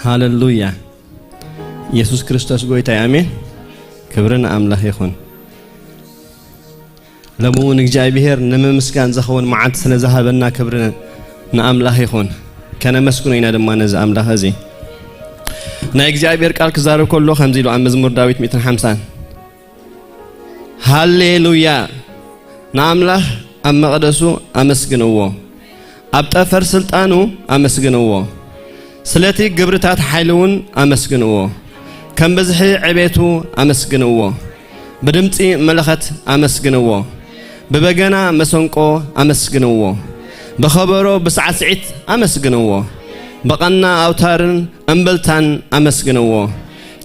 ሃሌሉያ። ኢየሱስ ክርስቶስ ጎይታ እዩ። ኣሜን። ክብሪ ንኣምላኽ ይኹን። ሎሚ እውን እግዚኣብሔር ንምምስጋን ዝኸውን መዓልቲ ስለ ዝሃበና ክብሪ ንኣምላኽ ይኹን። ከነመስግኖ ኢና ድማ ነዚ ኣምላኽ እዚ። ናይ እግዚኣብሔር ቃል ክዛረብ ከሎ ከምዚ ኢሉ ኣብ መዝሙር ዳዊት ሚእትን ሓምሳን፣ ሃሌሉያ፣ ንኣምላኽ ኣብ መቕደሱ ኣመስግንዎ፣ ኣብ ጠፈር ስልጣኑ ኣመስግንዎ፣ ስለቲ ግብርታት ሓይሊ እውን ኣመስግንዎ፣ ከም ብዝሒ ዕቤቱ ኣመስግንዎ፣ ብድምጺ መለኸት ኣመስግንዎ፣ ብበገና መሰንቆ ኣመስግንዎ፣ ብኸበሮ ብሳዕስዒት ኣመስግንዎ፣ ብቐና ኣውታርን እምብልታን ኣመስግንዎ፣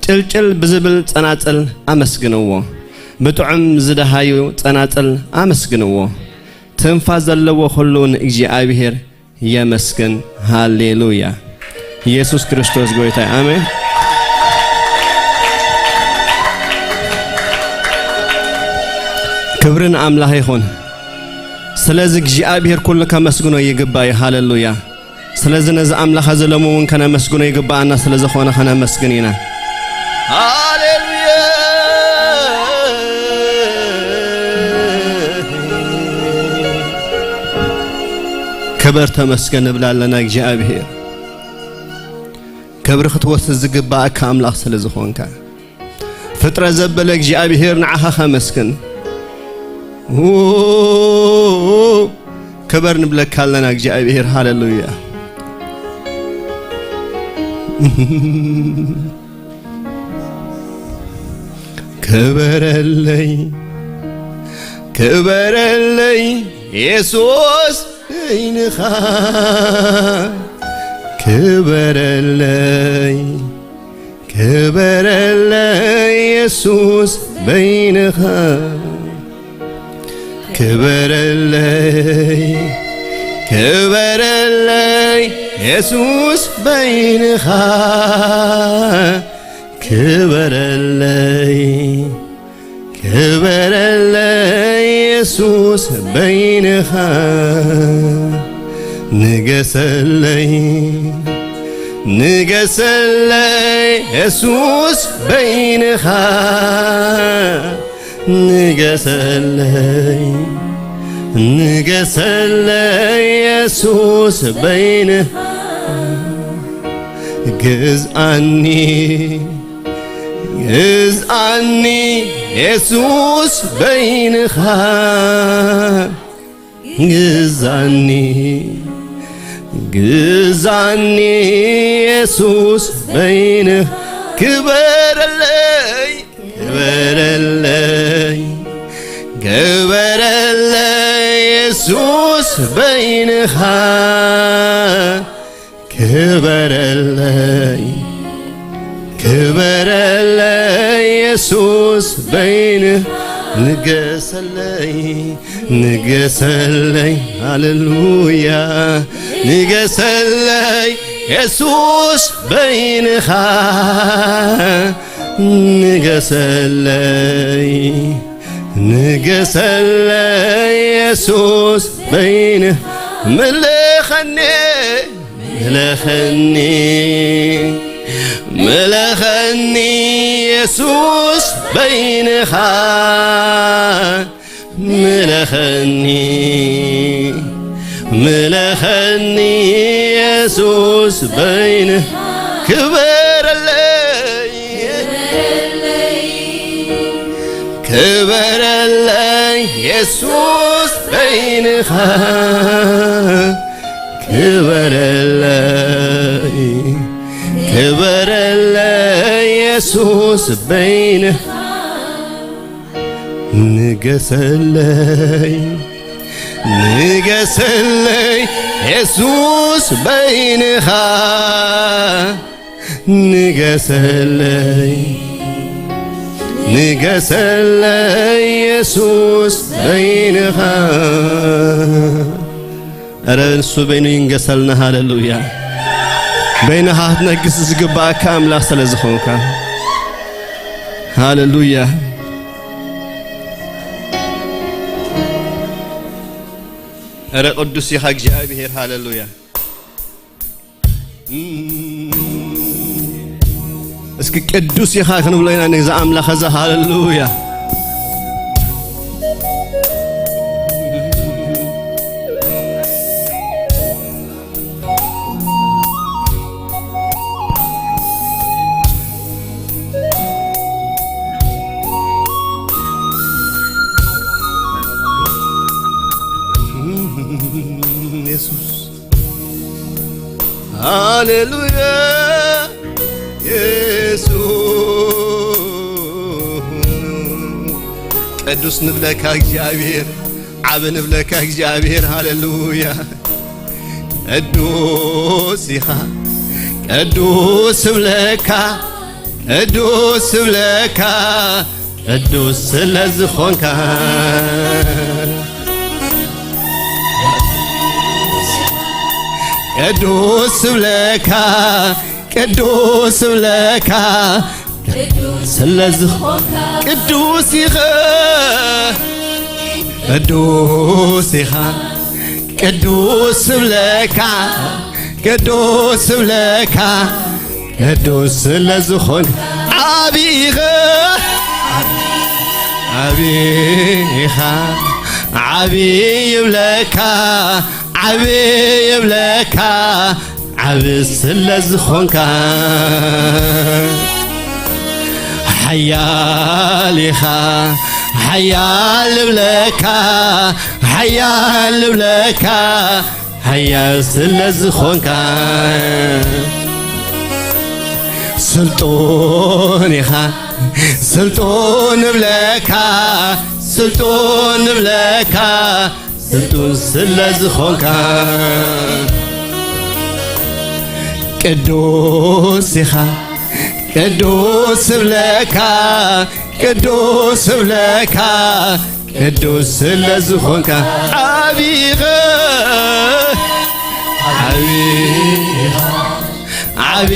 ጭልጭል ብዝብል ጸናጽል ኣመስግንዎ፣ ብጥዑም ዝደሃዩ ጸናጽል ኣመስግንዎ። ትንፋስ ዘለዎ ኩሉ ንእግዚኣብሔር የመስግን። ሃሌሉያ። ኢየሱስ ክርስቶስ ጎይታ እዩ። ኣሜን። ክብሪ ንኣምላኽ ይኹን። ስለዚ እግዚኣብሔር ኩሉ ከመስግኖ ይግባእ እዩ። ሃሌሉያ። ስለዚ ነዚ ኣምላኽ እዚ ሎሚ እውን ከነመስግኖ ይግባኣና ስለ ዝኾነ ከነመስግን ኢና። ሃሌሉያ። ክበር ተመስገን ንብላ ኣለና እግዚኣብሔር። ክብሪ ክትወስድ ዝግባኣካ ኣምላኽ ስለ ዝኾንካ። ፍጥረት ዘበለ እግዚኣብሔር ንዓኻ ከመስግን። ው-፣ ክበር ንብለካ ኣለና እግዚኣብሔር። ሃሌሉያ። ክበረለይ፣ ክበረለይ የሱስ በይንኻ፣ ክበረለይ፣ ክበረለይ የሱስ በይንኻ፣ ክበረለይ፣ ክበረለይ የሱስ በይንኻ፣ ክበረለይ፣ ክበረለይ የሱስ በይንኻ፣ ንገሰለይ፣ ንገሰለይ የሱስ በይንኻ፣ ንገሰለይ፣ ንገሰለይ የሱስ በይንኻ፣ ግዝኣኒ፣ ግዝኣኒ የሱስ በይንኻ፣ ግዛኒ፣ ግዛኒ የሱስ በይንኻ፣ ክበረለይ፣ ክበረለይ፣ ክበረለይ የሱስ በይንኻ፣ ክበረለይ፣ ክበረለይ የሱስ በይንኻ፣ ንገሰለይ፣ ንገሰለይ፣ ሃሌሉያ፣ ንገሰለይ የሱስ በይንኻ፣ ንገሰለይ፣ ንገሰለይ የሱስ በይንኻ፣ ምለኸኒ፣ ምለኸኒ፣ ምለኸኒ የሱስ በይንኻ፣ ምለኸኒ፣ ምለኸኒ የሱስ በይንኻ፣ ክበረለይ፣ ክበረለይ የሱስ በይንኻ፣ ክበረለይ፣ ክበረለይ የሱስ በይንኻ፣ ንገሰለይ፣ ንገሰለይ የሱስ በይንኻ፣ ንገሰለይ፣ ንገሰለይ የሱስ በይንኻ። ኧረ እሱ በይኑ ይንገሰልና። ሃሌሉያ። በይንኻ ክትነግስ ዝግባኣካ ኣምላኽ ስለ ዝኾንካ። ሃሌሉያ። ኧረ ቅዱስ ኢኻ እግዚኣብሔር። ሃሌሉያ። እስኪ ቅዱስ ኢኻ ክንብሎ ኢና ነዚ ኣምላኽ እዚ። ሃሌሉያ። የሱስ። ሃሌሉያ የሱስ። ቅዱስ ንብለካ እግዚኣብሔር፣ ዓቢ ንብለካ እግዚኣብሔር። ሃሌሉያ። ቅዱስ ኢኻ፣ ቅዱስ እብለካ፣ ቅዱስ እብለካ፣ ቅዱስ ስለ ዝኾንካ። ቅዱስ እብለካ፣ ቅዱስ እብለካ፣ ስለ ዝኾንካ። ቅዱስ ኢኻ፣ ቅዱስ ኢኻ፣ ቅዱስ እብለካ፣ ቅዱስ እብለካ፣ ቅዱስ ስለ ዝኾንካ። ዓቢ ኢኻ፣ ዓቢ ኢኻ፣ ዓቢ ይብለካ፣ ዓቢ ይብለካ፣ ዓቢ ስለ ዝኾንካ። ሓያል ኢኻ፣ ሓያል እብለካ፣ ሓያል እብለካ፣ ሓያል ስለ ዝኾንካ። ስልጡን ኢኻ፣ ስልጡን እብለካ፣ ስልጡን እብለካ፣ ስልጡን ስለ ዝኾንካ። ቅዱስ ኢኻ፣ ቅዱስ እብለካ፣ ቅዱስ እብለካ፣ ቅዱስ ስለ ዝኾንካ። ዓቢ ኢኻ፣ ዓቢ ኢኻ፣ ዓቢ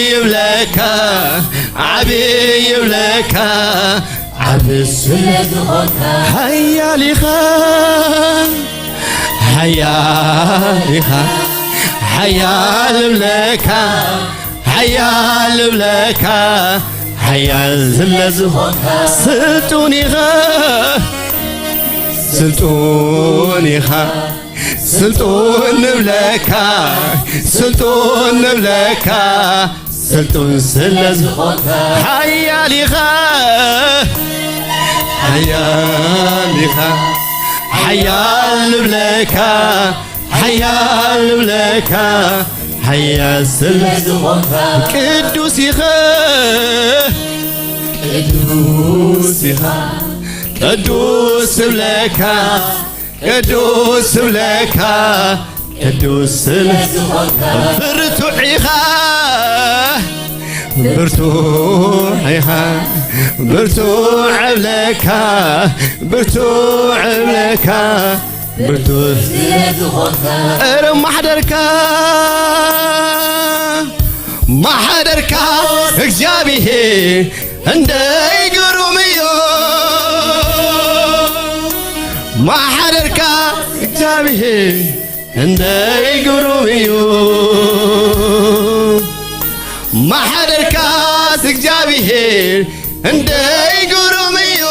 ይብለካ፣ ዓቢ ይብለካ፣ ዓቢ ስለ ዝኾንካ። ሓያል ኢኻ፣ ሓያል ኢኻ፣ ሓያል እብለካ፣ ሓያል እብለካ፣ ሓያል ስለ ዝኾንካ። ስልጡን ኢኻ፣ ስልጡን ኢኻ፣ ስልጡን ንብለካ፣ ስልጡን ንብለካ፣ ስልጡን ስለ ዝኾንካ። ሓያል ኢኻ፣ ሓያል ኢኻ፣ ሓያል ንብለካ፣ ሓያል ንብለካ፣ ሓያል ስለ ዝኾንካ። ቅዱስ ኢኻ፣ ቅዱስ ኢኻ፣ ቅዱስ እብለካ፣ ቅዱስ እብለካ፣ ቅዱስ ስለ ዝኾንካ። ብርቱዕ ኢኻ፣ ብርቱዕ ኢኻ፣ ብርቱዕ እብለካ፣ ብርቱዕ እብለካ፣ ብርቱዕ ስለ ዝኾንካ። እረ ማሕደርካ፣ ማሕደርካ እግዚኣብሄር እንደይ ግሩም እዩ። ማሕደርካ እግዚኣብሄር እንደይ ግሩም እዩ። ማሕደርካስ እግዚኣብሄር እንደይ ግሩም እዩ።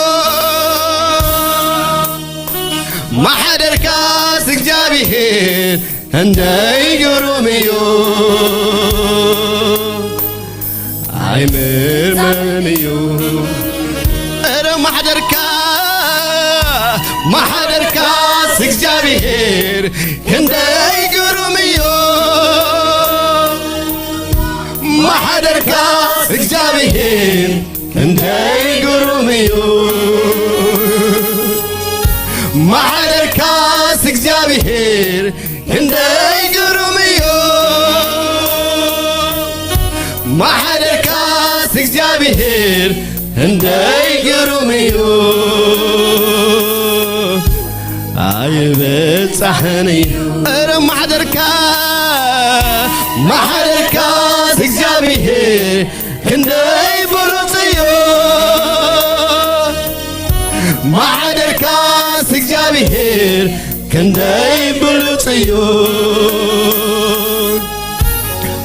ማሕደርካስ እግዚኣብሄር እንደይ ግሩም እዩ። ኣይምርመርን እዩ። እረ ማሕደርካ፣ ማሕደርካስ እግዚኣብሄር ክንደይ ግሩም እዩ። ማሕደርካስ እግዚኣብሄር ክንደይ ግሩም እዩ። ማሕደርካስ እግዚኣብሄር ክንደይ ግሩም እዩ። ማሕደርካስ እግዚኣብሄር ክንደይ ግሩም እዩ። ኣይበጻሕን እዩ። እረ ማሕደርካ፣ ማሕደርካስ እግዚኣብሄር ክንደይ ብሉጽ እዩ። ማሕደርካስ እግዚኣብሄር ክንደይ ብሉጽ እዩ።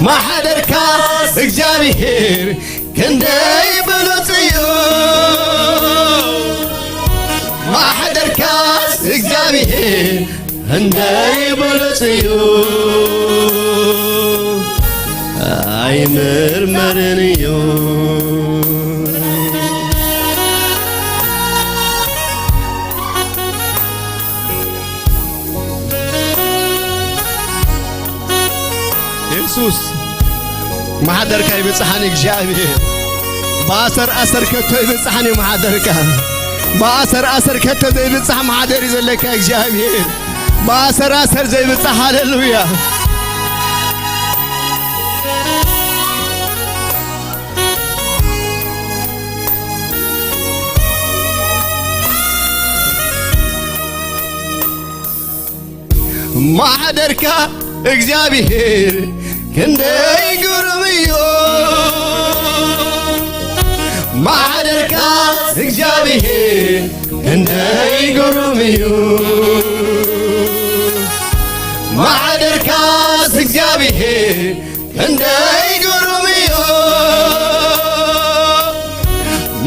ማሕደርካስ እግዚኣብሄር ክንደይ ብሉጽ እዩ ማሕደርካስ እግዚኣብሔር፣ ክንደይ ብሉጽ እዩ ኣይምርመርን እዩ። የሱስ ማሕደርካ ይብጽሓኒ እግዚኣብሔር። ብኣሰር ኣሰር ከቶ ይብጽሓኒ ማሕደርካ። ብኣሰር ኣሰር ከቶ ዘይብጽሕ ማሕደር እዩ ዘለካ እግዚኣብሔር። ብኣሰር ኣሰር ዘይብጽሕ ሃሌሉያ። ማሕደርካ እግዚኣብሔር ክንደይ ግሩም እዩ። ማሕደርካ እግዚኣብሔር ክንደይ ግሩም እዩ። ማሕደርካስ እግዚኣብሔር ክንደይ ግሩም እዩ።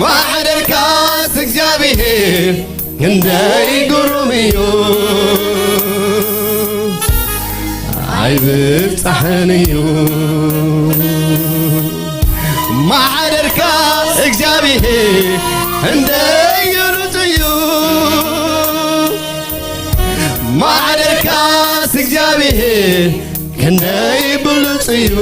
ማሕደርካስ እግዚኣብሔር ክንደይ ግሩም እዩ። ኣይብጻሕን እዩ ማሕደርካ እግዚኣብሔር ክንደይ ይሩጽ እዩ። ማሕደርካስ እግዚኣብሔር ክንደይ ብሉጽ እዩ።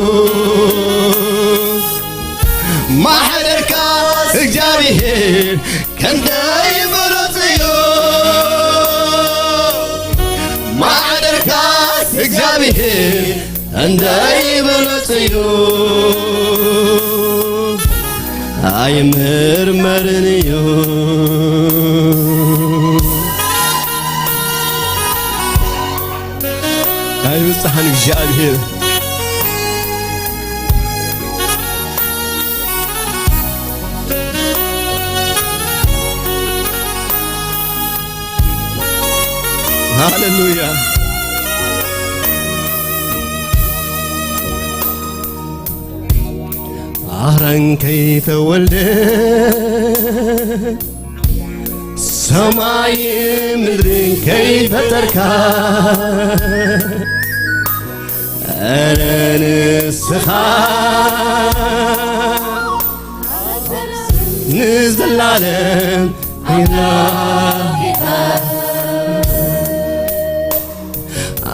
ማሕደርካስ እግዚኣብሔር ክንደይ ብሉጽ እዩ። ማሕደርካስ እግዚኣብሔር ክንደይ ብሉጽ እዩ። ኣይምርመርን እዩ። ኣይብጽሓን እግዚኣብሔር። ሃሌሉያ። ኣኽራን ከይተወልደ ሰማይ ምድርን ከይፈጠርካ እረ ንስኻ ንዘላለም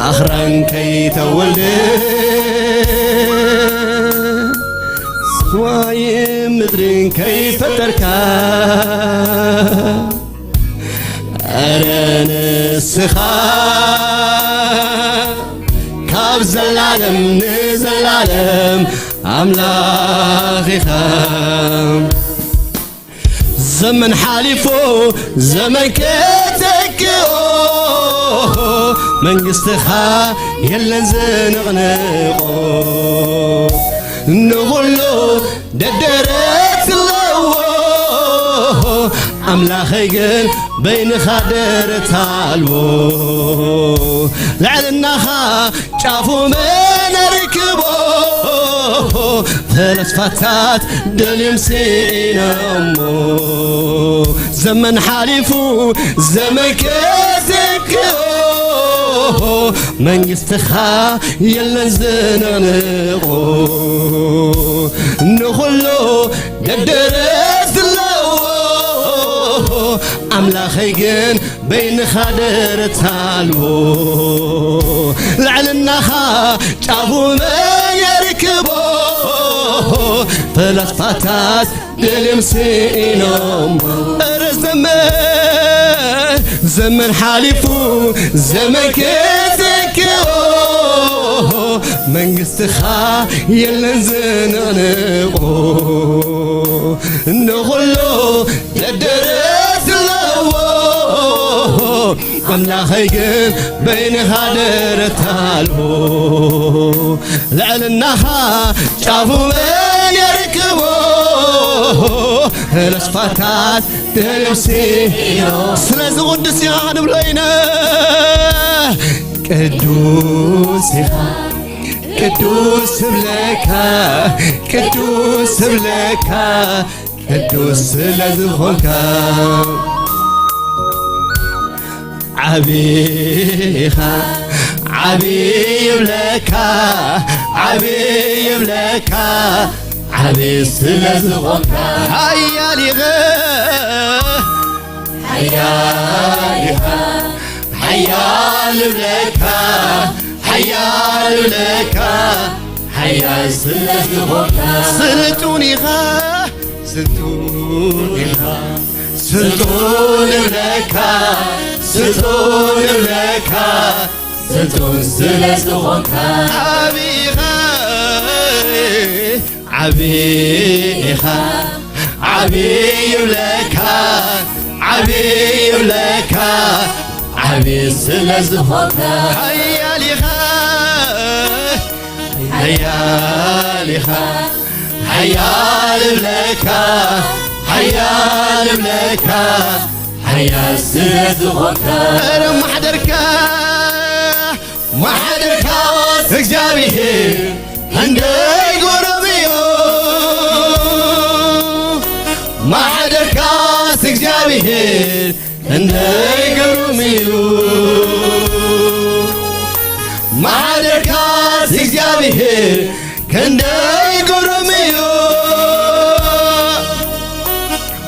ኣኽራን ከይተወልደ ሰማይን ምድርን ከይፈጠርካ እረ ንስኻ ካብ ዘላለም ንዘላለም ኣምላኽ ኢኻ። ዘመን ሓሊፉ ዘመን ከተክኦ መንግስትኻ የለን ዝንቕንቆ ንኹሉ ደደረት ኣለዎ ኣምላኸይ ግን በይንኻ ደረት ኣልቦ ልዕልናኻ ጫፉ መን ርክቦ ፈለስፋታት ደልዮም ስኢኖሞ ዘመን ሓሊፉ ዘመን ከዘክኦ መንግስትኻ የለን ዝንቕንቆ ንኹሉ ደደረት ኣለዎ ኣምላኸይ ግን በይንኻ ደረት ኣልቦ ልዕልናኻ ጫፉ መን የርክቦ ፈላስፋታት ደልዮም ስኢኖም እረ ዘመን ዘመን ሓሊፉ ዘመን ክትክኦ መንግስትኻ የለን ዝንቕንቆ ንኹሉ ደደረት ኣለዎ ኣምላኸይ ግን በይንኻ ደረት ኣልቦ ልዕልናኻ ጫፉ መን የርክቦ ፈለስፋታት ደልዮም ስኢኖም ስለዚ ቅዱስ ኢኻ ንብሎ ኢና ቅዱስ ኢኻ ቅዱስ እብለካ፣ ቅዱስ እብለካ፣ ቅዱስ ስለ ዝኾንካ። ዓቢ ኢኻ፣ ዓቢ ይብለካ፣ ዓቢ ይብለካ፣ ዓቢ ስለ ዝኾንካ። ሓያል ኢኻ፣ ሓያል ኢኻ፣ ሓያል እብለካ፣ ሓያል እብለካ፣ ሓያል ስለ ዝኾንካ። ስልጡን ኢኻ፣ ስልጡን ኢኻ፣ ስልጡን እብለካ፣ ስልጡን እብለካ፣ ስልጡን ስለ ዝኾንካ። ዓቢ ኢኻ፣ ዓቢ ኢኻ፣ ዓቢ ይብለካ፣ ዓቢ ይብለካ፣ ዓቢ ስለ ዝኾንካ። ሓያል ኢኻ፣ ሓያል ኢኻ፣ ሓያል እብለካ፣ ሓያል እብለካ፣ ሓያል ስለ ዝኾንካ። ኧረ ማሕደርካ፣ ማሕደርካስ እግዚኣብሔር ክንደይ ግሩም እዩ። ማሕደርካስ እግዚኣብሔር ክንደይ ግሩም እዩ። ማሕደርካስ እግዚኣብሔር ክንደይ ግሩም እዩ።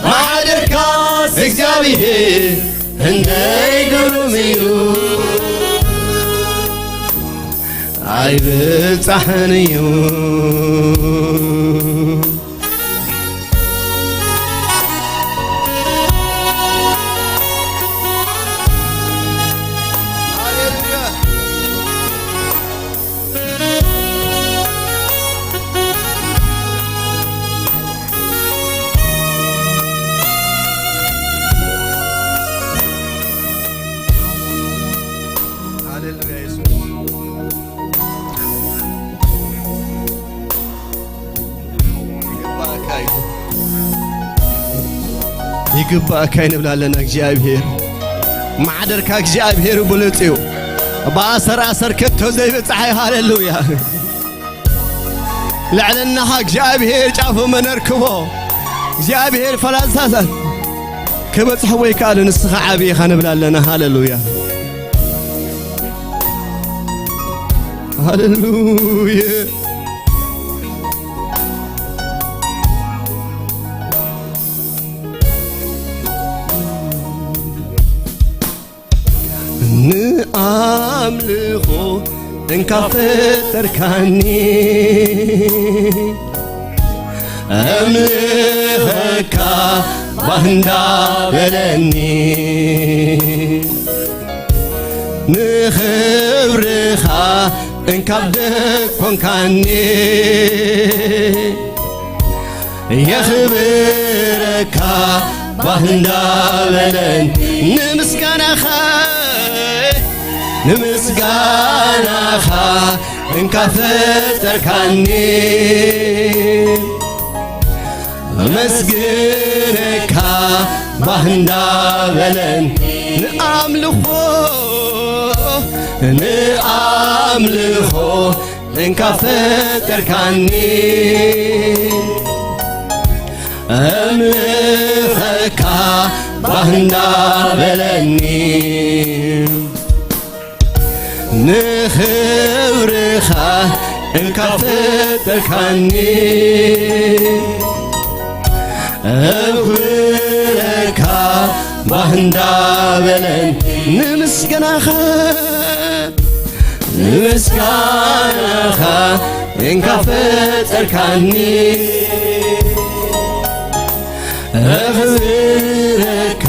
ማሕደርካስ እግዚኣብሔር ክንደይ ግሩም እዩ። ኣይብጻሕን እዩ። ሃሌሉያ የሱስ። ይግባእካ እዩ። ይግባእካ እዩ ንብል ኣለና። እግዚኣብሔር ማሕደርካ እግዚኣብሔር ብሉጽ እዩ። ብኣሰር ኣሰር ከቶ ዘይበጽሐ። ሃሌሉያ። ልዕልናኻ እግዚኣብሔር ጫፉ መነርክቦ። እግዚኣብሔር ፈላሳታት ክበጽሕዎ ይከኣሉ። ንስኻ ዓቢ ኢኻ ንብል ኣለና። ሃሌሉያ። ሃሌሉያ። ንኣምልኾ እንካ ፈጠርካኒ፣ እምልኸካ ባህ እንዳበለኒ፣ ንኽብርኻ እንካብ ደኮንካኒ፣ የኽብረካ ባህ እንዳበለኒ፣ ንምስጋናኻ፣ ንምስጋናኻ እንካ ፈጠርካኒ፣ ኣመስግነካ ባህ እንዳበለኒ፣ ንኣምልኾ፣ ንኣምልኾ እንካ ፈጠርካኒ፣ ኣምልኸካ ባህ እንዳበለኒ፣ ንኽብርኻ እንካ ፈጠርካኒ፣ እኽብረካ ባህ እንዳበለኒ፣ ንምስጋናኻ፣ ንምስጋናኻ እንካ ፈጠርካኒ፣ እኽብረካ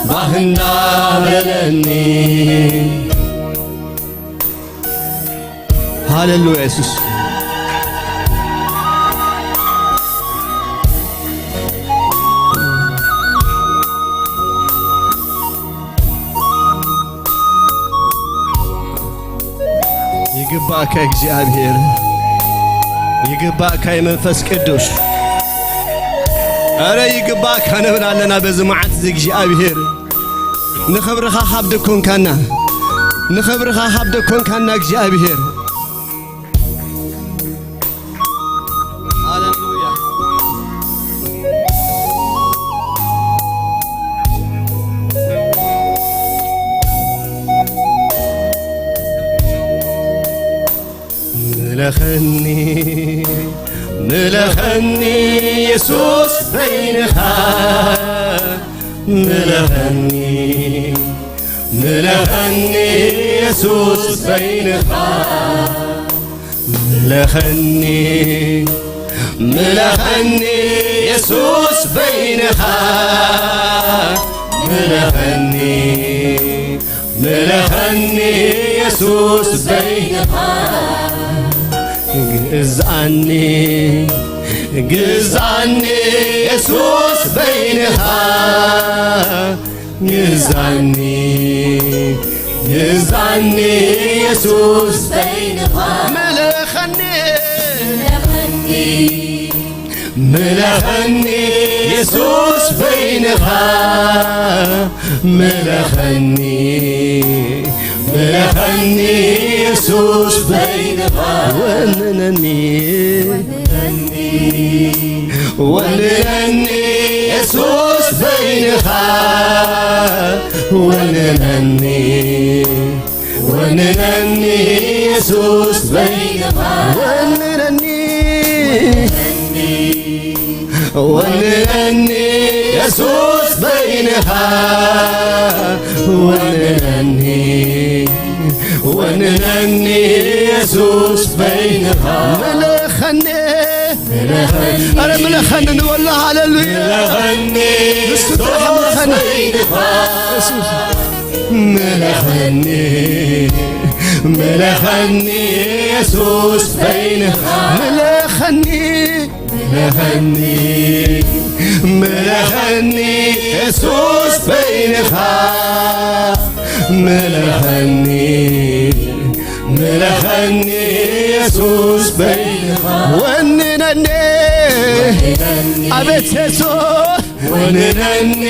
ባህ እንዳበለኒ። ሃሌሉያ የሱስ። ይግባእካ እግዚኣብሔር፣ ይግባእካ መንፈስ ቅዱስ። ኣረ ይግባእካ ንብል ኣለና በዚ መዓልቲ እዚ እግዚኣብሔር። ንኽብርኻ ካብ ደኮንካና፣ ንኽብርኻ ካብ ደኮንካና እግዚኣብሔር። ምለኸኒ ምለኸኒ የሱስ በይንኻ ምለኸኒ ምለኸኒ የሱስ በይንኻ ምለኸኒ ምለኸኒ የሱስ በይንኻ ምለኸኒ ምለኸኒ የሱስ በይንኻ ግዛኒ ግዛኒ የሱስ በይንኻ ግዛኒ ግዛኒ የሱስ በይንኻ ምለኸኒ ምለኸኒ ምለኸኒ የሱስ በይንኻ ምለኸኒ ምለኸኒ የሱስ በይንኻ ወንነኒ ወንነኒ የሱስ በይንኻ ወንነኒ ወንነኒ የሱስ በይንኻ ወንነኒ ወንነኒ የሱስ በይንኻ ወንነኒ ወንነኒ የሱስ በይንኻ ምለኸኒ ምለኸኒ ኣረ ምለኸኒ ንበሎ ሃሌሉያ ምለኸኒ ንሱ ጥራሕ ምለኸኒ በይንኻ የሱስ ምለኸኒ ምለኸኒ የሱስ በይንኻ ምለኸኒ ምለኸኒ ምለኸኒ የሱስ በይንኻ ምለኸኒ ምለኸኒ የሱስ በይንኻ ወንነኒ ኣቤት የሱስ ወንነኒ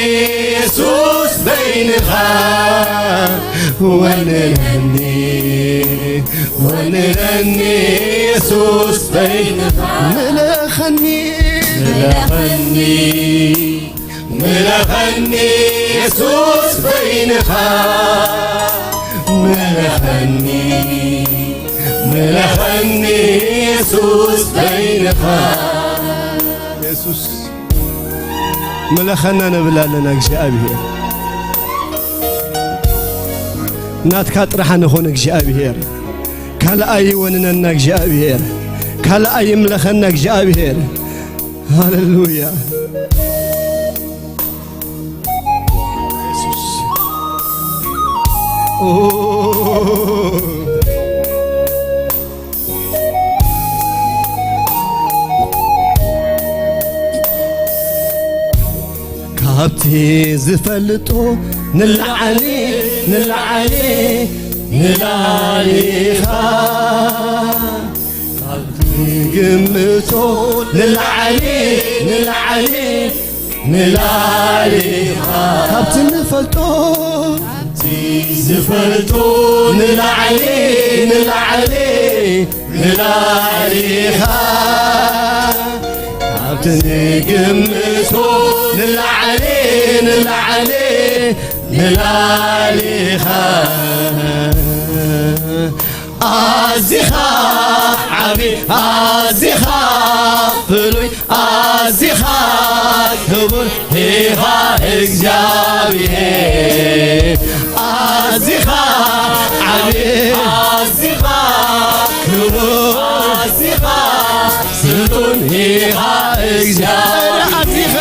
የሱስ በይንኻ ወንነኒ ወንነኒ የሱስ በይንኻ ምለኸኒ ምለኸኒ ምለኸኒ የሱስ በይንኻ ምለኸኒ ምለኸኒ የሱስ በይንኻ የሱስ ምለኸና ንብል ኣለና እግዚኣብሔር ናትካ ጥራሕ ንኾን እግዚኣብሔር ካልኣይ ይወንነና እግዚኣብሔር ካልኣይ ይምለኸና እግዚኣብሔር ሃሌሉያ ካብቲ ዝፈልጦ ንላዓሊ ንላዓሊ ንላዓሊኻ ካብቲ ግምቶ ንላዓሊ ንላዓሊ ንላሊኻ ካብቲ ንፈልጦ ካብቲ ዝፈልጦ ንላዕሊ ንላዕሊ ንላሊኻ ካብቲ ንግምቶ ንላዕሊ ንላዕሊ ንላሊኻ ኣዚኻ ዓቢ ኣዚኻ ፍሉይ ኣዚኻ ክቡር ኢኻ እግዚኣብሔር ኣዚኻ ዓቢ ኣዚኻ ክቡር ኣዚኻ ስልጡን ኢኻ እግዚኣብሔር ኣዚኻ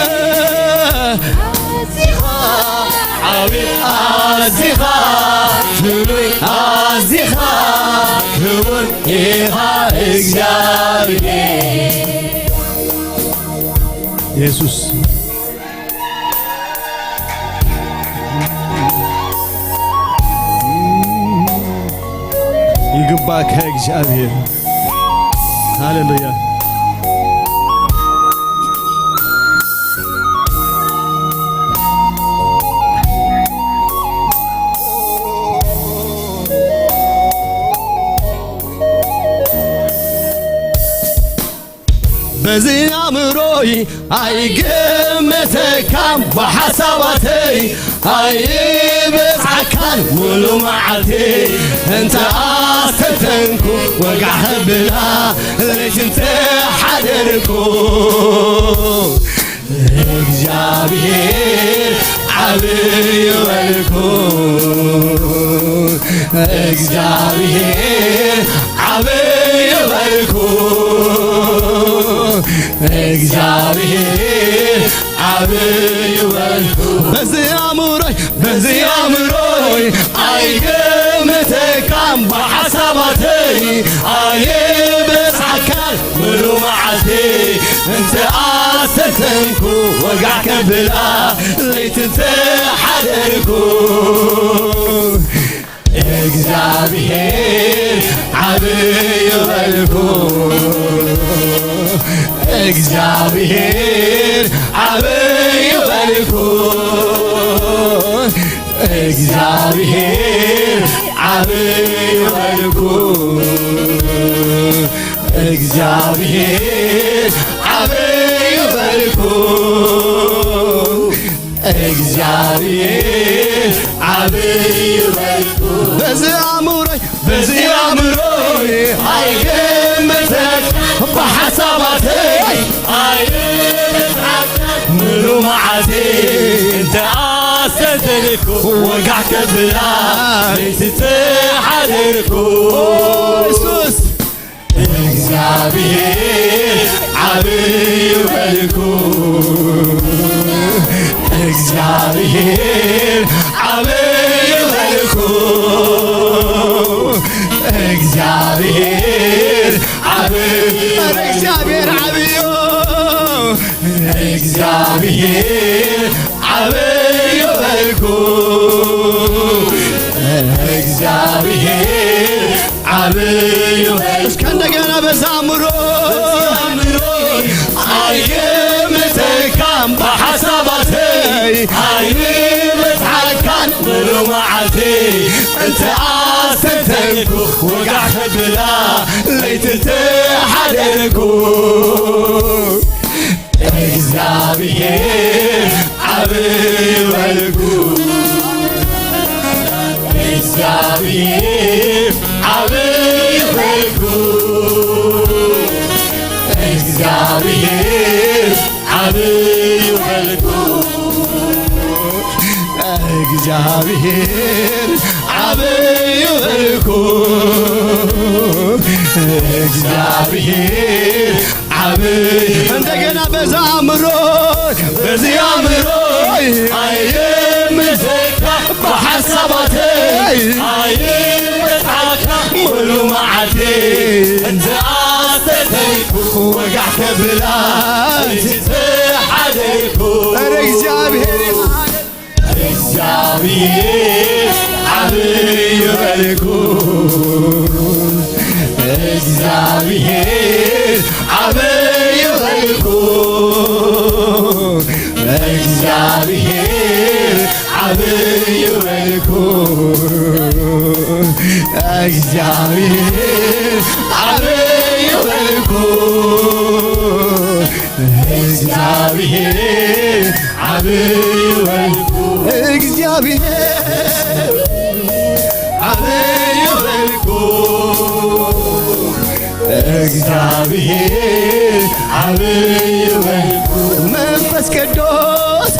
ኣዚኻ ዓቢ ኣዚኻ ፍሉይ ኣዚኻ ክቡር ኢኻ እግዚኣብሔር የሱስ ይግባእካ እግዚኣብሔር ሃሌሉያ እዚ ኣእምሮይ ኣይገመተካን፣ ብሓሳባተይ ኣይበጽሓካን። ሙሉ መዓልቲ እንተ ኣስተንተንኩ፣ ወጋሕ ከብላ ለይቲ እንተ ሓደርኩ፣ እግዚኣብሔር ዓብይ በልኩ፣ እግዚኣብሔር ዓብይ በልኩ፣ እግዚኣብሔር ዓብይ በልኩ። በዚ ኣእምሮይ፣ በዚ ኣእምሮይ ኣይገመተካን፣ ብሓሳባተይ ኣይበጽሓካን። ሙሉ መዓልቲ እንተ ኣስተንተንኩ፣ ወጋሕ ከብላ ለይቲ እንተ ሓደርኩ፣ እግዚኣብሔር ዓብይ በልኩ፣ እግዚኣብሔር ዓብይ በልኩ፣ እግዚኣብሔር ዓብይ በልኩ፣ እግዚኣብሔር ዓብይ በልኩ፣ እግዚኣብሔር ዓብይ በልኩ። በዚ ኣእምሮይ፣ በዚ ኣእምሮይ ኣይገመተካን፣ ብሓሳባተይ ኣይበጽሓካን። ሙሉ መዓልቲ እንተ ኣስተንተንኩ፣ ወጋሕ ከብላ ለይቲ ሓደርኩ። የሱስ። እግዚኣብሔር ዓብይ በልኩ፣ እግዚኣብሔር ዓብይ በልኩ፣ እግዚኣብሔር ዓብይ፣ ኧረ እግዚኣብሔር ዓብይ እዩ። እግዚኣብሔር ዓብይ በልኩ፣ እግዚኣብሔር ዓብይ በልኩ። እስከ እንደገና በዚ ኣእምሮ፣ ኣይገመተካን፣ ብሓሳባተይ ኣይበጽሓካን። ሙሉ መዓልቲ እንተ ኣስተንተንኩ፣ ወጋሕ ከብላ ለይቲ እንተ ሓደርኩ፣ እግዚኣብሔር ዓብይ በልኩ፣ እግዚኣብሔር ዓብይ በልኩ፣ እግዚኣብሔር ዓብይ በልኩ፣ እግዚኣብሔር ዓብይ በልኩ፣ እግዚኣብሔር ዓብይ። እንደገና በዚ ኣእምሮይ፣ በዚ ኣእምሮይ ኣይምዘካ፣ ብሓሳባተይ ኣይበጽሓካ፣ ሙሉ መዓልቲ እንተ ኣስተንተንኩ፣ ወጋሕ ከብላ እንተ ሓደርኩ። ኧረ እግዚኣብሔር እግዚኣብሔር ዓብይ በልኩ፣ እግዚኣብሔር ዓብይ በልኩ፣ እግዚኣብሔር ዓብይ በልኩ፣ እግዚኣብሔር ዓብይ በልኩ። እግዚኣብሔር ዓብይ በልኩ፣ እግዚኣብሔር ዓብይ በልኩ፣ እግዚኣብሔር ዓብይ በልኩ። መንፈስ ቅዱስ፣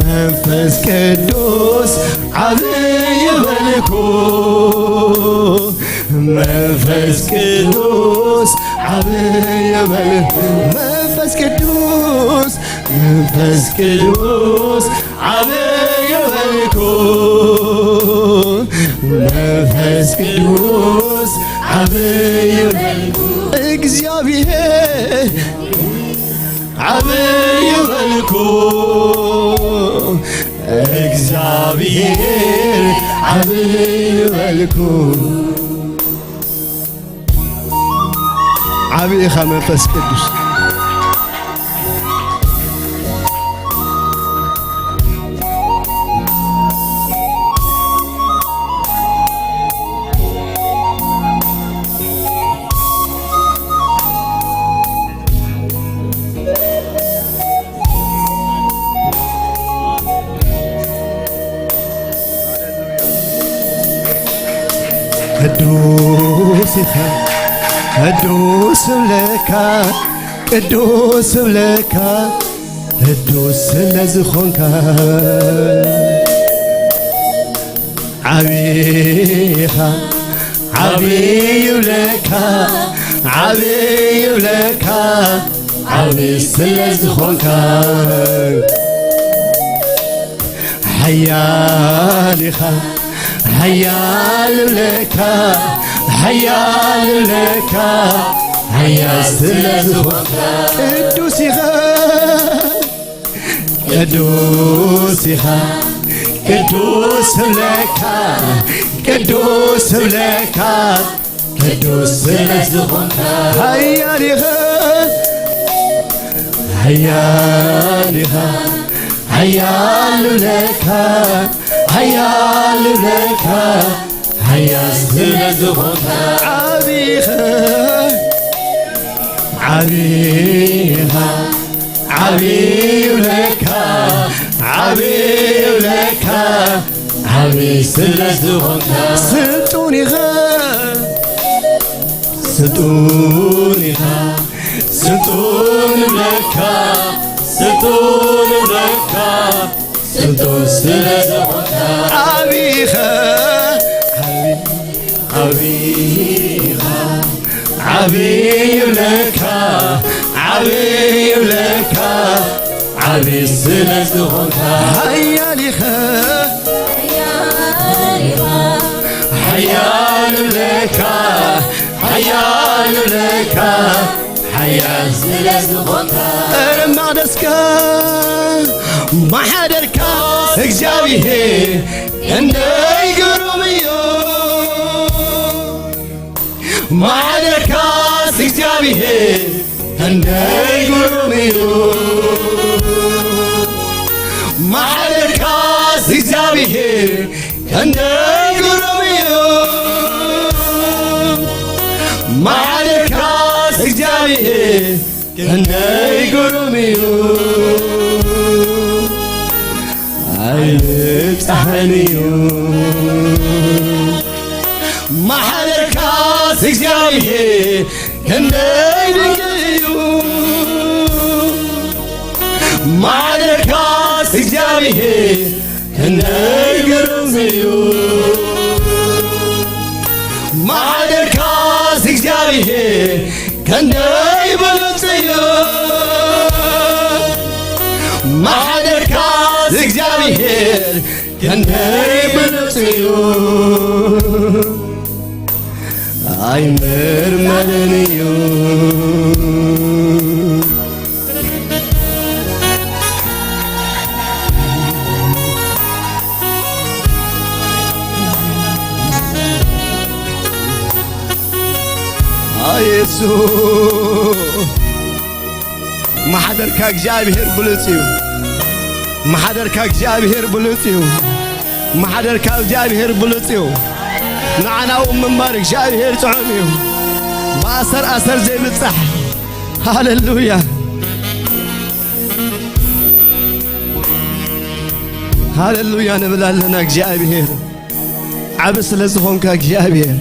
መንፈስ ቅዱስ ዓብይ በልኩ፣ መንፈስ ቅዱስ ዓብይ በል። መንፈስ ቅዱስ፣ መንፈስ ቅዱስ ዓብይ በልኩ፣ መንፈስ ቅዱስ ዓብይ በልኩ። እግዚኣብሔር ዓብይ በልኩ፣ እግዚኣብሔር ዓብይ በልኩ። ዓብይ ኢኻ መንፈስ ቅዱስ። ኢኻ ቅዱስ እብለካ፣ ቅዱስ እብለካ፣ ቅዱስ ስለ ዝኾንካ። ዓቢ ኢኻ፣ ዓቢ ይብለካ፣ ዓቢ ይብለካ፣ ዓቢ ስለ ዝኾንካ። ሓያል ኢኻ፣ ሓያል እብለካ፣ ሓያል እብለካ፣ ሓያል ስለ ዝኾንካ። ቅዱስ ኢኻ፣ ቅዱስ ኢኻ፣ ቅዱስ እብለካ፣ ቅዱስ እብለካ፣ ቅዱስ ስለ ዝኾንካ። ሓያል ኢኻ፣ ሓያል ኢኻ፣ ሓያል እብለካ፣ ሓያል እብለካ፣ ሓያል ስለ ዝኾንካ። ዓቢ ኢኻ፣ ዓቢ ኢኻ፣ ዓቢ እብለካ፣ ዓቢ እብለካ፣ ዓቢ ስለ ዝኾንካ። ስልጡን ኢኻ፣ ስልጡን ኢኻ፣ ስልጡን እብለካ፣ ስልጡን እብለካ፣ ስልጡን ስለ ዝኾንካ። ዓቢ ኢኻ፣ ዓቢ፣ ዓቢ ኢኻ፣ ዓቢ እብለካ፣ ዓቢ እብለካ፣ ዓቢ ስለ ዝኾንካ። ሓያል ኢኻ፣ ሓያል እብለካ፣ ሓያል እብለካ፣ ሓያል ስለ ዝኾንካ። ኧረ መቕደስካ፣ ማሕደርካ እግዚኣብሄር ክንደይ ግሩም እዩ። ማሕደርካስ እግዚኣብሄር ክንደይ ግሩም እዩ። ማሕደርካስ እግዚኣብሄር ክንደይ ግሩም እዩ። ማሕደርካስ እግዚኣብሄር ክንደይ ግሩም እዩ። ኣይብጻሕን እዩ። ማሕደርካስ እግዚኣብሄር ክንደይ ድንቅ እዩ። ማሕደርካስ እግዚኣብሄር ክንደይ ግሩም እዩ። ማሕደርካስ እግዚኣብሄር ክንደይ ብሉጽ እዩ። ማሕደርካስ እግዚኣብሄር ክንደይ ብሉጽ እዩ። ኣይምርመርን እዩ። ኣየሱስ፣ ማሕደርካ እግዚኣብሄር ብሉጽ እዩ። ማሕደርካ እግዚኣብሄር ብሉጽ እዩ። ማሕደርካ እግዚኣብሄር ብሉጽ እዩ። ንዓና እውን ምንባር እግዚኣብሄር ጥዑም እዩ። ብኣሰር ኣሰር ዘይብጻሕ። ሃሌሉያ፣ ሃሌሉያ ንብል ኣለና። እግዚኣብሄር ዓቢ ስለ ዝኾንካ እግዚኣብሄር፣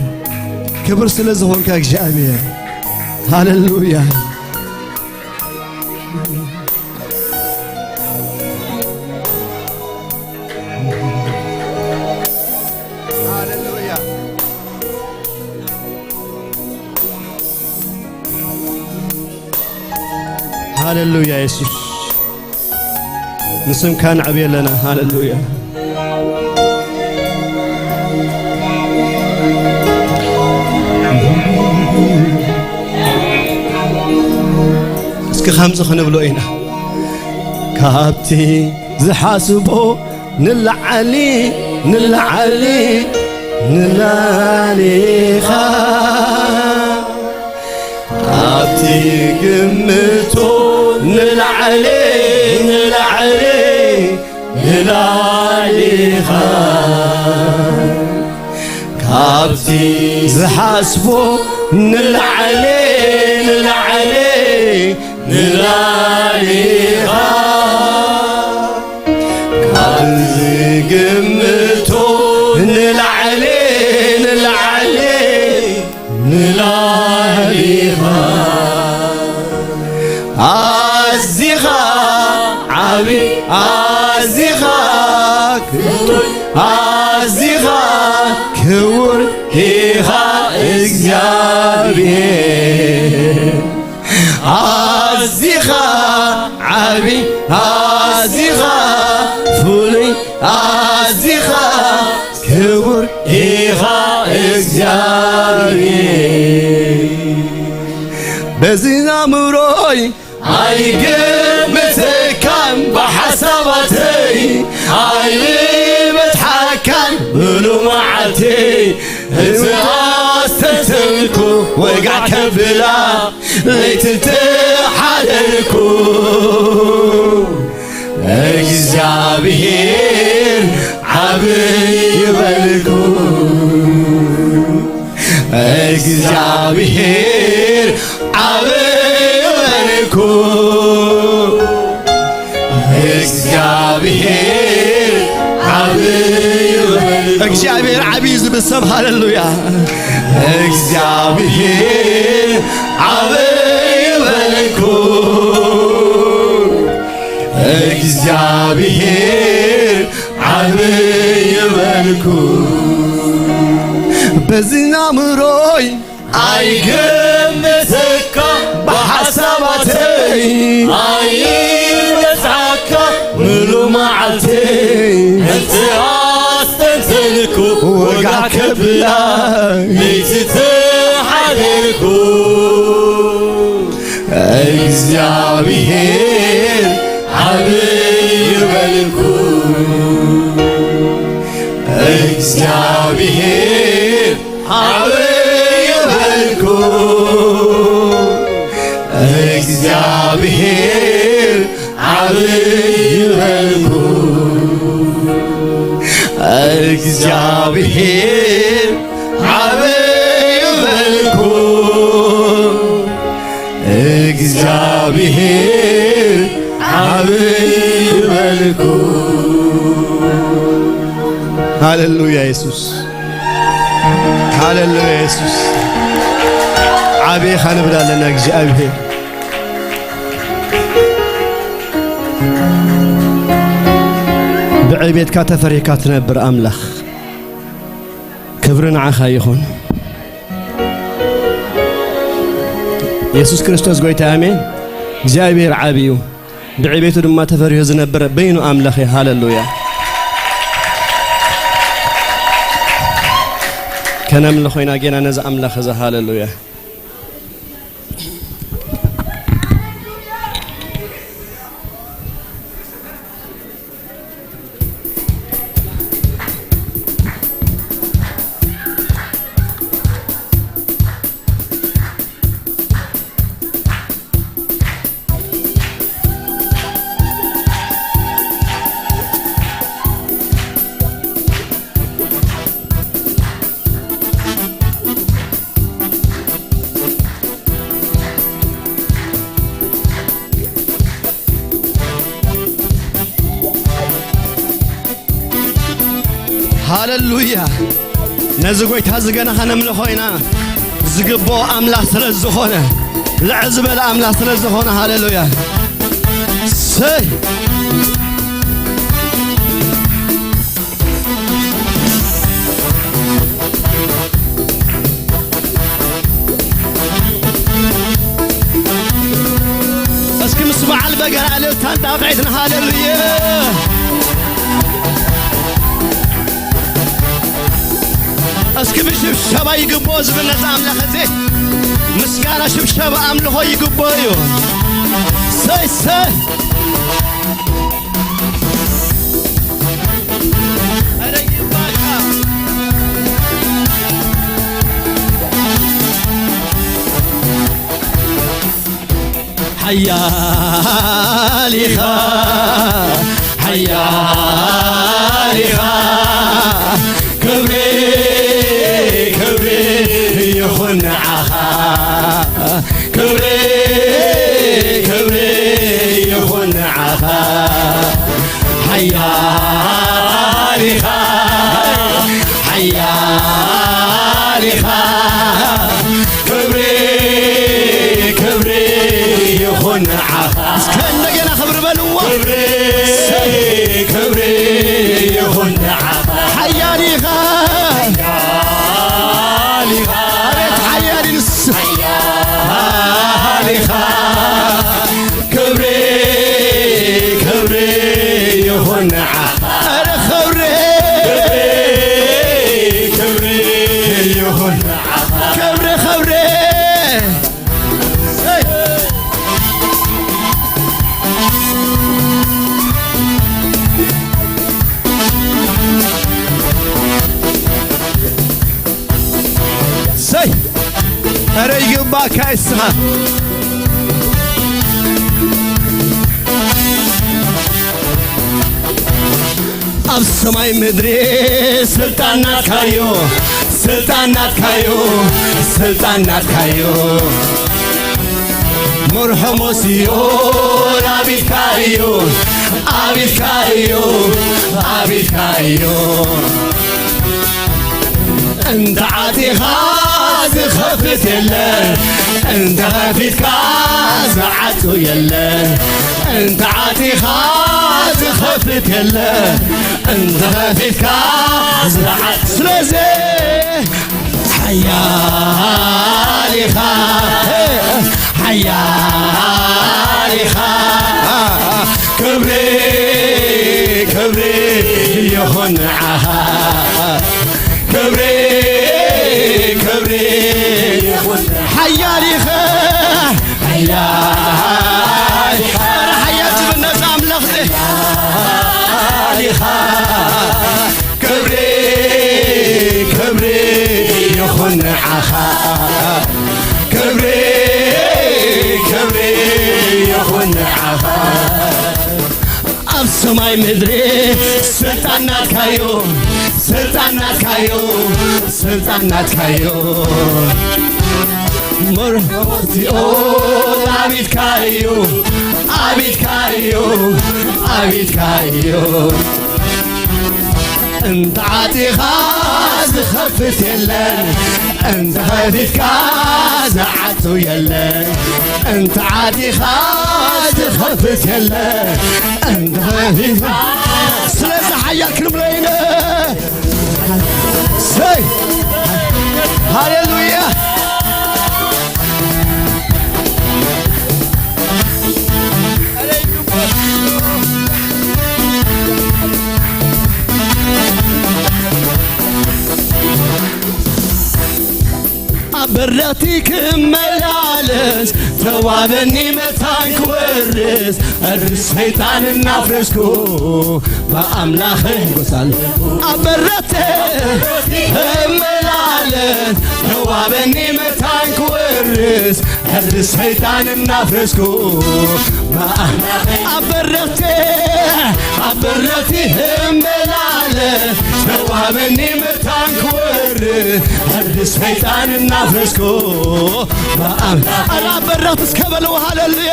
ክብር ስለ ዝኾንካ እግዚኣብሄር፣ ሃሌሉያ። ሃሌሉያ። ሃሌሉያ የሱስ፣ ንስምካ ነዕብዮ ኣለና። ሃሌሉያ። እስኪ ከምዚ ክንብሎ ኢና። ካብቲ ዝሓስቦ ንላዓሊ፣ ንላዓሊ፣ ንላሊኻ፣ ካብቲ ግምቶ ንላዓሊ፣ ንላዓሊ፣ ንላሊኻ፣ ካብቲ ዝሓስቦ ንላዓሊ፣ ንላዓሊ፣ ንላሊኻ፣ ካብ ዝግምቶ ንላዕሊ፣ ንላዕሊ፣ ኣዚኻ ዓቢ፣ ኣዚኻ ክቡር፣ ኣዚኻ ክቡር ኢኻ እግዚኣብሔር። ኣዚኻ ዓቢ፣ ኣዚኻ ፍሉይ፣ ኣዚኻ ክቡር ኢኻ እግዚኣብሔር። በዚ ኣእምሮይ ኣይግምተካን፣ ብሓሳባተይ ኣይበጽሓካን፣ ምሉእ መዓልተይ እቲ ኣስተንተንኩ ወጋሕ ከብላ ለይቲ ተሓደርኩ። እግዚኣብሔር ዓብይ በልኩ። እግዚኣብሔር ዓብይ በልኩ። እግዚኣብሔር ዓብይ በልኩ። እግዚኣብሔር ዓብይ ዝብል ሰብ ሃሌሉያ። እግዚኣብሔር ዓብይ በልኩ። እግዚኣብሔር ዓብይ በልኩ። በዚ ኣእምሮይ ኣይገምተካ፣ ብሓሳባተይ ኣይበጽሓካ፣ ምሉእ መዓልተይ እቲ ኣስተንተንኩ ወጋሕ ከብላ ለይቲ ተሓደርኩ። እግዚኣብሔር ዓብይ በልኩ። እግዚኣብሔር ዓብይ በልኩ። እግዚኣብሔር ዓብይ በልኩ። እግዚኣብሔር ዓብይ በልኩ። እግዚኣብሔር ዓብይ በልኩ። ሃሌሉያ የሱስ፣ ሃሌሉያ የሱስ። ዓብይ ኢኻ ንብል ኣለና እግዚኣብሔር። ብዕቤትካ ተፈሪህካ ትነብር ኣምላኽ፣ ክብሪ ንዓኻ ይኹን። የሱስ ክርስቶስ ጎይታ፣ ኣሜን። እግዚኣብሔር ዓቢ እዩ፣ ብዕቤቱ ድማ ተፈሪሁ ዝነብር በይኑ ኣምላኽ እዩ። ሃሌሉያ። ከነምልኾ ኢና ጌና ነዚ ኣምላኽ እዚ። ሃሌሉያ። ሃሌሉያ። ነዚ ጎይታ እዚ ገና ከነምልኾ ኢና። ዝግብኦ ኣምላኽ ስለ ዝኾነ፣ ልዕል ዝበለ ኣምላኽ ስለ ዝኾነ፣ ሃሌሉያ። ሰይ። እስኪ ምስ በዓል በገና እልልታን ጣቕዒትን ሃሌሉያ። እስኪ ብሽብሸባ ይግብኦ ዝብል ነዚ ኣምላኽ እዚ ምስጋና፣ ሽብሸባ፣ ኣምልኾ ይግብኦ እዩ። ሰይ ሰይ። ሓያል ኢኻ፣ ሓያል ኢኻ፣ ክብሪ፣ ክብሪ ይኹን ንዓኻ። ክብሪ፣ ክብሪ ይኹን ንዓኻ። ሓያል ኢኻ፣ ሓያል ኢኻ፣ ክብሪ፣ ኢኻ። ክብሪ ክብሪ ይኹን ንዓኻ። ኧረ ክብሪ ክብሪ ክብሪ ይኹን ንዓኻ። ክብሪ ክብሪ። ሄይ! ሰይ! ኧረ ይግባካ ይስኻ። ኣብ ሰማይ ምድሪ ስልጣን ናትካዮ፣ ስልጣን ናትካዮ፣ ስልጣን ናትካዮ። መርሖሞ ሲኦል ኣብ ኢድካ እዩ፣ ኣብ ኢድካ እዩ፣ ኣብ ኢድካ እዩ። እንተ ዓጺኻ ዝኸፍት የለን፣ እንተ ኸፊትካ ዝዓጹ የለን። እንተ ዓጺኻ ዝኸፍት የለን፣ እንተ ኸፊትካ ዝዓጹ። ስለዚ ሓያል ኢኻ፣ ሓያል ኢኻ። ክብሪ ክብሪ ይኹን ንዓኻ። ክብሪ ክብሪ ሓያል ኢኻ። ሓያል ኧረ ሓያል ዝብል ነፃ ኣምላኽ ደ ሓያል ኢኻ። ክብሪ ክብሪ ይኹን ንዓኻ። ክብሪ ክብሪ ይኹን ንዓኻ። ኣብ ሰማይ ምድሪ ስልጣን ናትካዮ፣ ስልጣን ናትካዮ፣ ስልጣን ናትካዮ። መርሆ ሲኦል ኣብ ኢድካ እዩ፣ ኣብ ኢድካ እዩ፣ ኣብ ኢድካ እዩ። እንተ ዓጺኻ ዝኸፍት የለን፣ እንተ ኸፊትካ ዝዓጹ የለን። እንተ ዓጺኻ ዝኸፍት የለን፣ እንተ ኸፊትካ። ስለዚ ሓያል ክንብሎ ኢና። ሰይ! ሃሌሉያ! ኣብ በረኽቲ ክመላለስ ተዋበኒ መታን ክወርስ ዕርዲ ሰይጣን እናፍረስኩ ብኣምላኸይ ሕጎስ ኣለኹ። ኣብ በረኽቲ ክመላለስ ተዋበኒ መታን ክወርስ ዕርዲ ሰይጣን እናፍረስኩ ብኣ-፣ ኣብ በረኽቲ ኣብ በረኽቲ እመላለስ ተዋበኒ መታን ክወርስ ዕርዲ ሰይጣን እናፍረስኩ ብኣ-፣ ኣላ በረኽቲ እስከ በልዎ ሃሌሉያ።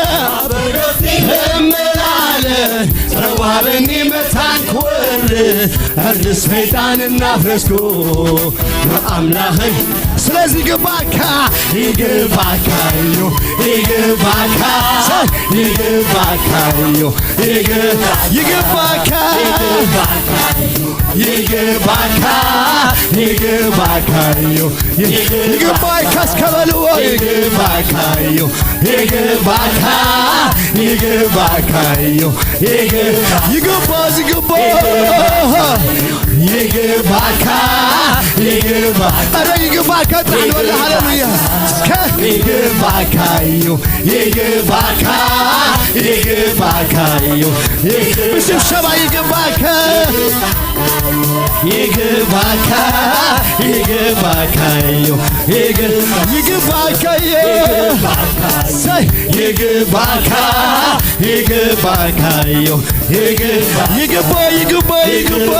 እመላለስ ተዋበኒ መታን ክወርስ ዕርዲ ሰይጣን እናፍረስኩ ብኣምላኸይ። ስለዚ ይግባካ፣ ይግባካ እዩ፣ ይግባካ፣ ይግባካ እዩ፣ ይግባካ፣ ይግባካ፣ ይግባካ፣ ይግባካ እዩ፣ ይግባካ እስከ በልዎ። ይግባካ እዩ፣ ይግባካ፣ ይግባካ እዩ፣ ይግ-፣ ይግባ፣ ይግባ፣ ይግባካ፣ ይግባ። ኧረ ይግባካ፣ ጥራሕ ንበል፣ ሃሌሉያ። እስከ ይግባካ እዩ፣ ይግባካ፣ ይግባካ እዩ፣ ይግ-፣ ብሽብሸባ ይግባካ። ይግባካ፣ ይግባካ እዩ፣ ይግ-፣ ይግባካ እዩ። ይግባካ፣ ሰይ! ይግባካ፣ ይግባካ እዩ፣ ይግባ-፣ ይግባ፣ ይግባ፣ ይግባ።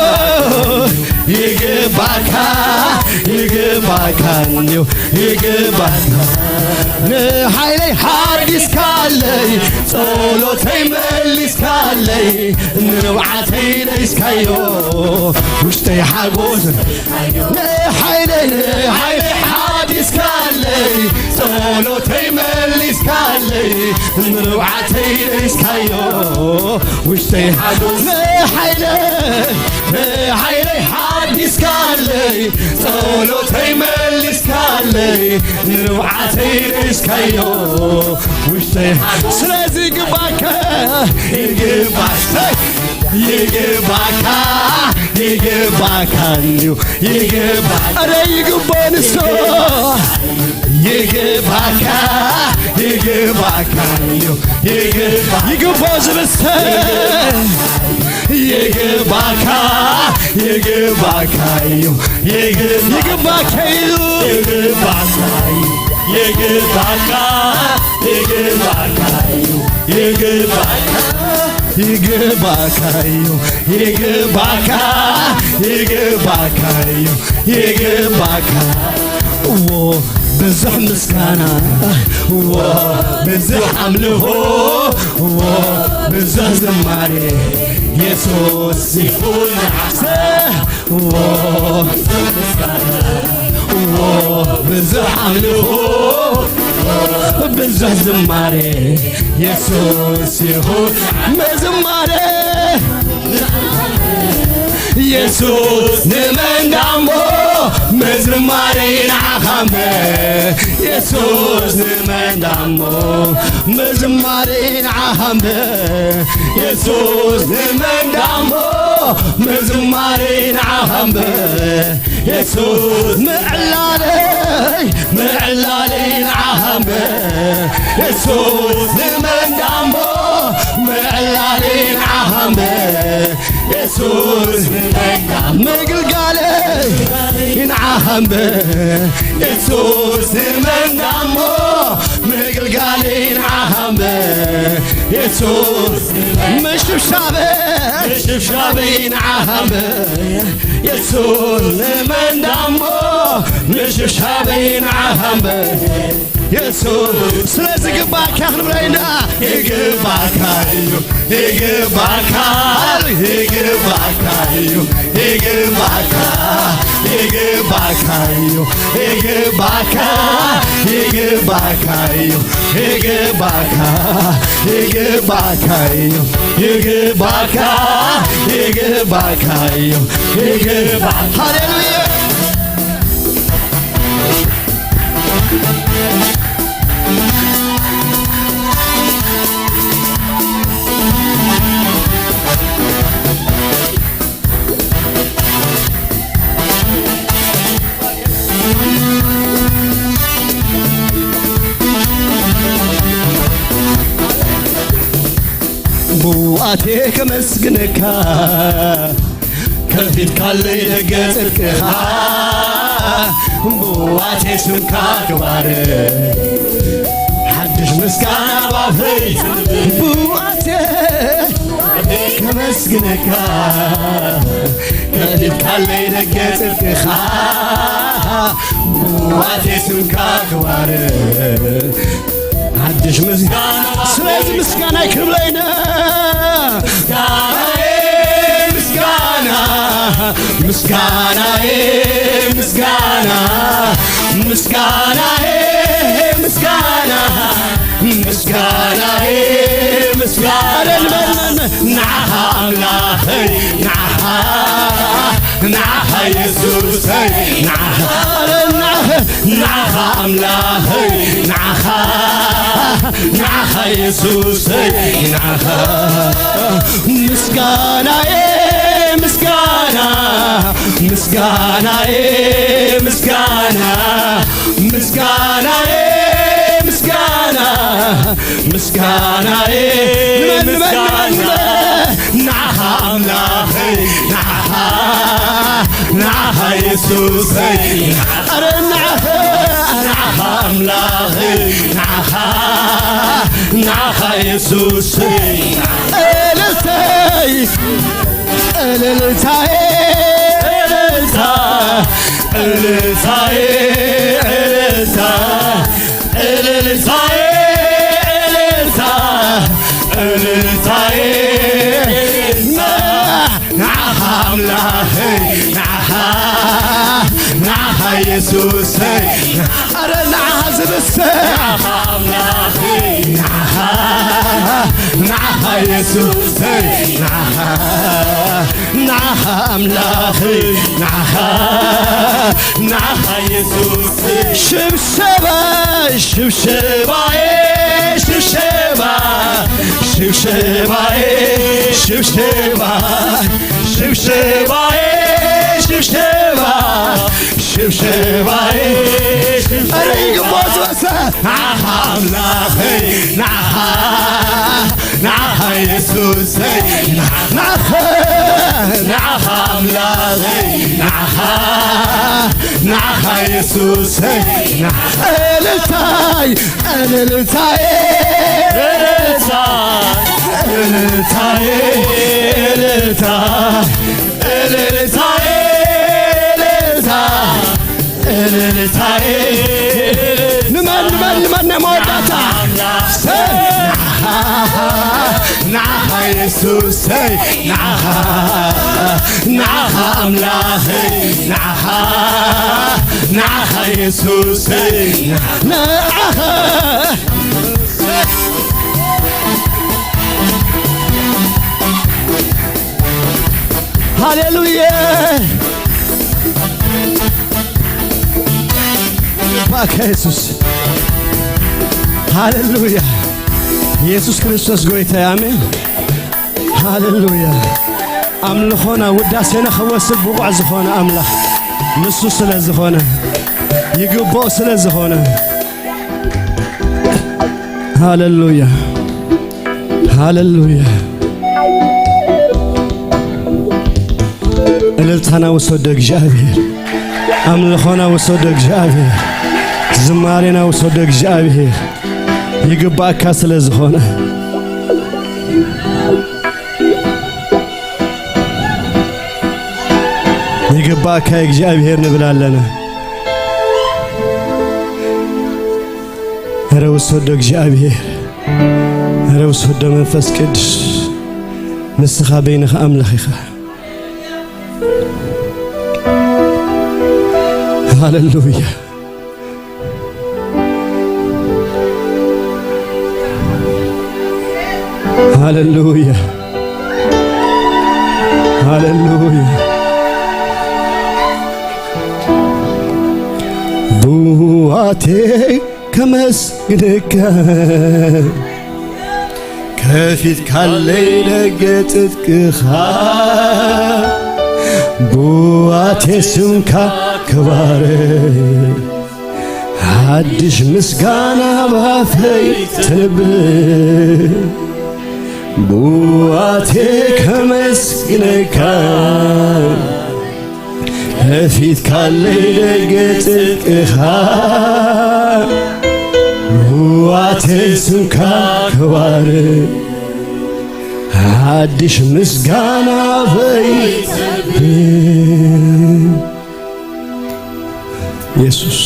ይግባካ፣ ይግባካ እዩ፣ ይግባካ። ንሓይለይ ሓዲስካለይ፣ ጸሎተይ መሊስካለይ፣ ንንብዓተይ ደይስካዮ፣ ውሽጠይ ሓጎስ ንሓይለይ፣ ንሓይለይ ሓዲስካለይ፣ ጸሎተይ መሊስካለይ፣ ንንብዓተይ ደይስካዮ፣ ውሽጠይ ሓጎስ ንሓይለይ፣ ንሓይለይ ሓዲስካለይ፣ ጸሎተይ መሊስካለይ፣ ንንብዓተይ ደይስካዮ፣ ስለዚ ይግባካ፣ ይግባካ፣ ይግባካ፣ ይግባካ እዩ፣ ይግባካ። ኣረ ይግባን እሱ። ይግባካ፣ ይግባካ እዩ፣ ይግባ-፣ ይግባው ዝብስተ። ይግባካ፣ ይግባካ እዩ፣ ይግባ-፣ ይግባካ እዩ። ይግባካ እዩ፣ ይግባካ፣ ይግባካ እዩ፣ ይግባካ። ይግባካ እዩ፣ ይግባካ፣ ይግባካ እዩ፣ ይግባካ። እዎ ብዙሕ ምስጋና፣ እዎ ብዙሕ ኣምልኾ፣ እዎ ብዙሕ ዝማሬ የሱስ ይኹን ንዓኻ። እዎ፣ እዎ፣ ብዙሕ ኣምልኾ፣ ብዙሕ ዝማሬ፣ የሱስ ይኹን መዝማሬ። የሱስ ንመን ዳሞ መዝማሬ ንዓኻ እምበር። የሱስ ንመን ዳሞ መዝማሬ ንዓኻ እምበር። የሱስ ንመን ዳሞ መዝማሬ ንዓኻ እምበር። የሱስ ምዕላለይ፣ ምዕላለይ ንዓኻ እምበር። የሱስ ንመን ዳሞ ምዕላለይ ንዓኻ እምበር። የሱስ ንመን ዳሞ ምግልጋለይ ንዓኻ እምበር። የሱስ ንመን ዳሞ ምግልጋለይ ንዓኻ እምበር። የሱስ ምሽብሻበ፣ ምሽብሻበይ ንዓኻ እምበር። የሱስ ንመን ዳሞ ምሽብሻበይ ንዓኻ እምበር። የሱስ ስለዚ ይግባካ ክንብሎ ኢና። ይግባካ እዩ፣ ይግባካ፣ ይግባካ እዩ፣ ይግባካ፣ ይግባካ እዩ፣ ይግባካ፣ ይግባካ እዩ፣ ይግባካ፣ ይግባካ እዩ፣ ይግባካ፣ ይግባካ እዩ፣ ይግባካ። ሃሌሉያ። ብውኣቴ ከመስግነካ ከፊትካለይ ደገ ጽድቅኻ፣ ብውኣቴ ስምካ ክባረ ሓድሽ ምስጋና ባፈይ። ብውኣቴ ከመስግነካ ከፊትካለይ ደገ ጽድቅኻ፣ ብውኣቴ ስምካ ክባረ ሓድሽ ምስጋና። ስለዚ ምስጋና ይክብለይና። ምስጋናዬ ምስጋና፣ ምስጋናዬ ምስጋና፣ ምስጋናዬ ምስጋና፣ ምስጋናዬ ምስጋና። ንዓኻ ኣምላኸይ፣ ንዓኻ፣ ንዓኻ የሱሰይ፣ ንዓኻ፣ ንዓኻ፣ ንዓኻ ኣምላኸይ፣ ንዓኻ፣ ንዓኻ የሱሰይ፣ ንዓኻ ምስጋናዬ ምስጋና፣ ምስጋናዬ ምስጋና፣ ምስጋናዬ ምስጋና፣ ምስጋናዬ ንመን፣ ንመን፣ ንመን፣ ምስጋና። ንመን? ንዓኻ ኣምላኸይ፣ ንዓኻ፣ ንዓኻ የሱሰይ፣ ኣረ ንዓኻ፣ ንዓኻ ኣምላኸይ፣ ንዓኻ፣ ንዓኻ የሱሰይ፣ እልልተይ፣ እልልታዬ፣ እልልታ፣ እልልታዬ፣ እልልታ፣ እልልታዬ፣ እልልታ፣ እልልታዬ፣ ንዓኻ ኣምላኸይ፣ ንዓኻ፣ ንዓኻ የሱሰይ፣ ኣረ ንዓኻ ዝብሰ፣ ንዓኻ ኣምላኸይ፣ ንዓኻ፣ ንዓኻ የሱሰይ፣ ንዓኻ፣ ንዓኻ ኣምላኸይ፣ ንዓኻ፣ ንዓኻ የሱስ። ሽብሸባ፣ ሽብሸባዬ፣ ሽብሸባ ሽብሸባዬ ሽብሸባ ሽብሸባዬ ሽብሸባ ሽብሸባዬ ሽብሸባ ኧረ ይግባው ዝበሰ ናኻ ኣምላኸይ ናኻ ናኻ የሱሰይ ናኻ ናኻ ናኻ ኣምላኸይ ናኻ ናኻ የሱሰይ ናኻ እልልታይ እልልታዬ እልልታ እልልታዬ እልልታ እልልታዬ እልልታ እልልታዬ ንመን ንመን ንመን ናይ መወዳእታ ናኻ የሱሰይ ናኻ ናኻ ኣምላኸይ ናኻ ናኻ የሱሰይ ናኻ ሃሌሉያ ባካ የሱስ ሃሌሉያ ኢየሱስ ክርስቶስ ጎይታ ኣሜን ሃሌሉያ ኣምልኾና ውዳሴና ክወስድ ብቑዕ ዝኾነ ኣምላኽ ንሱ ስለ ዝኾነ ይግባኦ ስለ ዝኾነ ሃሌሉያ ሃሌሉያ እልልታና ውሰዶ እግዚኣብሔር ኣምልኾና ውሰዶ እግዚኣብሔር ዝማሬና ውሰዶ እግዚኣብሔር ይግባእካ ስለ ዝኾነ ይግባእካ እግዚኣብሔር ንብል ኣለና ኧረ ውሰዶ እግዚኣብሔር ኧረ ውሰዶ መንፈስ ቅዱስ ንስኻ በይንኻ ኣምላኽ ኢኻ ሃሌሉያ ሃሌሉያ ሃሌሉያ ብዋቴ ከመስግንካ ከፊትካለይ ደገ ጽድቅኻ ብዋቴ ስምካ ክባረ ሓድሽ ምስጋና ባፈይ ተንብር ብዋቴ ከመስግነካ ከፊትካለይ ደገ ጽድቅኻ ብዋቴ ስምካ ክባር ሓድሽ ምስጋና በይተብን የሱስ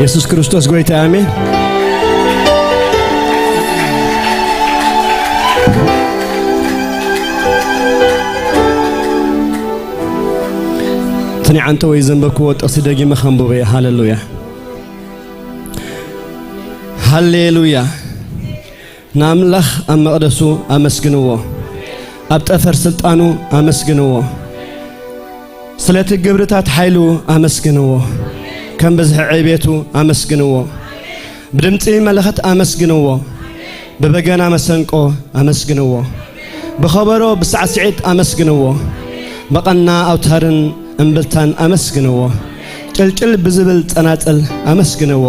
የሱስ ክርስቶስ ጎይታ ኣሜን ትኒ ዓንተ ወይ ዘንበክዎ ጥቕሲ ደጊመ ከንብበ ሃሌሉያ ሃሌሉያ ንኣምላኽ ኣብ መቕደሱ ኣመስግንዎ ኣብ ጠፈር ስልጣኑ ኣመስግንዎ ስለቲ ግብርታት ሓይሉ ኣመስግንዎ ከም ብዝሒ ዕቤቱ ኣመስግንዎ ብድምፂ መለኸት ኣመስግንዎ ብበገና መሰንቆ ኣመስግንዎ ብኸበሮ ብሳዕስዒት ኣመስግንዎ ብቐና ኣውታርን እምብልታን ኣመስግንዎ ጭልጭል ብዝብል ጸናጽል ኣመስግንዎ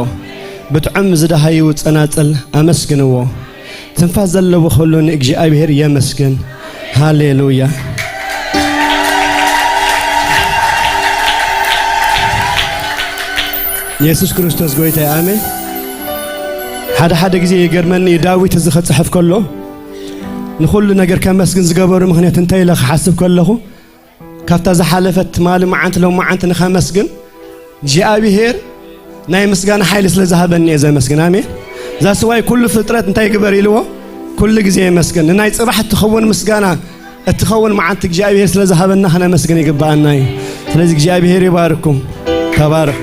ብጥዑም ዝደሃዩ ጸናጽል ኣመስግንዎ ትንፋስ ዘለዎ ኩሉ ንእግዚኣብሔር የመስግን ሃሌሉያ የሱስ ክርስቶስ ጎይታይ ኣሜን ሓደ ሓደ ግዜ ይገርመኒ ዳዊት እዚ ከጽሕፍ ከሎ ንኹሉ ነገር ከመስግን ዝገበሩ ምኽንያት እንታይ ኢለ ክሓስብ ከለኹ ካብታ ዝሓለፈት ትማሊ መዓንቲ ሎም መዓንቲ ንኸመስግን እግዚኣብሔር ናይ ምስጋና ሓይሊ ስለ ዝሃበኒ እየ ዘመስግን ኣሜን ዛስዋይ ኩሉ ፍጥረት እንታይ ግበር ኢልዎ ኩሉ ግዜ የመስግን ንናይ ፅባሕ እትኸውን ምስጋና እትኸውን መዓንቲ እግዚኣብሔር ስለ ዝሃበና ክነመስግን ይግባኣና እዩ ስለዚ እግዚኣብሔር ይባርኩም ተባረኹ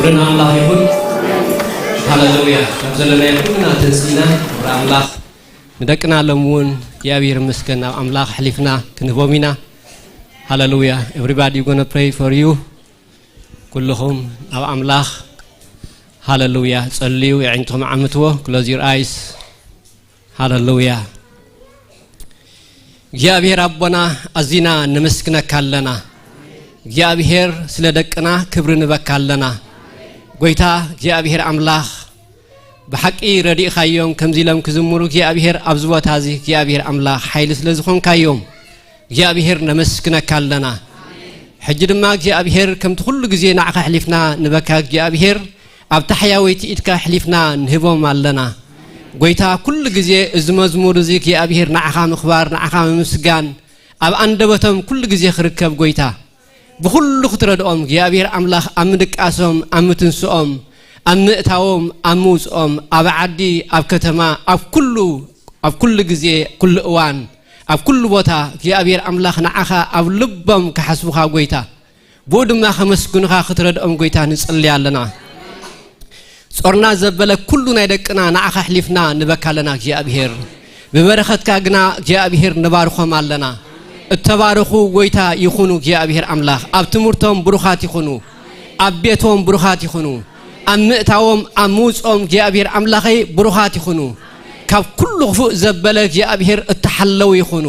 ኣምላኽ ይኹን። ሃሌሉያ። ካብ ዘለናዮ ኩልና ተንሲእና ክብሪ ኣምላኽ ንደቅና ሎም እውን እግዚኣብሔር ይመስገን ናብ ኣምላኽ ኣሕሊፍና ክንህቦም ኢና። ሃሌሉያ። Everybody gonna pray for you. ኩልኹም ኣብ ኣምላኽ ሃሌሉያ ጸልዩ፣ የዒንትኹም ዓምትዎ። Close your eyes. ሃሌሉያ። እግዚኣብሔር ኣቦና፣ ኣዚና ነመስግነካ ኣለና። እግዚኣብሔር ስለ ደቅና ክብሪ ንበካ ኣለና። ጎይታ እግዚኣብሔር ኣምላኽ፣ ብሓቂ ረዲእኻዮም ከምዚ ኢሎም ክዝምሩ እግዚኣብሔር ኣብዚ ቦታ እዚ እግዚኣብሔር ኣምላኽ ሓይሊ ስለ ዝኾንካዮም እግዚኣብሔር ነመስግነካ ኣለና። ሕጂ ድማ እግዚኣብሔር ከምቲ ኩሉ ግዜ ንዓኻ ኣሕሊፍና ንበካ እግዚኣብሔር ኣብ ታሕያወይቲ ኢድካ ኣሕሊፍና ንህቦም ኣለና። ጎይታ ኩሉ ግዜ እዚ መዝሙር እዚ እግዚኣብሔር ንዓኻ ምኽባር ንዓኻ ምምስጋን ኣብ ኣንደበቶም ኩሉ ግዜ ክርከብ ጎይታ ብኹሉ ክትረድኦም እግዚኣብሔር ኣምላኽ ኣብ ምድቃሶም ኣብ ምትንስኦም ኣብ ምእታዎም ኣብ ምውፅኦም ኣብ ዓዲ ኣብ ከተማ ኣብ ኩሉ ኣብ ኩሉ ግዜ ኩሉ እዋን ኣብ ኩሉ ቦታ እግዚኣብሔር ኣምላኽ ንዓኻ ኣብ ልቦም ክሓስቡኻ ጎይታ ብኡ ድማ ከመስግኑኻ ክትረድኦም ጎይታ ንጽሊ ኣለና። ጾርና ዘበለ ኩሉ ናይ ደቅና ንዓኻ ኣሕሊፍና ንበካ ኣለና እግዚኣብሔር። ብበረኸትካ ግና እግዚኣብሔር ንባርኾም ኣለና። እተባረኹ ጎይታ ይኹኑ እግዚኣብሔር ኣምላኽ። ኣብ ትምህርቶም ብሩኻት ይኹኑ። ኣብ ቤቶም ብሩኻት ይኹኑ። ኣብ ምእታዎም ኣብ ምውፅኦም እግዚኣብሔር ኣምላኸይ ብሩኻት ይኹኑ። ካብ ኩሉ ክፉእ ዘበለ እግዚኣብሔር እተሓለዉ ይኹኑ።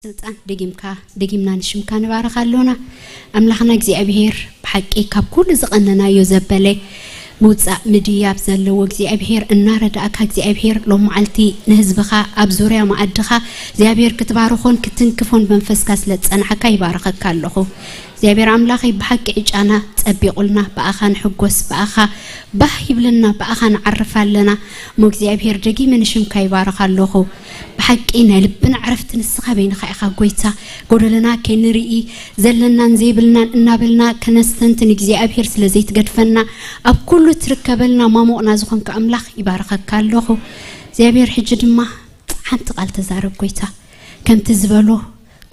ስልጣን ደጊምካ ደጊምና ንሽምካ ንባረኽ ኣሎና። ኣምላኽና እግዚኣብሔር ብሓቂ ካብ ኩሉ ዝቐነናዮ ዘበለ ምውጻእ ምድያብ ዘለዎ እግዚኣብሔር እናረዳእካ እግዚኣብሔር ሎም መዓልቲ ንህዝብኻ ኣብ ዙርያ መኣድኻ እግዚኣብሔር ክትባርኾን ክትንክፎን መንፈስካ ስለ ዝጸናሕካ ይባርኸካ ኣለኹ። እግዚኣብሔር ኣምላኸይ ብሓቂ ዕጫና ጸቢቑልና ብኣኻ ንሕጎስ ብኣኻ ባህ ይብለና ብኣኻ ንዓርፍ ኣለና። እሞ እግዚኣብሔር ደጊመ ንሽምካ ይባርኽ ኣለኹ። ብሓቂ ናይ ልብና ዕረፍቲ ንስኻ በይንኻ ኢኻ ጎይታ። ጎደለና ከይንርኢ ዘለናን ዘይብልናን እናበልና ከነስተንትን እግዚኣብሔር ስለ ዘይትገድፈና ኣብ ኩሉ ትርከበልና ማሞቕና ዝኾንካ ኣምላኽ ይባርኸካ ኣለኹ። እግዚኣብሔር ሕጂ ድማ ሓንቲ ቃል ተዛረብ ጎይታ። ከምቲ ዝበሎ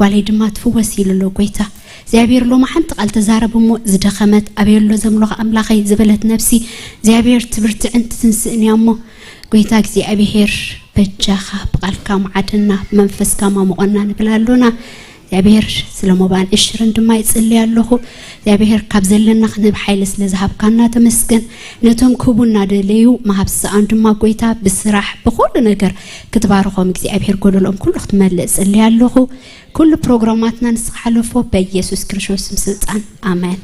ጓለይ ድማ ትፍወስ ኢሉ ኣሎ ጎይታ። እግዚኣብሔር ሎማ ሓንቲ ቃል ተዛረብ እሞ ዝደኸመት ኣበየሎ ዘምሎኻ ኣምላኸይ ዝበለት ነብሲ እግዚኣብሔር ትብርትዕን ትትንስእን እያ እሞ ጎይታ እግዚኣብሔር በጃኻ ብቃልካ መዓደና ብመንፈስካ ማሞቐና ንብል ኣሎና። እግዚኣብሔር ስለ ሞባን ዕሽርን ድማ ይጽልይ ኣለኹ። እግዚኣብሔር ካብ ዘለና ክንህብ ሓይሊ ስለ ዝሃብካና ተመስገን። ነቶም ክህቡ እናደለዩ ምሃብ ዝሰኣኑ ድማ ጎይታ ብስራሕ ብኹሉ ነገር ክትባርኾም እግዚኣብሔር ጎደሎኦም ኩሉ ክትመልእ እጽልይ ኣለኹ። ኩሉ ፕሮግራማትና ንስኻ ሓለፎ በኢየሱስ ክርስቶስ ስም ስልጣን ኣሜን።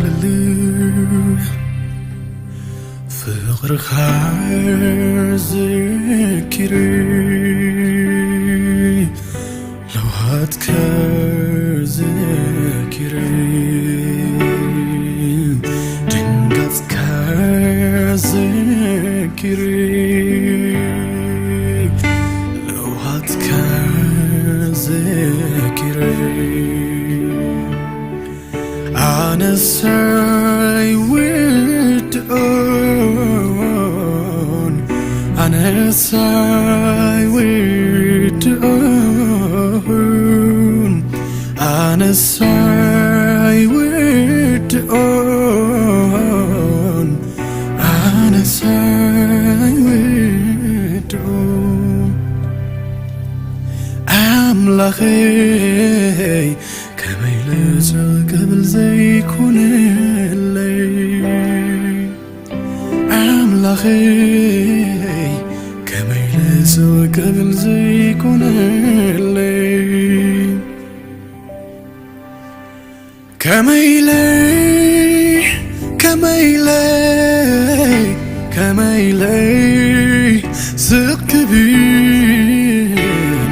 ሃሌሉያ ፍቕርኻ ዘኪረ ኣትካ ዘኪረ፣ ድንጋጽካ ዘኪረ፣ ለውሃትካ ዘኪረ፣ ኣነስ ኣይውድኦን፣ ኣነስ ኣይውድኦን፣ ኣነስ ኣይውድኦን፣ ኣነስ ኣይውድኦን። ኣምላኸይ ከመይ ኢለ ስቕ ክብል ዘይኮነለይ? ኣምላኸይ ከመይ ኢለ ስቕ ክብል ዘይኮነለይ? ከመይ ኢለ፣ ከመይ ኢለ፣ ከመይ ኢለ ስቕ ክብል፣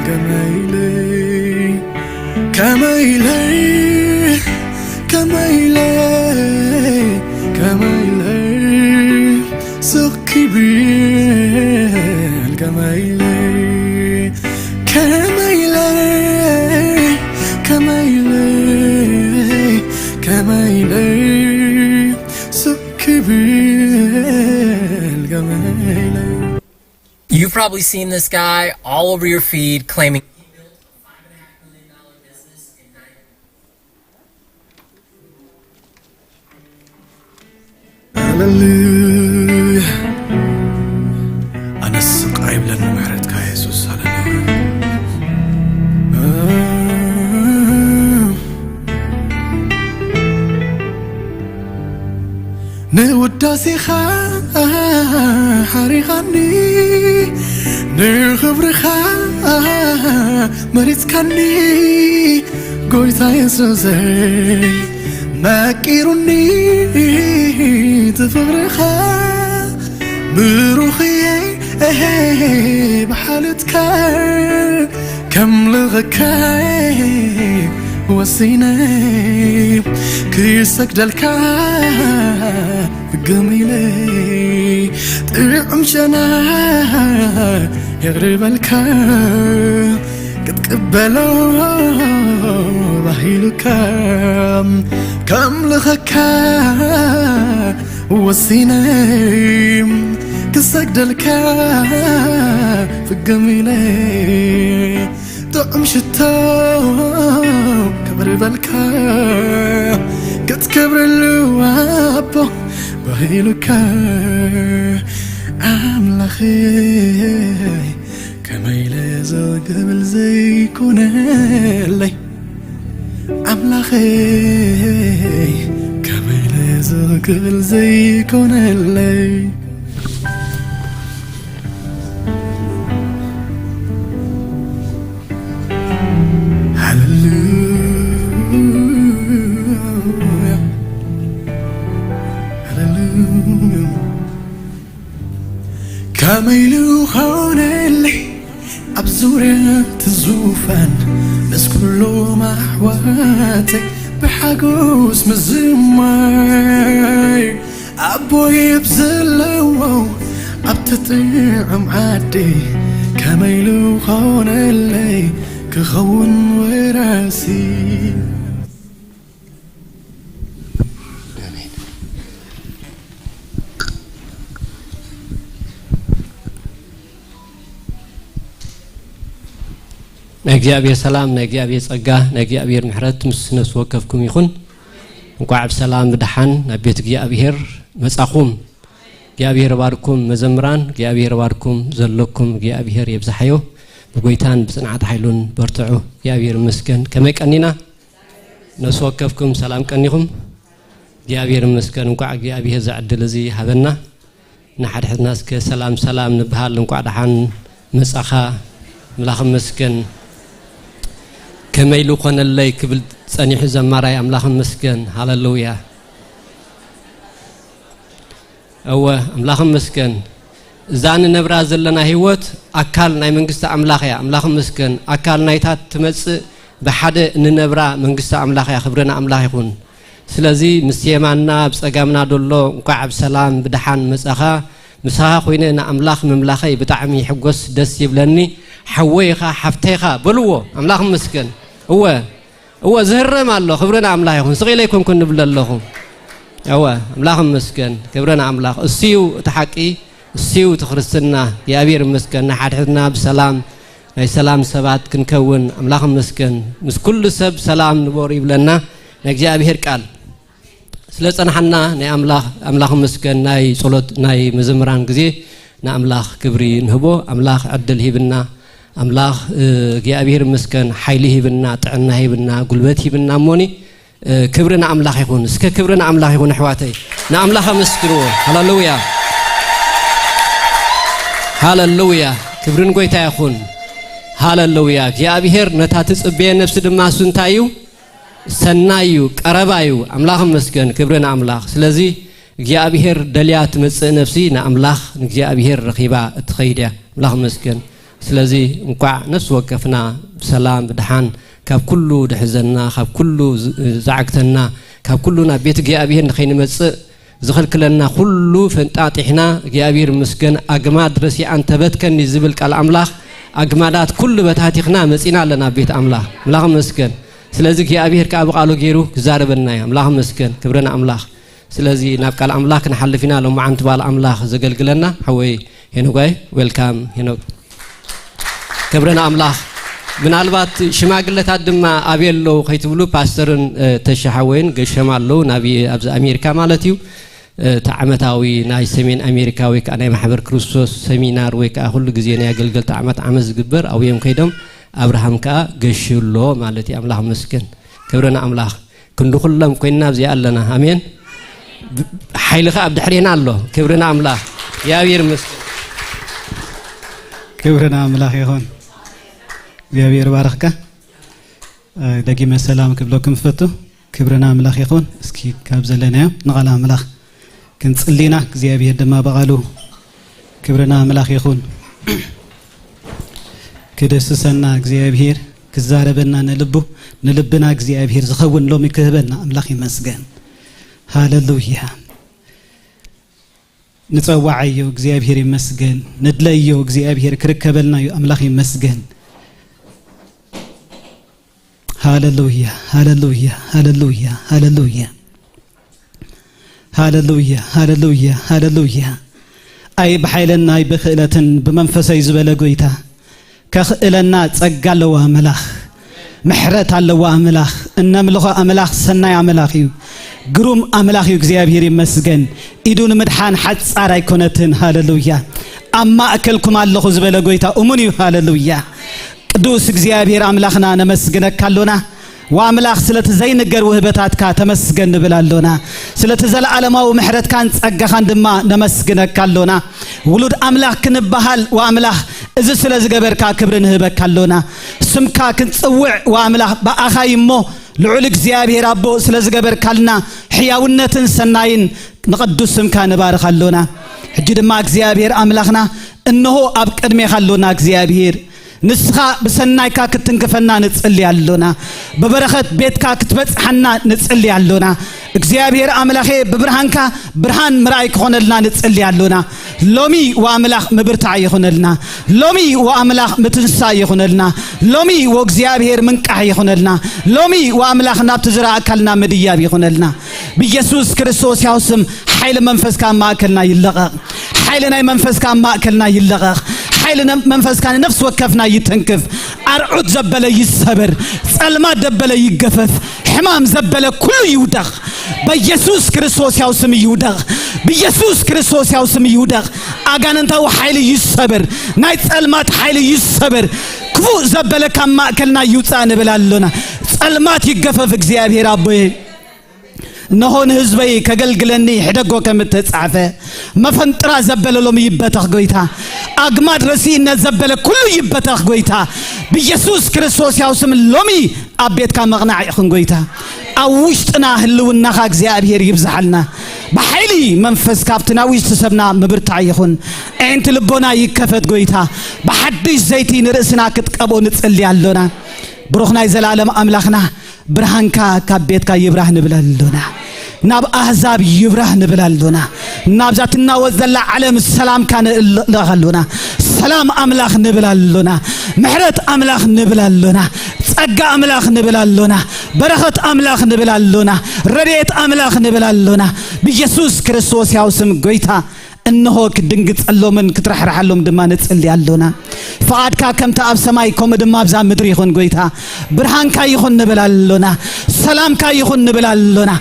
ከመይ ኢለ፣ ከመይ ኢለ፣ ከመይ ኢለ፣ ከመይ ኢለ ስቕ ክብል፣ ከመይ ኢለ፣ ከመይ ኢለ፣ ከመይ ኢለ፣ ከመይ ኢለ ስቕ ክብል፣ ከመይ ኢለ። You've probably seen this guy all over your feed claiming ሃሌሉያ። ኣነስ ስቕ ኣይብለኒ ምሕረትካ የሱስ። ሃሌሉያ። ንውዳሴኻ ሓሪኻኒ፣ ንኽብርኻ መሪጽካኒ፣ ጎይታ የሱሰይ መቂሩኒ እቲ ፍቕርኻ። ብሩኽየ፣ እሄ፣ ብሓልዮትካ ከምልኸካ ወሲነ፣ ክሰግደልካ ፍግም ኢለ፣ ጥዑም ጨና የቕርበልካ፣ ክትቅበሎ ባሂሉካ፣ ከምልኸካ ወሲነ፣ ክሰግደልካ ፍግም ኢለ፣ ጥዑም ሽቶ ከቕርበልካ፣ ክትከብረሉ ኣቦ ባሂሉካ፣ ኣምላኸይ ከመይ ኢለ ስቕ ክብል ዘይኮነለይ? ኣምላኸይ ከመይ ኢለ ስቕ ክብል ዘይኮነለይ? ሃሌሉያ፣ ሃሌሉያ። ከመይ ኢሉ ኾነለይ ኣብ ዙርያ እቲ ዙፋን፣ ምስ ኩሎም ኣሕዋተይ ብሓጎስ ምዝማር። ኣቦይ ኣብ ዘለዎ ኣብቲ ጥዑም ዓዲ፣ ከመይ ኢሉ ኾነለይ ክኸውን ወራሲ? ኣሜን። ናይ እግዚኣብሔር ሰላም፣ ናይ እግዚኣብሔር ጸጋ፣ ናይ እግዚኣብሔር ምሕረት ምስ ነፍሲ ወከፍኩም ይኹን። እንቋዕ ብሰላም ብደሓን ናብ ቤት እግዚኣብሔር መጻኹም። እግዚኣብሔር ይባርኩም መዘምራን፣ እግዚኣብሔር ይባርኩም ዘለኩም፣ እግዚኣብሔር የብዝሓዮ። ብጎይታን ብጽንዓት ሓይሉን በርትዑ። እግዚኣብሔር ይመስገን። ከመይ ቀኒና? ነፍሲ ወከፍኩም ሰላም ቀኒኹም? እግዚኣብሔር ይመስገን። እንቋዕ እግዚኣብሔር እዚ ዕድል እዚ ሃበና። ንሓድሕድና እስከ ሰላም ሰላም ንበሃል። እንቋዕ ደሓን መጻኻ። ኣምላኽ ይመስገን። ከመይ ኢሉ ኮነለይ ክብል ጸኒሑ ዘማራይ። ኣምላኽ ይመስገን። ሃሌሉያ። እወ፣ ኣምላኽ ይመስገን። እዛ ንነብራ ዘለና ህይወት ኣካል ናይ መንግስቲ ኣምላኽ እያ። ኣምላኽ ይመስገን። ኣካል ናይታ ትመጽእ ብሓደ እንነብራ መንግስቲ ኣምላኽ እያ። ክብሪ ንኣምላኽ ይኹን። ስለዚ ምስ የማንና ኣብ ጸጋምና ደሎ እንኳዕ ብሰላም ብደሓን መጻኻ። ምሳኻ ኮይነ ንኣምላኽ ምምላኸይ ብጣዕሚ ይሕጎስ፣ ደስ ይብለኒ። ሓወይ ኢኻ፣ ሓፍተይ ኢኻ በልዎ። ኣምላኽ ይመስገን። እወ፣ እወ፣ ዝህረም ኣሎ። ክብሪ ንኣምላኽ ይኹን። ስቕ ኢለ ኣይኮንኩን ንብል ኣለኹ። እወ፣ ኣምላኽ ይመስገን። ክብሪ ንኣምላኽ። እሱ እዩ እቲ ሓቂ፣ እሱ እዩ እቲ ክርስትና። እግዚኣብሔር ይመስገን። ንሓድሕድና ብሰላም ናይ ሰላም ሰባት ክንከውን ኣምላኽ ይመስገን። ምስ ኩሉ ሰብ ሰላም ንበሩ ይብለና ናይ እግዚኣብሔር ቃል። ስለ ጸናሕና ናይ ኣምላኽ፣ ኣምላኽ ይመስገን። ናይ ጸሎት ናይ መዘምራን ግዜ ንኣምላኽ ክብሪ ንህቦ። ኣምላኽ ዕድል ሂብና፣ ኣምላኽ፣ እ፣ እግዚኣብሔር ይመስገን። ሓይሊ ሂብና፣ ጥዕና ሂብና፣ ጉልበት ሂብና እሞኒ፣ እ፣ ክብሪ ንኣምላኽ ይኹን። እስከ ክብሪ ንኣምላኽ ይኹን ኣሕዋተይ። ንኣምላኽ ኣመስግንዎ። ሃሌሉያ። ሃሌሉያ። ክብሪ ንጎይታ ይኹን። ሃሌሉያ። እግዚኣብሔር ነታ ትጽበየ ነፍሲ ድማ እሱ እንታይ እዩ? ሰናይ እዩ፣ ቀረባ እዩ። ኣምላኽ ይመስገን። ክብሪ ንኣምላኽ። ስለዚ እግዚኣብሔር ደልያ ትመጽእ ነፍሲ ንኣምላኽ ንእግዚኣብሔር ረኺባ እትኸይድ እያ። ኣምላኽ ይመስገን። ስለዚ እንኳዕ ነፍሲ ወከፍና ብሰላም ብድሓን ካብ ኩሉ ድሕዘና፣ ካብ ኩሉ ዝ-፣ ዛዕግተና፣ ካብ ኩሉ ናብ ቤት እግዚኣብሔር ንኸይንመጽእ ዝኽልክለና ኩሉ ፈንጣጢሕና፣ እግዚኣብሔር ይመስገን፣ ኣግማድ ረሲኣን ተበትከኒ ዝብል ቃል ኣምላኽ፣ ኣግማዳት ኩሉ በታቲኽና መጺና ኣለና ኣብ ቤት ኣምላኽ። ኣምላኽ ይመስገን። ስለዚ እግዚኣብሔር ከኣ ብቃሉ ገይሩ ክዛረበና እዩ። ኣምላኽ ይመስገን። ክብሪ ንኣምላኽ። ስለዚ ናብ ቃል ኣምላኽ ክንሓልፍ ኢና። ሎማዓንቲ ባል ኣምላኽ ዘገልግለና ሓወይ ሄኖጋይ፣ ዌልካም ሄኖግ። ክብሪ ንኣምላኽ። ምናልባት ሽማግለታት ድማ ኣበይ ኣለዉ ከይትብሉ፣ ፓስተርን፣ እ፣ ተሻሓወይን ገሸም ኣለዉ፣ ናብ፣ ኣብዚ ኣሜሪካ ማለት እዩ። እ፣ እቲ ዓመታዊ ናይ ሰሜን ኣሜሪካ ወይ ከዓ ናይ ማሕበር ክርስቶስ ሰሚናር ወይ ከዓ ኩሉ ግዜ ናይ ኣገልገልቲ ዓመት ዓመት ዝግበር ኣብዮም ከይዶም፣ ኣብርሃም ከዓ ገሹ ኣሎ ማለት እዩ። ኣምላኽ መስገን። ክብሪ ንኣምላኽ። ክንዲ ኩሎም ኮይንና ኣብዚኣ ኣለና። ኣሜን። ብ-፣ ሓይሊ ኸኣ ኣብ ድሕሬና ኣሎ። ክብሪ ንኣምላኽ። እግዚኣብሔር ይመስገን። ክብሪ ንኣምላኽ ይኹን። እግዚኣብሔር ባርኽካ። እ፣ ደጊመ ሰላም ክብለኩም ፈቱ። ክብሪ ንኣምላኽ ይኹን። እስኪ ካብ ዘለናዮ ንቓል ኣምላኽ ክንጽሊ ኢና። እግዚኣብሔር ድማ ብቓሉ ክብሪ ንኣምላኽ ይኹን። ክድህስሰና እግዚኣብሔር፣ ክዛረበና ንልቡ፣ ንልብና እግዚኣብሔር ዝኸውን ሎሚ ክህበና ኣምላኽ ይመስገን። ሃሌሉያ። ንጸዋዓዮ እግዚኣብሔር ይመስገን። ንድለዮ እግዚኣብሔር ክርከበልና እዩ ኣምላኽ ይመስገን። ሃሌሉያ፣ ሃሌሉያ፣ ሃሌሉያ፣ ሃሌሉያ። ሃሌሉያ፣ ሃሌሉያ፣ ሃሌሉያ። ኣይ ብሓይልን ኣይ ብክእለትን ብመንፈሰይ ዝበለ ጎይታ፣ ከኽእለና ጸጋ ኣለዎ ኣምላኽ፣ ምሕረት ኣለዎ ኣምላኽ፣ እነምልኾ ኣምላኽ ሰናይ ኣምላኽ እዩ። ግሩም ኣምላኽ እዩ፣ እግዚኣብሔር ይመስገን። ኢዱ ንምድሓን ሓጻር ኣይኮነትን። ሃሌሉያ። ኣብ ማእከልኩም ኣለኹ ዝበለ ጎይታ እሙን እዩ። ሃሌሉያ። ቅዱስ እግዚኣብሔር ኣምላኽና ነመስግነካ ኣሎና። ወኣምላኽ ስለቲ ዘይንገር ውህበታትካ ተመስገን ንብል ኣሎና። ስለቲ ዘለዓለማዊ ምሕረትካን ጸጋኻን ድማ ነመስግነካ ኣሎና። ውሉድ ኣምላኽ ክንበሃል ወኣምላኽ እዚ ስለ ዝገበርካ ክብሪ ንህበካ ኣሎና። ስምካ ክንጽውዕ ወኣምላኽ ብኣኻ እዩ እሞ ልዑል እግዚኣብሔር ኣቦ ስለ ዝገበርካልና ሕያውነትን ሰናይን ንቕዱስ ስምካ ንባርኽ ኣሎና። ሕጂ ድማ እግዚኣብሔር ኣምላኽና እንሆ ኣብ ቅድሜኻ ኣሎና እግዚኣብሔር። ንስኻ ብሰናይካ ክትትንክፈና ንጽሊ ኣሎና። ብበረኸት ቤትካ ክትበጽሓና ንጽሊ ኣሎና። እግዚኣብሔር ኣምላኸ ብብርሃንካ ብርሃን ምርኣይ ክኾነልና ንጽሊ ኣሎና። ሎሚ ወኣምላኽ ምብርታዕ ይኹነልና። ሎሚ ወኣምላኽ ምትንሳእ ይኹነልና። ሎሚ ወእግዚኣብሔር ምንቃሕ ይኹነልና። ሎሚ ወኣምላኽ ናብቲ ዝረኣካልና ምድያብ ይኹነልና። ብኢየሱስ ክርስቶስ ያው ስም ሓይሊ መንፈስካ ኣብ ማእከልና ይለቐቕ። ሓይሊ ናይ መንፈስካ ኣብ ማእከልና ይለቐቕ። ሓይሊ ነ-፣ መንፈስካ ንነፍሲ ወከፍና ይትንክፍ። ኣርዑት ዘበለ ይሰበር። ጸልማት ዘበለ ይገፈፍ። ሕማም ዘበለ ኩሉ ይውደቕ። በኢየሱስ ክርስቶስ ያው ስም ይውደቕ። ብኢየሱስ ክርስቶስ ያው ስም ይውደቕ። ኣጋንንታዊ ሓይሊ ይሰበር። ናይ ጸልማት ሓይሊ ይሰበር። ክፉእ ዘበለ ካብ ማእከልና ይውጻእ ንብል ኣሎና። ጸልማት ይገፈፍ እግዚኣብሔር ኣቦየ። እነሆ ንህዝበይ ከገልግለኒ ሕደጎ ከም እተጻሕፈ፣ መፈንጥራ ዘበለ ሎሚ ይበተኽ ጎይታ። ኣግማድ ረሲእነት ዘበለ ኩሉ ይበተኽ ጎይታ። ብኢየሱስ ክርስቶስ ያው ስም ሎሚ ኣብ ቤትካ መቕናዕ ይኹን ጎይታ። ኣብ ውሽጥና ህልውናኻ እግዚኣብሔር ይብዝሓልና። ብሓይሊ መንፈስ ካብቲ ናብ ውሽጢ ሰብና ምብርታዕ ይኹን። ኣዒንቲ ልቦና ይከፈት ጎይታ። ብሓድሽ ዘይቲ ንርእስና ክትቀብኦ ንጽሊ ኣሎና። ብሩኽ ናይ ዘላለም ኣምላኽና፣ ብርሃንካ ካብ ቤትካ ይብራህ ንብል ኣሎና። ናብ ኣህዛብ ይብራህ ንብል ኣሎና። ናብዛ ትናወጽ ዘላ ዓለም ሰላምካ ንልእኽ ኣሎና። ሰላም ኣምላኽ ንብል ኣሎና። ምሕረት ኣምላኽ ንብል ኣሎና። ጸጋ ኣምላኽ ንብል ኣሎና። በረኸት ኣምላኽ ንብል ኣሎና። ረድኤት ኣምላኽ ንብል ኣሎና። ብየሱስ ክርስቶስ ያው ስም ጎይታ፣ እንሆ ክትድንግጸሎምን ክትራሕርሓሎም ድማ ንጽሊ ኣሎና። ፍቓድካ ከምቲ ኣብ ሰማይ ከምኡ ድማ ኣብዛ ምድሪ ይኹን ጎይታ። ብርሃንካ ይኹን ንብል ኣሎና። ሰላምካ ይኹን ንብል ኣሎና።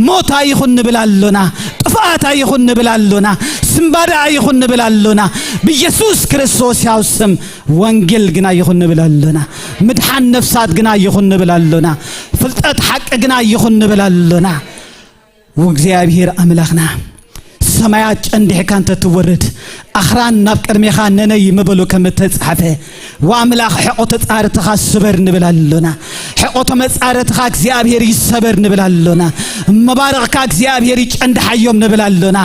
ሞት ኣይኹን ንብል ኣሎና። ጥፍኣት ኣይኹን ንብል ኣሎና። ስንባደ ኣይኹን ንብል ኣሎና። ብየሱስ ክርስቶስ ያው ስም ወንጌል ግና ይኹን ንብል ኣሎና። ምድሓን ነፍሳት ግና ይኹን ንብል ኣሎና። ፍልጠት ሓቂ ግና ይኹን ንብል ኣሎና። እግዚኣብሔር ኣምላኽና፣ ሰማያት ጨንዲሕካ እንተ ትወርድ፣ ኣኽራን ናብ ቅድሜኻ ነነይ ምበሉ ከም እተጻሕፈ፣ ወኣምላኽ ሕቖ ተጻርትኻ ስበር ንብል ኣሎና። ሕቖ ተመጻርትኻ እግዚኣብሔር ይሰበር ንብል ኣሎና። መባረቕካ እግዚኣብሔር ይጨንድሓዮም ንብል ኣሎና።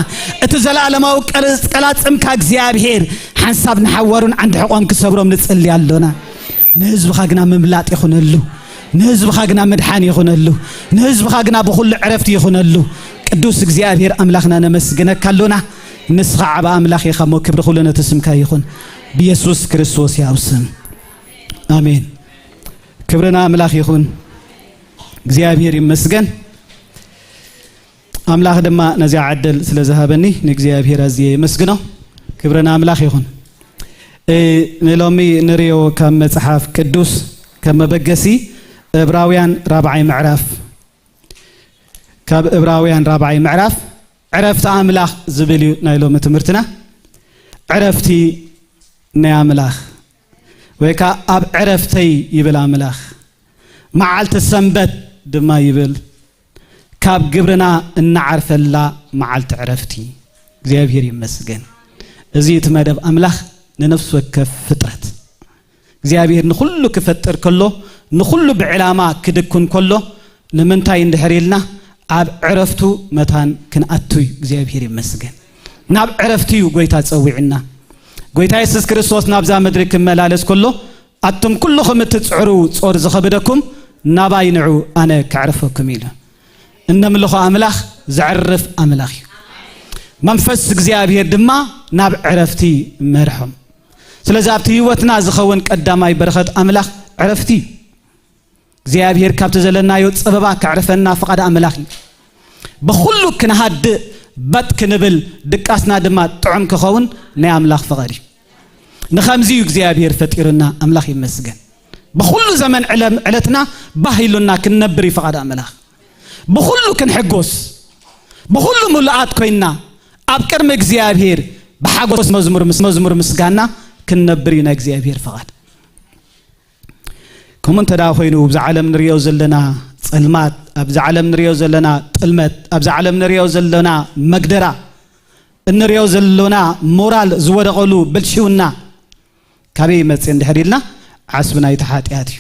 እቲ ዘለኣለማዊ ቀል-፣ ቀላጽምካ እግዚኣብሔር ሓንሳብ ንሓዋሩን ዓንዲ ሕቖም ክሰብሮም ንጽሊ ኣሎና። ንህዝብኻ ግና ምምላጥ ይኹነሉ። ንህዝብኻ ግና ምድሓን ይኹነሉ። ንህዝብኻ ግና ብኹሉ ዕረፍቲ ይኹነሉ። ቅዱስ እግዚኣብሔር ኣምላኽና ነመስግነካ ኣሎና። ንስኻ ዓቢ ኣምላኽ ኢኻ እሞ ክብሪ ኩሉ ነቲ ስምካ ይኹን። ብየሱስ ክርስቶስ ያው ስም። ኣሜን። ክብሪ ንኣምላኽ ይኹን። እግዚኣብሔር ይመስገን። ኣምላኽ ድማ ነዚኣ ዕድል ስለ ዝሃበኒ ንእግዚኣብሔር ኣዝየ የመስግኖ። ክብሪ ንኣምላኽ ይኹን። እ፣ ንሎሚ ንርእዮ ካብ መጽሓፍ ቅዱስ ከም መበገሲ ዕብራውያን ራብዓይ ምዕራፍ፣ ካብ ዕብራውያን ራብዓይ ምዕራፍ ዕረፍቲ ኣምላኽ ዝብል እዩ ናይ ሎሚ ትምህርትና። ዕረፍቲ ናይ ኣምላኽ ወይ ከኣ ኣብ ዕረፍተይ ይብል ኣምላኽ። መዓልቲ ሰንበት ድማ ይብል ካብ ግብርና እናዓርፈላ መዓልቲ ዕረፍቲ። እግዚኣብሔር ይመስገን። እዚ እቲ መደብ ኣምላኽ ንነፍሲ ወከፍ ፍጥረት እግዚኣብሔር ንኹሉ ክፈጥር ከሎ፣ ንኹሉ ብዕላማ ክድኩን ከሎ፣ ንምንታይ እንድሕር ኢልና ኣብ ዕረፍቱ መታን ክንኣቱ እዩ። እግዚኣብሔር ይመስገን። ናብ ዕረፍቲ እዩ ጎይታ ጸዊዕና። ጎይታ የሱስ ክርስቶስ ናብዛ ምድሪ ክመላለስ ከሎ፣ ኣቱም ኩልኹም እትጽዕሩ ጾር ዝኸበደኩም ናባይ ንዑ ኣነ ከዕርፈኩም ኢሉ። እነምልኾ ኣምላኽ ዘዕርፍ ኣምላኽ እዩ። መንፈስ እግዚኣብሔር ድማ ናብ ዕረፍቲ መርሖም። ስለዚ ኣብቲ ህይወትና ዝኸውን ቀዳማይ በረኸት ኣምላኽ ዕረፍቲ እዩ። እግዚኣብሔር ካብቲ ዘለናዮ ጸበባ ከዕርፈና ፍቓድ ኣምላኽ እዩ። ብኹሉ ክንሃድእ በጥ ክንብል ድቃስና ድማ ጥዑም ክኸውን ናይ ኣምላኽ ፍቓድ እዩ። ንኸምዚ እዩ እግዚኣብሔር ፈጢሩና። ኣምላኽ ይመስገን። ብኹሉ ዘመን ዕለም-፣ ዕለትና ባህ ኢሉና ክንነብር እዩ ፍቓድ ኣምላኽ። ብኹሉ ክንሕጎስ፣ ብኹሉ ምሉኣት ኮይንና ኣብ ቅድሚ እግዚኣብሔር ብሓጎስ መዝሙር ምስ-፣ መዝሙር ምስጋና ክንነብር እዩ ናይ እግዚኣብሔር ፍቓድ። ከምኡ እንተ ደኣ ኮይኑ፣ ኣብዚ ዓለም ንርእዮ ዘለና ጸልማት፣ ኣብዚ ዓለም ንርእዮ ዘለና ጥልመት፣ ኣብዚ ዓለም ንርእዮ ዘለና መግደራ፣ እንርእዮ ዘሎና ሞራል ዝወደቐሉ ብልሽውና ካበይ ይመጽእ እንድሕር ኢልና፣ ዓስቢ ናይቲ ሓጢኣት እዩ።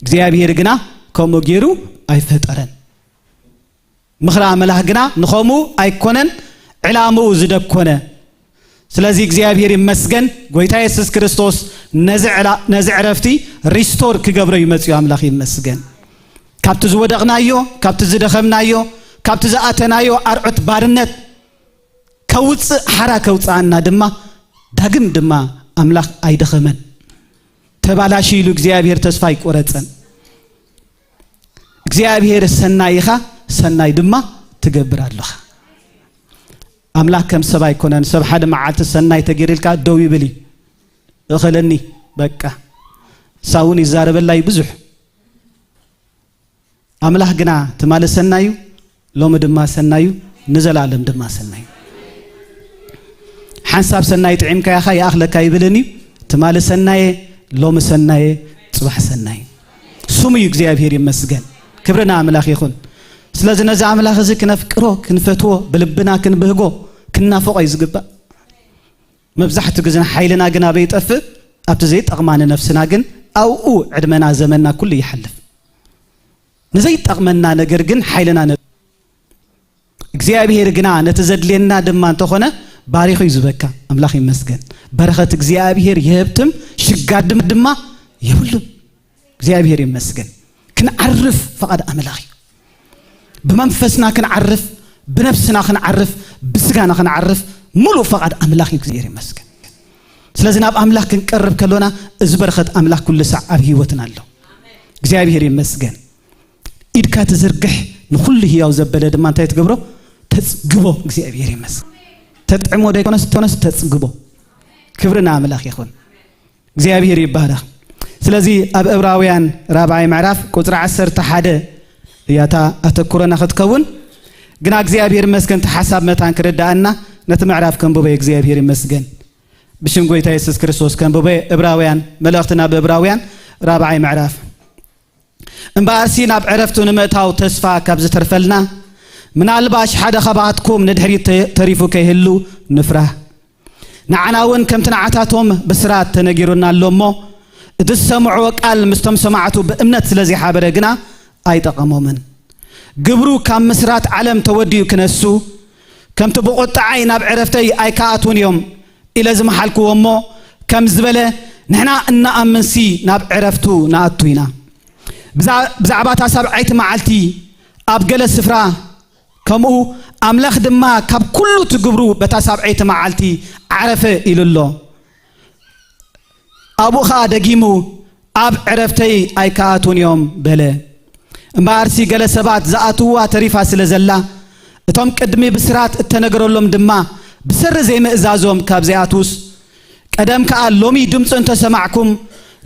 እግዚኣብሔር ግና ከምኡ ገይሩ ኣይፈጠረን። ምኽሪ ኣምላኽ ግና ንኸምኡ ኣይኮነን፣ ዕላምኡ ዝደኮነ። ስለዚ እግዚኣብሔር ይመስገን፣ ጎይታ የሱስ ክርስቶስ ነዚ ዕላ-፣ ነዚ ዕረፍቲ ሪስቶር ክገብሮ እዩ መጺኡ። ኣምላኽ ይመስገን። ካብቲ ዝወደቕናዮ፣ ካብቲ ዝደኸምናዮ፣ ካብቲ ዝኣተናዮ ኣርዑት ባርነት ከውጽእ፣ ሓራ ከውጽኣና ድማ፣ ዳግም ድማ ኣምላኽ ኣይደኸመን። ተባላሽዩ ኢሉ እግዚኣብሔር ተስፋ ኣይቆረጸን። እግዚኣብሔር ሰናይ ኢኻ፣ ሰናይ ድማ ትገብር ኣለኻ። ኣምላኽ ከም ሰብ ኣይኮነን። ሰብ ሓደ መዓልቲ ሰናይ ተገይርልካ ደው ይብል እዩ። እኸለኒ፣ በቃ። ሳውን ይዛረበላ እዩ ብዙሕ። ኣምላኽ ግና ትማሊ ሰናይ እዩ፣ ሎሚ ድማ ሰናይ እዩ፣ ንዘላለም ድማ ሰናይ እዩ። ሓንሳብ ሰናይ ጥዒምካ ኢኻ ይኣኽለካ ይብልን እዩ። ትማሊ ሰናየ፣ ሎሚ ሰናየ፣ ጽባሕ ሰናይ እዩ። ስሙ እዩ እግዚኣብሔር ይመስገን። ክብሪ ንኣምላኽ ይኹን። ስለዚ ነዚ ኣምላኽ እዚ ክነፍቅሮ፣ ክንፈትዎ፣ ብልብና ክንብህጎ፣ ክንናፍቖ እዩ ዝግባእ። መብዛሕትኡ ግዜ ሓይልና ግን ኣበይ ይጠፍእ? ኣብቲ ዘይጠቕማ ንነፍስና ግን ኣብኡ ዕድመና ዘመንና ኩሉ ይሓልፍ። ንዘይጠቕመና ነገር ግን ሓይልና ነ-፣ እግዚኣብሔር ግና ነቲ ዘድልየና ድማ እንተኾነ ባሪኹ እዩ ዝበካ። ኣምላኽ ይመስገን። በረኸት እግዚኣብሔር ይህብትም፣ ሽጋድ ድማ የብሉን። እግዚኣብሔር ይመስገን። ክንዓርፍ ፈቓድ ኣምላኽ እዩ። ብመንፈስና ክንዓርፍ፣ ብነፍስና ክንዓርፍ፣ ብስጋና ክንዓርፍ፣ ሙሉእ ፈቓድ ኣምላኽ እዩ። እግዚኣብሔር ይመስገን። ስለዚ ናብ ኣምላኽ ክንቀርብ ከሎና፣ እዚ በረኸት ኣምላኽ ኩሉ ሳዕ ኣብ ህይወትና ኣሎ። እግዚኣብሔር ይመስገን። ኢድካ ትዝርግሕ፣ ንኹሉ ህያው ዘበለ ድማ እንታይ ትገብሮ? ተጽግቦ። እግዚኣብሔር ይመስገን። ተጥዕሞ ደይኮነስ፣ ተነስ ተጽግቦ። ክብሪ ንኣምላኽ ይኹን። እግዚኣብሔር ይባረኽ። ስለዚ ኣብ ዕብራውያን ራብዓይ ምዕራፍ ቁጽሪ ዓሰርተ ሓደ እያ እታ ኣተኩሮና ክትከውን። ግና እግዚኣብሔር ይመስገን፣ እቲ ሓሳብ መታን ክርዳኣና ነቲ ምዕራፍ ከንብቦ እየ። እግዚኣብሔር ይመስገን። ብሽም ጎይታ የሱስ ክርስቶስ ከንብቦ እየ። ዕብራውያን፣ መልእኽቲ ናብ ዕብራውያን ራብዓይ ምዕራፍ። እምበኣርሲ ናብ ዕረፍቱ ንምእታው ተስፋ ካብ ዝተርፈልና፣ ምናልባሽ ሓደ ኻባትኩም ንድሕሪት ተ-፣ ተሪፉ ከይህሉ ንፍራህ። ንዓና እውን ከምቲ ንዓታቶም ብስራት ተነጊሩና ኣሎ እሞ፣ እቲ ዝሰምዕዎ ቃል ምስቶም ሰማዕቱ ብእምነት ስለ ዘይሓበረ ግና ኣይጠቐሞምን። ግብሩ ካብ ምስራት ዓለም ተወዲኡ ክነሱ፣ ከምቲ ብቑጥዓይ ናብ ዕረፍተይ ኣይከኣትዉን እዮም ኢለ ዝመሓልክዎ እሞ፣ ከም ዝበለ፣ ንሕና እንኣምንሲ ናብ ዕረፍቱ ንኣቱ ኢና። ብዛ-፣ ብዛዕባ እታ ሳብዓይቲ መዓልቲ ኣብ ገለ ስፍራ ከምኡ ኣምላኽ ድማ ካብ ኩሉ እቲ ግብሩ በታ ሳብዐይቲ መዓልቲ ዓረፈ ኢሉ ኣሎ። ኣብኡ ኸኣ ደጊሙ፣ "ኣብ ዕረፍተይ ኣይከኣቱን እዮም" በለ። እምበኣርሲ ገለ ሰባት ዝኣትውዋ ተሪፋ ስለ ዘላ፣ እቶም ቅድሚ ብስራት እተነገረሎም ድማ ብሰሪ ዘይምእዛዞም ካብ ዘይኣትዉስ፣ ቀደም ከኣ ሎሚ ድምፁ እንተሰማዕኩም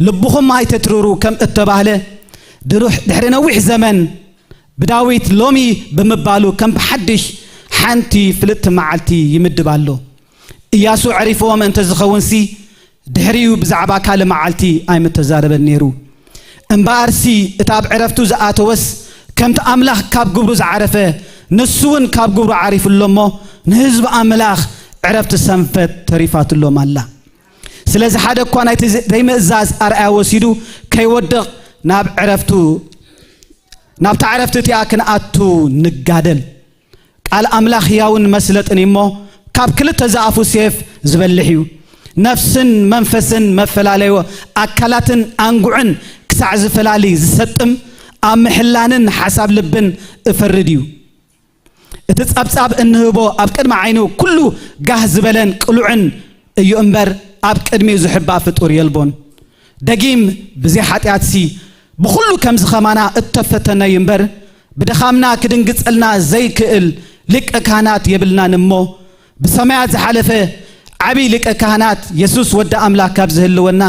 ልብኹም ኣይተትርሩ ከም እተባህለ፣ ድሩሕ-፣ ድሕሪ ነዊሕ ዘመን ብዳዊት ሎሚ ብምባሉ ከም ብሓድሽ ሓንቲ ፍልጥቲ መዓልቲ ይምድብ ኣሎ። ኢያሱ ዕሪፍዎም እንተ ዝኸውንሲ፣ ድሕሪኡ ብዛዕባ ካልእ መዓልቲ ኣይምተዛረበን ነይሩ። እምበኣርሲ፣ እቲ ኣብ ዕረፍቱ ዝኣተወስ ከምቲ ኣምላኽ ካብ ግብሩ ዝዓረፈ፣ ንሱ እውን ካብ ግብሩ ዓሪፉ ኣሎ እሞ፣ ንህዝቢ ኣምላኽ ዕረፍቲ ሰንበት ተሪፋትሎም ኣላ። ስለዚ ሓደ እኳ ናይቲ ዘ-፣ ዘይምእዛዝ ኣርኣያ ወሲዱ ከይወድቕ ናብ ዕረፍቱ፣ ናብታ ዕረፍቲ እቲኣ ክንኣቱ ንጋደል። ቃል ኣምላኽ ህያውን መስለጥን እዩ እሞ፣ ካብ ክልተ ዝኣፉ ሴፍ ዝበልሕ እዩ። ነፍስን መንፈስን መፈላለዮ፣ ኣካላትን ኣንጉዕን ክሳዕ ዝፈላሊ ዝሰጥም፣ ኣብ ምሕላንን ሓሳብ ልብን እፈርድ እዩ። እቲ ጸብጻብ እንህቦ ኣብ ቅድሚ ዓይኑ ኩሉ ጋህ ዝበለን ቅሉዕን እዩ እምበር፣ ኣብ ቅድሚኡ ዝሕባእ ፍጡር የልቦን። ደጊም ብዘይ ሓጢኣትሲ ብኹሉ ከምዚ ኸማና እተፈተነ እዩ እምበር፣ ብድኻምና ክድንግጸልና ዘይክእል ሊቀ ካህናት የብልናን እሞ፣ ብሰማያት ዝሓለፈ ዓቢ ሊቀ ካህናት የሱስ ወዲ ኣምላኽ ካብ ዝህልወና፣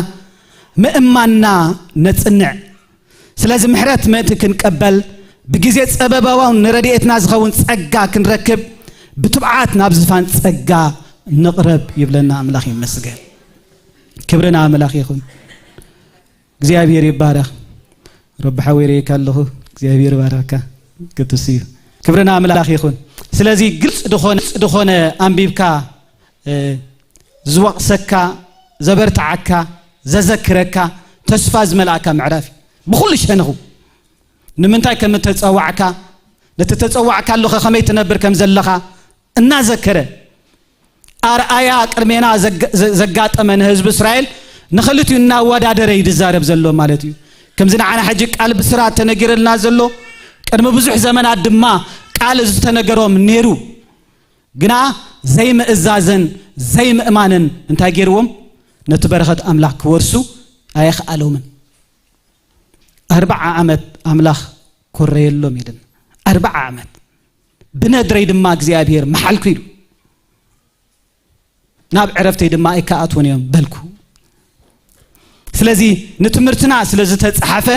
ምእማንና ነጽንዕ። ስለዚ ምሕረት ምእንቲ ክንቀበል፣ ብግዜ ጸበባውን ንረድኤትና ዝኸውን ጸጋ ክንረክብ፣ ብትብዓት ናብ ዝፋን ጸጋ ንቕረብ ይብለና። ኣምላኽ ይመስገን። ክብሪ ንኣምላኽ ይኹን። እግዚኣብሔር ይባረኽ። ረቢ ሓወይ ርእየካ ኣለኹ። እግዚኣብሔር ይባረኽካ። ቅዱስ እዩ። ክብሪ ንኣምላኽ ይኹን። ስለዚ ግልጽ ድኾነ፣ ድኾነ ኣንቢብካ፣ እ፣ ዝወቕሰካ፣ ዘበርትዓካ፣ ዘዘክረካ፣ ተስፋ ዝመልኣካ ምዕራፍ እዩ። ብኹሉ ሸነኹ ንምንታይ ከም እተጸዋዕካ፣ ነቲ ተጸዋዕካሉ ከ ከመይ ትነብር ከም ዘለኻ እናዘከረ፣ ኣርኣያ ቅድሜና ዘግ-፣ ዘ-፣ ዘጋጠመ ንህዝቢ እስራኤል ንኽልቲኡ እናወዳደረ እዩ ዝዛረብ ዘሎ ማለት እዩ። ከምዚ ንዓና ሕጂ ቃል ብስራት ተነጊረልና ዘሎ፣ ቅድሚ ብዙሕ ዘመናት ድማ ቃል ዝተነገሮም ነይሩ። ግና ዘይምእዛዝን ዘይምእማንን እንታይ ገይርዎም? ነቲ በረኸት ኣምላኽ ክወርሱ ኣየኽኣሎምን። ኣርብዓ ዓመት ኣምላኽ ኮረየሎም ኢልና። ኣርብዓ ዓመት። "ብነድረይ ድማ እግዚኣብሔር መሓልኩ" ኢሉ። "ናብ ዕረፍተይ ድማ ኣይከኣትዉን እዮም" በልኩ። ስለዚ ንትምህርትና ስለ ዝተጻሓፈ፣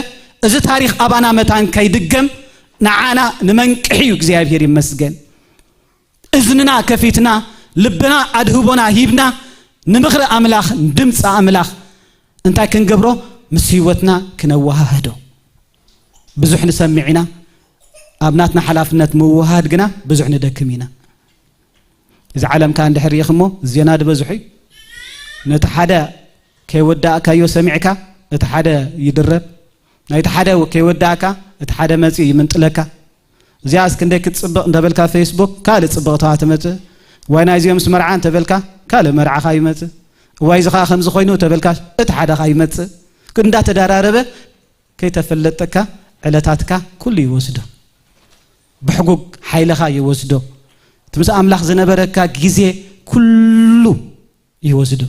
እዚ ታሪኽ ኣባና መታን ከይድገም ንዓና ንመንቅሒ እዩ። እግዚኣብሔር ይመስገን። እዝንና ከፊትና፣ ልብና ኣድህቦና ሂብና፣ ንምኽሪ ኣምላኽ፣ ድምፂ ኣምላኽ እንታይ ክንገብሮ? ምስ ህይወትና ክነወሃህዶ። ብዙሕ ንሰምዕ ኢና፣ ኣብ ናትና ሓላፍነት ምውሃድ ግና ብዙሕ ንደክም ኢና። እዚ ዓለም ከኣ እንድሕር ርኢኽሞ፣ ዜና ዝበዝሑ እዩ። ነቲ ሓደ ከይወዳእካዮ ሰሚዕካ፣ እቲ ሓደ ይድረብ። ናይቲ ሓደ ከይወዳእካ፣ እቲ ሓደ መጺኡ ይምንጥለካ። እዚኣስ ክንደይ ክትጽብቕ እንተበልካ ፌስቡክ፣ ካልእ ጽብቕታዋ ትመጽእ። እዋይ ናይዚኦምስ መርዓ እንተበልካ፣ ካልእ መርዓኻ ይመጽእ። እዋይ እዚ ኸኣ ከምዚ ኮይኑ እንተበልካ፣ እቲ ሓደኻ ይመጽእ። እንዳተደራረበ ከይተፈለጠካ ዕለታትካ ኩሉ ይወስዶ። ብሕጉግ ሓይልኻ ይወስዶ። እቲ ምስ ኣምላኽ ዝነበረካ ግዜ ኩሉ ይወስዶ።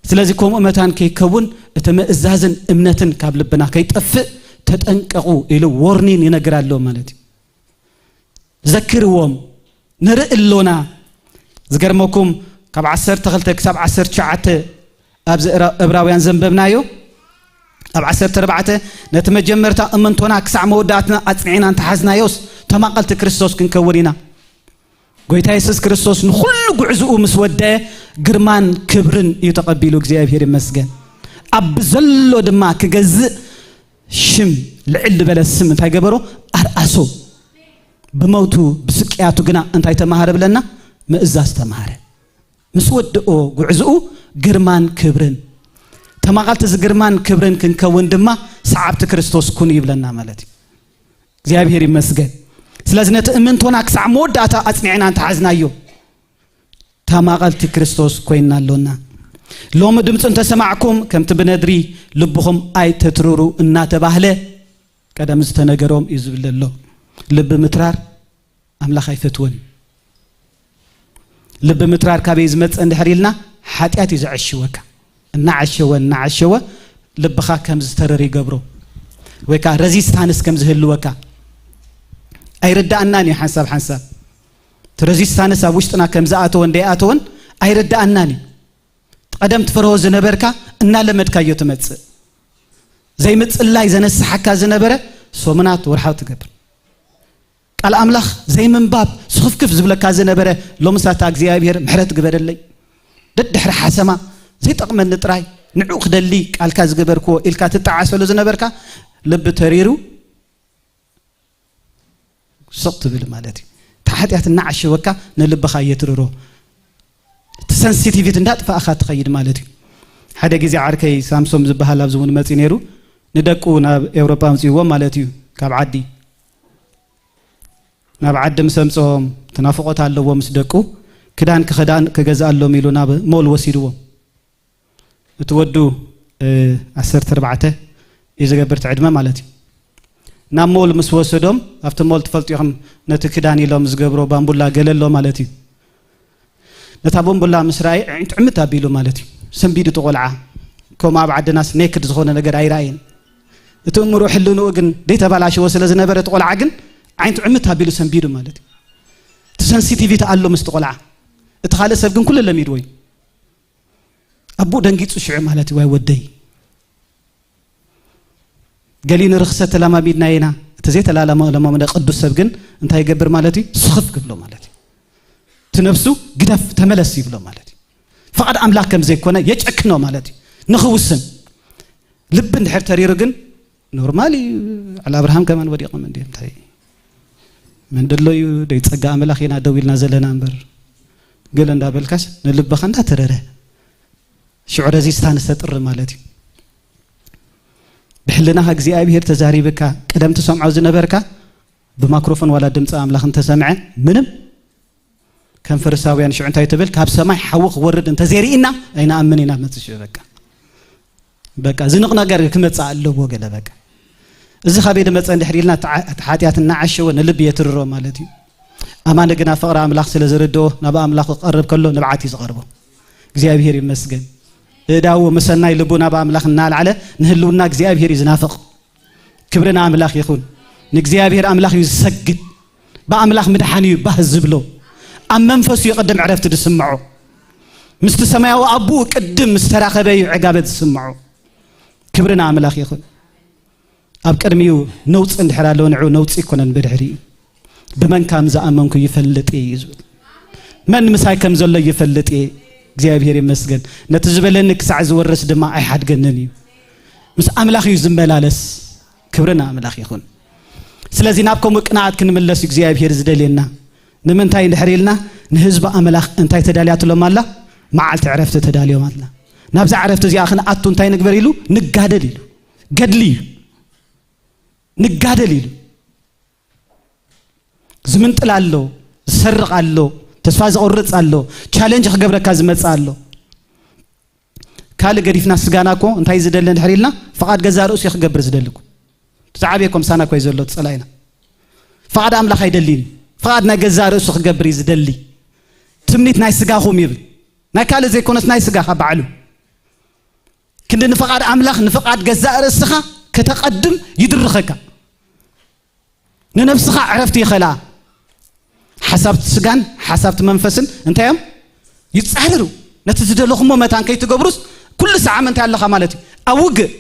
ስለዚ ከምኡ መታን ከይከውን እቲ ምእዛዝን እምነትን ካብ ልብና ከይጠፍእ ተጠንቀቑ ኢሉ ዎርኒን ይነግር ኣሎ ማለት እዩ። ዘክርዎም ንርኢ ኣሎና። ዝገርመኩም ካብ ዓሰርተ ክልተ ክሳብ ዓሰርተ ትሽዓተ ኣብዚ እራ- እብራውያን ዘንበብናዮ ኣብ ዓሰርተ ኣርባዕተ ነቲ መጀመርታ እምንቶና ክሳዕ መወዳእትና ኣጽኒዕና እንተሓዝናዮስ ተማቐልቲ ክርስቶስ ክንከውን ኢና። ጎይታ የሱስ ክርስቶስ ንኹሉ ጉዕዝኡ ምስ ወደ ግርማን ክብርን እዩ ተቐቢሉ እግዚኣብሔር ይመስገን። ኣብ ዘሎ ድማ ክገዝእ ሽም ልዕል ዝበለ ስም እንታይ ገበሮ ኣርኣሶ። ብመውቱ ብስቅያቱ ግና እንታይ ተማሃረ ብለና? ምእዛዝ ተማሃረ። ምስ ወድኦ ጉዕዝኡ ግርማን ክብርን ተማቐልቲ እዚ ግርማን ክብርን ክንከውን ድማ ሰዓብቲ ክርስቶስ ኩኑ ይብለና ማለት እዩ። እግዚኣብሔር ይመስገን። ስለዚ ነቲ እምንቶና ክሳዕ መወዳእታ ኣጽኒዕና እንተሓዝናዮ ተማቐልቲ ክርስቶስ ኮይንና ኣሎና። ሎሚ ድምፁ እንተሰማዕኩም ከምቲ ብነድሪ ልብኹም ኣይተትርሩ እናተባህለ ቀደም ዝተነገሮም እዩ ዝብል ዘሎ። ልቢ ምትራር ኣምላኽ ኣይፈትወን እዩ። ልቢ ምትራር ካበይ ዝመፀ እንድሕር ኢልና ሓጢኣት እዩ ዘዐሽወካ። እናዓሸወ እናዓሸወ ልብኻ ከም ዝተረር ይገብሮ ወይ ከዓ ረዚስታንስ ከም ዝህልወካ ኣይርዳእናን እዩ። ሓንሳብ ሓንሳብ እቲ ረዚስታንስ ኣብ ውሽጥና ከም ዝኣተወ እንደይኣተወን ኣይርዳእናን እዩ። ቀደም ትፈርሆ ዝነበርካ እናለመድካዮ ትመፅእ። ዘይምፅላይ ዘነስሓካ ዝነበረ ሰሙናት ወርሓው ትገብር። ቃል ኣምላኽ ዘይምንባብ ስኽፍክፍ ዝብለካ ዝነበረ ሎምሳታ እግዚኣብሔር ምሕረት ግበረለይ ደድሕሪ ሓሰማ ዘይጠቕመኒ ጥራይ ንዑ ክደሊ ቃልካ ዝገበርክዎ ኢልካ ትጠዓሰሉ ዝነበርካ ልቢ ተሪሩ ስቕ ትብል ማለት እዩ። እቲ ሓጢኣት እናዓሸወካ ንልብኻ የትርሮ። እቲ ሰንሲቲቪት እንዳጥፋእኻ ትኸይድ ማለት እዩ። ሓደ ግዜ ዓርከይ ሳምሶም ዝበሃል ኣብዚ እውን መፂ ነይሩ። ንደቁ ናብ ኤውሮጳ ኣምፅእዎም ማለት እዩ። ካብ ዓዲ ናብ ዓዲ ምስ ኣምፅኦም ትናፍቆት ኣለዎ ምስ ደቁ ክዳን ክኽዳን ክገዝኣሎም ኢሉ ናብ ሞል ወሲድዎም። እቲ ወዱ ዓሰርተ ኣርባዕተ እዩ ዝገብር እቲ ዕድመ ማለት እዩ። ናብ ሞል ምስ ወሰዶም ኣብቲ ሞል ትፈልጡ ኢኹም ነቲ ክዳን ኢሎም ዝገብሮ ባምቡላ ገለ ኣሎ ማለት እዩ። ነታ ቦምቡላ ምስ ረኣየ ዕንቱ ዕምት ኣቢሉ ማለት እዩ። ሰንቢዱ እቲ ቆልዓ። ከምኡ ኣብ ዓድናስ ኔክድ ዝኾነ ነገር ኣይረኣየን። እቲ እምሮ ሕልንኡ ግን ደይተባላሸወ ስለ ዝነበረ እቲ ቆልዓ ግን ዓይንቱ ዕምት ኣቢሉ ሰንቢዱ ማለት እዩ። እቲ ሰንሲቲቪቲ ኣሎ ምስቲ ቆልዓ። እቲ ካልእ ሰብ ግን ኩሉ ለሚድዎ እዩ። ኣቦኡ ደንጊጹ ሽዑ ማለት እዩ፣ ዋይ ወደይ ገሊኡ ንርኽሰት ተለማሚድናዮ ኢና። እቲ ዘይተላለማመደ ቅዱስ ሰብ ግን እንታይ ይገብር ማለት እዩ? ስኽፍ ክብሎ ማለት እዩ። እቲ ነፍሱ ግደፍ ተመለስ ይብሎ ማለት እዩ። ፍቓድ ኣምላኽ ከም ዘይኮነ የጨክኖ ማለት እዩ። ንኽውስን ልቢ እንድሕር ተሪሩ ግን ኖርማል እዩ። ዓል ኣብርሃም ከማን ወዲቖም እንዲ እንታይ መን ደሎ እዩ ደይ ጸጋ ኣምላኽ ኢና ደው ኢልና ዘለና እምበር ገለ እንዳበልካስ ንልብኻ እንዳተረረ ሽዑ ረዚስታንስ ተጥሪ ማለት እዩ። ብሕልናኻ እግዚኣብሔር ተዛሪብካ ቀደም ትሰምዖ ዝነበርካ ብማክሮፎን ዋላ ድምፂ ኣምላኽ እንተሰምዐ ምንም ከም ፈሪሳውያን ሽዑ እንታይ ትብል ካብ ሰማይ ሓዊ ክወርድ እንተዘይርኢና ኣይንኣምን ኢና መፅእ ሽዑ በቃ በቃ ዝንቕ ነገር ክመፅእ ኣለዎ ገለ በቃ እዚ ካበይ ዝመፀ እንድሕር ኢልና እቲ ሓጢኣት እናዓሸወ ንልቢ የትርሮ ማለት እዩ። ኣማኒ ግና ፍቕሪ ኣምላኽ ስለ ዝርድኦ ናብ ኣምላኽ ክቐርብ ከሎ ንብዓት እዩ ዝቐርቦ። እግዚኣብሔር ይመስገን። እዳዉ ምሰናይ ልቡ ናብ ኣምላኽ እናልዓለ ንህልውና እግዚኣብሔር እዩ ዝናፍቕ። ክብሪ ንኣምላኽ ይኹን። ንእግዚኣብሔር ኣምላኽ እዩ ዝሰግድ። ብኣምላኽ ምድሓን እዩ ባህ ዝብሎ። ኣብ መንፈሱ እዩ ቅድም ዕረፍቲ ዝስምዖ። ምስቲ ሰማያዊ ኣቦኡ ቅድም ምስ ተራኸበ እዩ ዕጋበት ዝስምዖ። ክብሪ ንኣምላኽ ይኹን። ኣብ ቅድሚኡ ነውፂ እንድሕር ኣለዎ ንዑ ነውፂ ይኮነን ብድሕሪኡ ብመን ከም ዝኣመንኩ ይፈልጥ እየ እዩ ዝብል። መን ምሳይ ከም ዘሎ ይፈልጥ እየ። እግዚኣብሔር ይመስገን። ነቲ ዝበለኒ ክሳዕ ዝወርስ ድማ ኣይሓድገንን እዩ። ምስ ኣምላኽ እዩ ዝመላለስ። ክብሪ ንኣምላኽ ይኹን። ስለዚ ናብ ከምኡ ቅንኣት ክንምለስ እዩ እግዚኣብሔር ዝደልየና። ንምንታይ እንድሕር ኢልና ንህዝቢ ኣምላኽ እንታይ ተዳልያትሎም ኣላ? መዓልቲ ዕረፍቲ ተዳልዮም ኣላ። ናብዛ ዕረፍቲ እዚኣ ክንኣቱ እንታይ ንግበር ኢሉ ንጋደል ኢሉ ገድሊ እዩ። ንጋደል ኢሉ ዝምንጥል ኣሎ፣ ዝሰርቕ ኣሎ፣ ተስፋ ዝቆርጽ ኣሎ፣ ቻለንጅ ክገብረካ ዝመጽእ ኣሎ። ካልእ ገዲፍና ስጋና እኮ እንታይ ዝደሊ እንድሕር ኢልና፣ ፍቓድ ገዛእ ርእሱ እዩ ክገብር ዝደሊ እኮ። እቲ ዝዓበየ እኮ ምሳና እኮ እዩ ዘሎ፣ እቲ ጸላኢና። ፍቓድ ኣምላኽ ኣይደልን እዩ። ፍቓድ ናይ ገዛእ ርእሱ ክገብር እዩ ዝደሊ። ትምኒት ናይ ስጋኹም ይብል። ናይ ካልእ ዘይኮነስ ናይ ስጋኻ ባዕሉ። ክንዲ ንፍቓድ ኣምላኽ ንፍቓድ ገዛእ ርእስኻ ከተቐድም ይድርኸካ። ንነብስኻ ዕረፍቲ ይኸላ። ሓሳብቲ ስጋን ሓሳብቲ መንፈስን እንታይ እዮም? ይጻረሩ። ነቲ ዝደለኹሞ መታን ከይትገብሩስ ኩሉ ሰዓም እንታይ ኣለኻ ማለት እዩ? ኣብ ውግእ።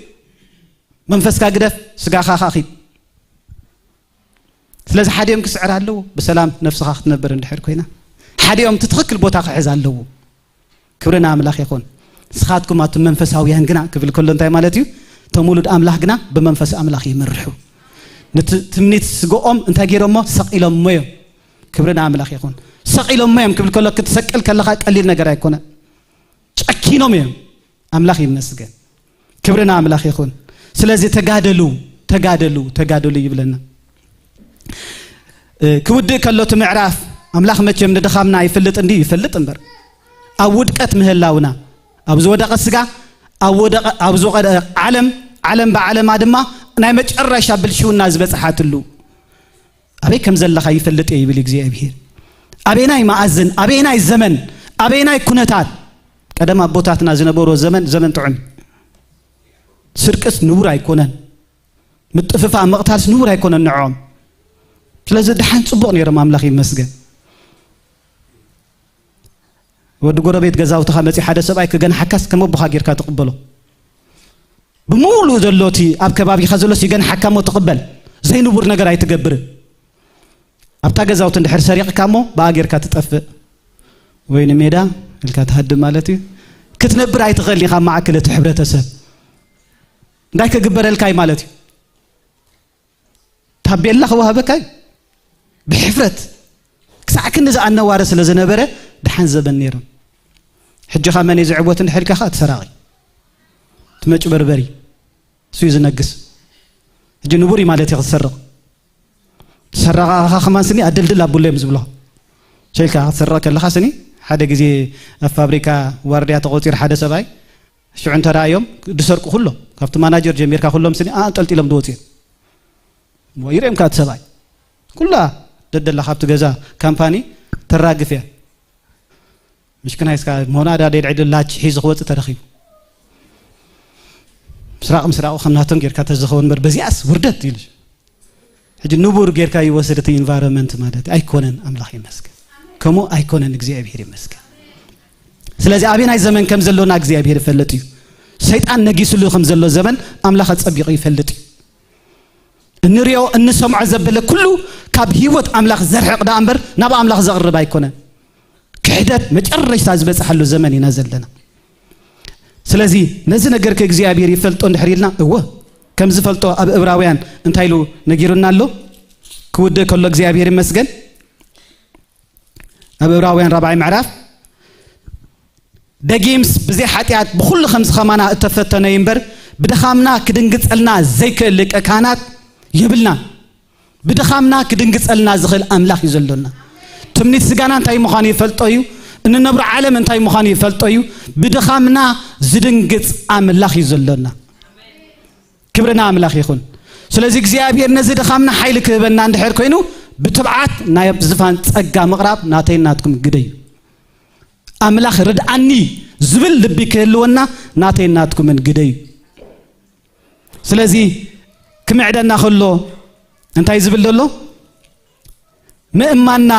መንፈስካ ግደፍ፣ ስጋኻ ኸኣ ኺድ። ስለዚ ሓዲኦም ክስዕር ኣለዎ፣ ብሰላም ነፍስኻ ክትነብር እንድሕር ኮይና። ሓዲኦም እቲ ትኽክል ቦታ ክሕዝ ኣለዎ። ክብሪ ንኣምላኽ ይኹን። ንስኻትኩም ኣቱም መንፈሳውያን ግና ክብል ከሎ እንታይ ማለት እዩ? እቶም ውሉድ ኣምላኽ ግና ብመንፈስ ኣምላኽ ይምርሑ። ነቲ ትምኒት ስግኦም እንታይ ገይሮሞ? ሰቒሎሞ እዮም። ክብሪ ንኣምላኽ ይኹን። ሰቒሎሞ እዮም ክብል ከሎ ክትሰቅል ከለኻ ቀሊል ነገር ኣይኮነን። ጨኪኖም እዮም። ኣምላኽ ይመስገን። ክብሪ ንኣምላኽ ይኹን። ስለዚ ተጋደሉ፣ ተጋደሉ፣ ተጋደሉ ይብለና። እ፣ ክውድእ ከሎ እቲ ምዕራፍ ኣምላኽ መቸም ንድኻምና ይፈልጥ እንድዩ ይፈልጥ እምበር ኣብ ውድቀት ምህላውና ኣብ ዝወደቐ ስጋ ኣብ ወደቐ ኣብ ዝወደቐ ዓለም ዓለም ብዓለማ ድማ ናይ መጨረሻ ብልሽውና ዝበጽሓትሉ ኣበይ ከም ዘለኻ ይፈልጥ እየ ይብል እግዚኣብሔር። ኣበየናይ መኣዝን፣ ኣበየናይ ዘመን፣ ኣበየናይ ኩነታት ቀደም ኣቦታትና ዝነበሮ ዘመን ዘመን ጥዑም ስርቅስ ንቡር ኣይኮነን። ምጥፍፋእ ምቕታልስ ንቡር ኣይኮነን ንዕኦም። ስለዚ ደሓን ጽቡቕ ነይሮም ኣምላኽ ይመስገን። ወዲ ጎረቤት ገዛውትኻ መጺ ሓደ ሰብኣይ ክገንሓካስ ከም ኣቦኻ ጌርካ ትቕበሎ። ብምሉእ ዘሎ እቲ ኣብ ከባቢኻ ዘሎስ ይገንሓካ እሞ ትቕበል። ዘይንቡር ነገር ኣይትገብርን። ኣብታ ገዛውቲ እንድሕር ሰሪቕካ እሞ ብኣ ጌርካ ትጠፍእ ወይ ንሜዳ ኢልካ ትሃድም ማለት እዩ። ክትነብር ኣይትኽእልን ኢኻ ኣብ ማእከል እቲ ሕብረተሰብ። እንታይ ክግበረልካ እዩ ማለት እዩ? ታቤላ ክወሃበካ እዩ። ብሕፍረት ክሳዕ ክንዲ ዝኣነዋረ ስለ ዝነበረ ደሓን ዘበን ነይሮም። ሕጂ ኻ መን እዩ ዝዕወት እንድሕር ኢልካ ኸኣ እቲ ሰራቒ፣ እቲ መጭበርበሪ፣ እሱ እዩ ዝነግስ። ሕጂ ንቡር እዩ ማለት እዩ ክትሰርቕ። ሰራቓኻ ከማን ስኒ ኣደልድል ኣብሉ እዮም ዝብሎ። ሸይልካ ክትሰርቕ ከለኻ ስኒ ሓደ ግዜ ኣብ ፋብሪካ ዋርድያ ተቖጺሩ ሓደ ሰብኣይ ሽዑ እንተረኣዮም ድሰርቁ ኩሎም ካብቲ ማናጀር ጀሚርካ ኩሎም ስኒ ኣንጠልጢሎም ድወፁ እዮም። እሞ ይርእዮም ከኣ እቲ ሰብኣይ ኩላ ደደላ ካብቲ ገዛ ካምፓኒ ተራግፍ እያ። ምሽክናይ እስካ ሞናዳ ደልዒሉ ላች ሒዙ ክወፅእ ተረኺቡ። ምስራቕ ምስራቑ ከም ናቶም ጌርካ ተዝኸውን እምበር በዚኣስ ውርደት ኢሉ። ሕጂ ንቡር ጌርካ ይወስድ እቲ ኢንቫይሮንመንት ማለት ኣይኮነን። ኣምላኽ ይመስገን ከምኡ ኣይኮነን። እግዚኣብሔር ይመስገን። ስለዚ ኣበናይ ዘመን ከም ዘሎና እግዚኣብሔር ይፈልጥ እዩ። ሰይጣን ነጊስሉ ከም ዘሎ ዘመን ኣምላኽ ኣጸቢቑ ይፈልጥ እዩ። እንሪኦ እንሰምዖ ዘበለ ኩሉ ካብ ህይወት ኣምላኽ ዘርሕቕ ደኣ እምበር ናብ ኣምላኽ ዘቕርብ ኣይኮነን። ክሕደት መጨረሽታ ዝበፅሓሉ ዘመን ኢና ዘለና። ስለዚ ነዚ ነገር ከ እግዚኣብሔር ይፈልጦ እንድሕር ኢልና እወ ከም ዝፈልጦ ኣብ እብራውያን እንታይ ኢሉ ነጊሩና ኣሎ። ክውድእ ከሎ እግዚኣብሔር ይመስገን ኣብ እብራውያን ራብዓይ ምዕራፍ ደጊምስ ብዘይ ሓጢኣት ብኹሉ ከም ዝኸማና እተፈተነ እዩ እምበር ብድኻምና ክድንግጸልና ዘይክእል ሊቀ ካህናት የብልናን። ብድኻምና ክድንግጸልና ዝኽእል ኣምላኽ እዩ ዘሎና። ትምኒት ስጋና እንታይ ምዃኑ ይፈልጦ እዩ። እንነብሮ ዓለም እንታይ ምዃኑ ይፈልጦ እዩ። ብድኻምና ዝድንግጽ ኣምላኽ እዩ ዘሎና። ክብሪ ንኣምላኽ ይኹን። ስለዚ እግዚኣብሔር ነዚ ድኻምና ሓይሊ ክህበና እንድሕር ኮይኑ ብትብዓት ናይ ዝፋን ጸጋ ምቕራብ ናተይን ናትኩም ግደ እዩ። ኣምላኽ ርድኣኒ ዝብል ልቢ ክህልወና ናተይን ናትኩምን ግደ እዩ። ስለዚ ክምዕደና ከሎ እንታይ ዝብል ዘሎ ምእማንና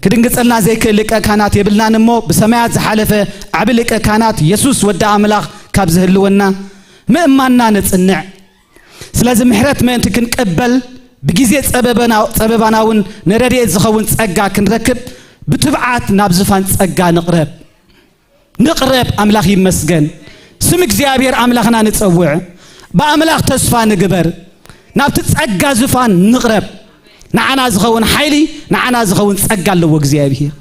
ክድንግጸልና ዘይክእል ሊቀ ካህናት የብልናን እሞ ብሰማያት ዝሓለፈ ዓቢ ሊቀ ካህናት የሱስ ወዲ ኣምላኽ ካብ ዝህልወና ምእማንና ነጽንዕ። ስለዚ ምሕረት ምእንቲ ክንቅበል ብግዜ ጸበበና- ጸበባና እውን ንረድኤት ዝኸውን ጸጋ ክንረክብ ብትብዓት ናብ ዝፋን ጸጋ ንቕረብ። ንቕረብ ኣምላኽ ይመስገን። ስም እግዚኣብሔር ኣምላኽና ንጸውዕ። ብኣምላኽ ተስፋ ንግበር። ናብቲ ጸጋ ዝፋን ንቕረብ። ንዓና ዝኸውን ሓይሊ ንዓና ዝኸውን ጸጋ ኣለዎ እግዚኣብሔር።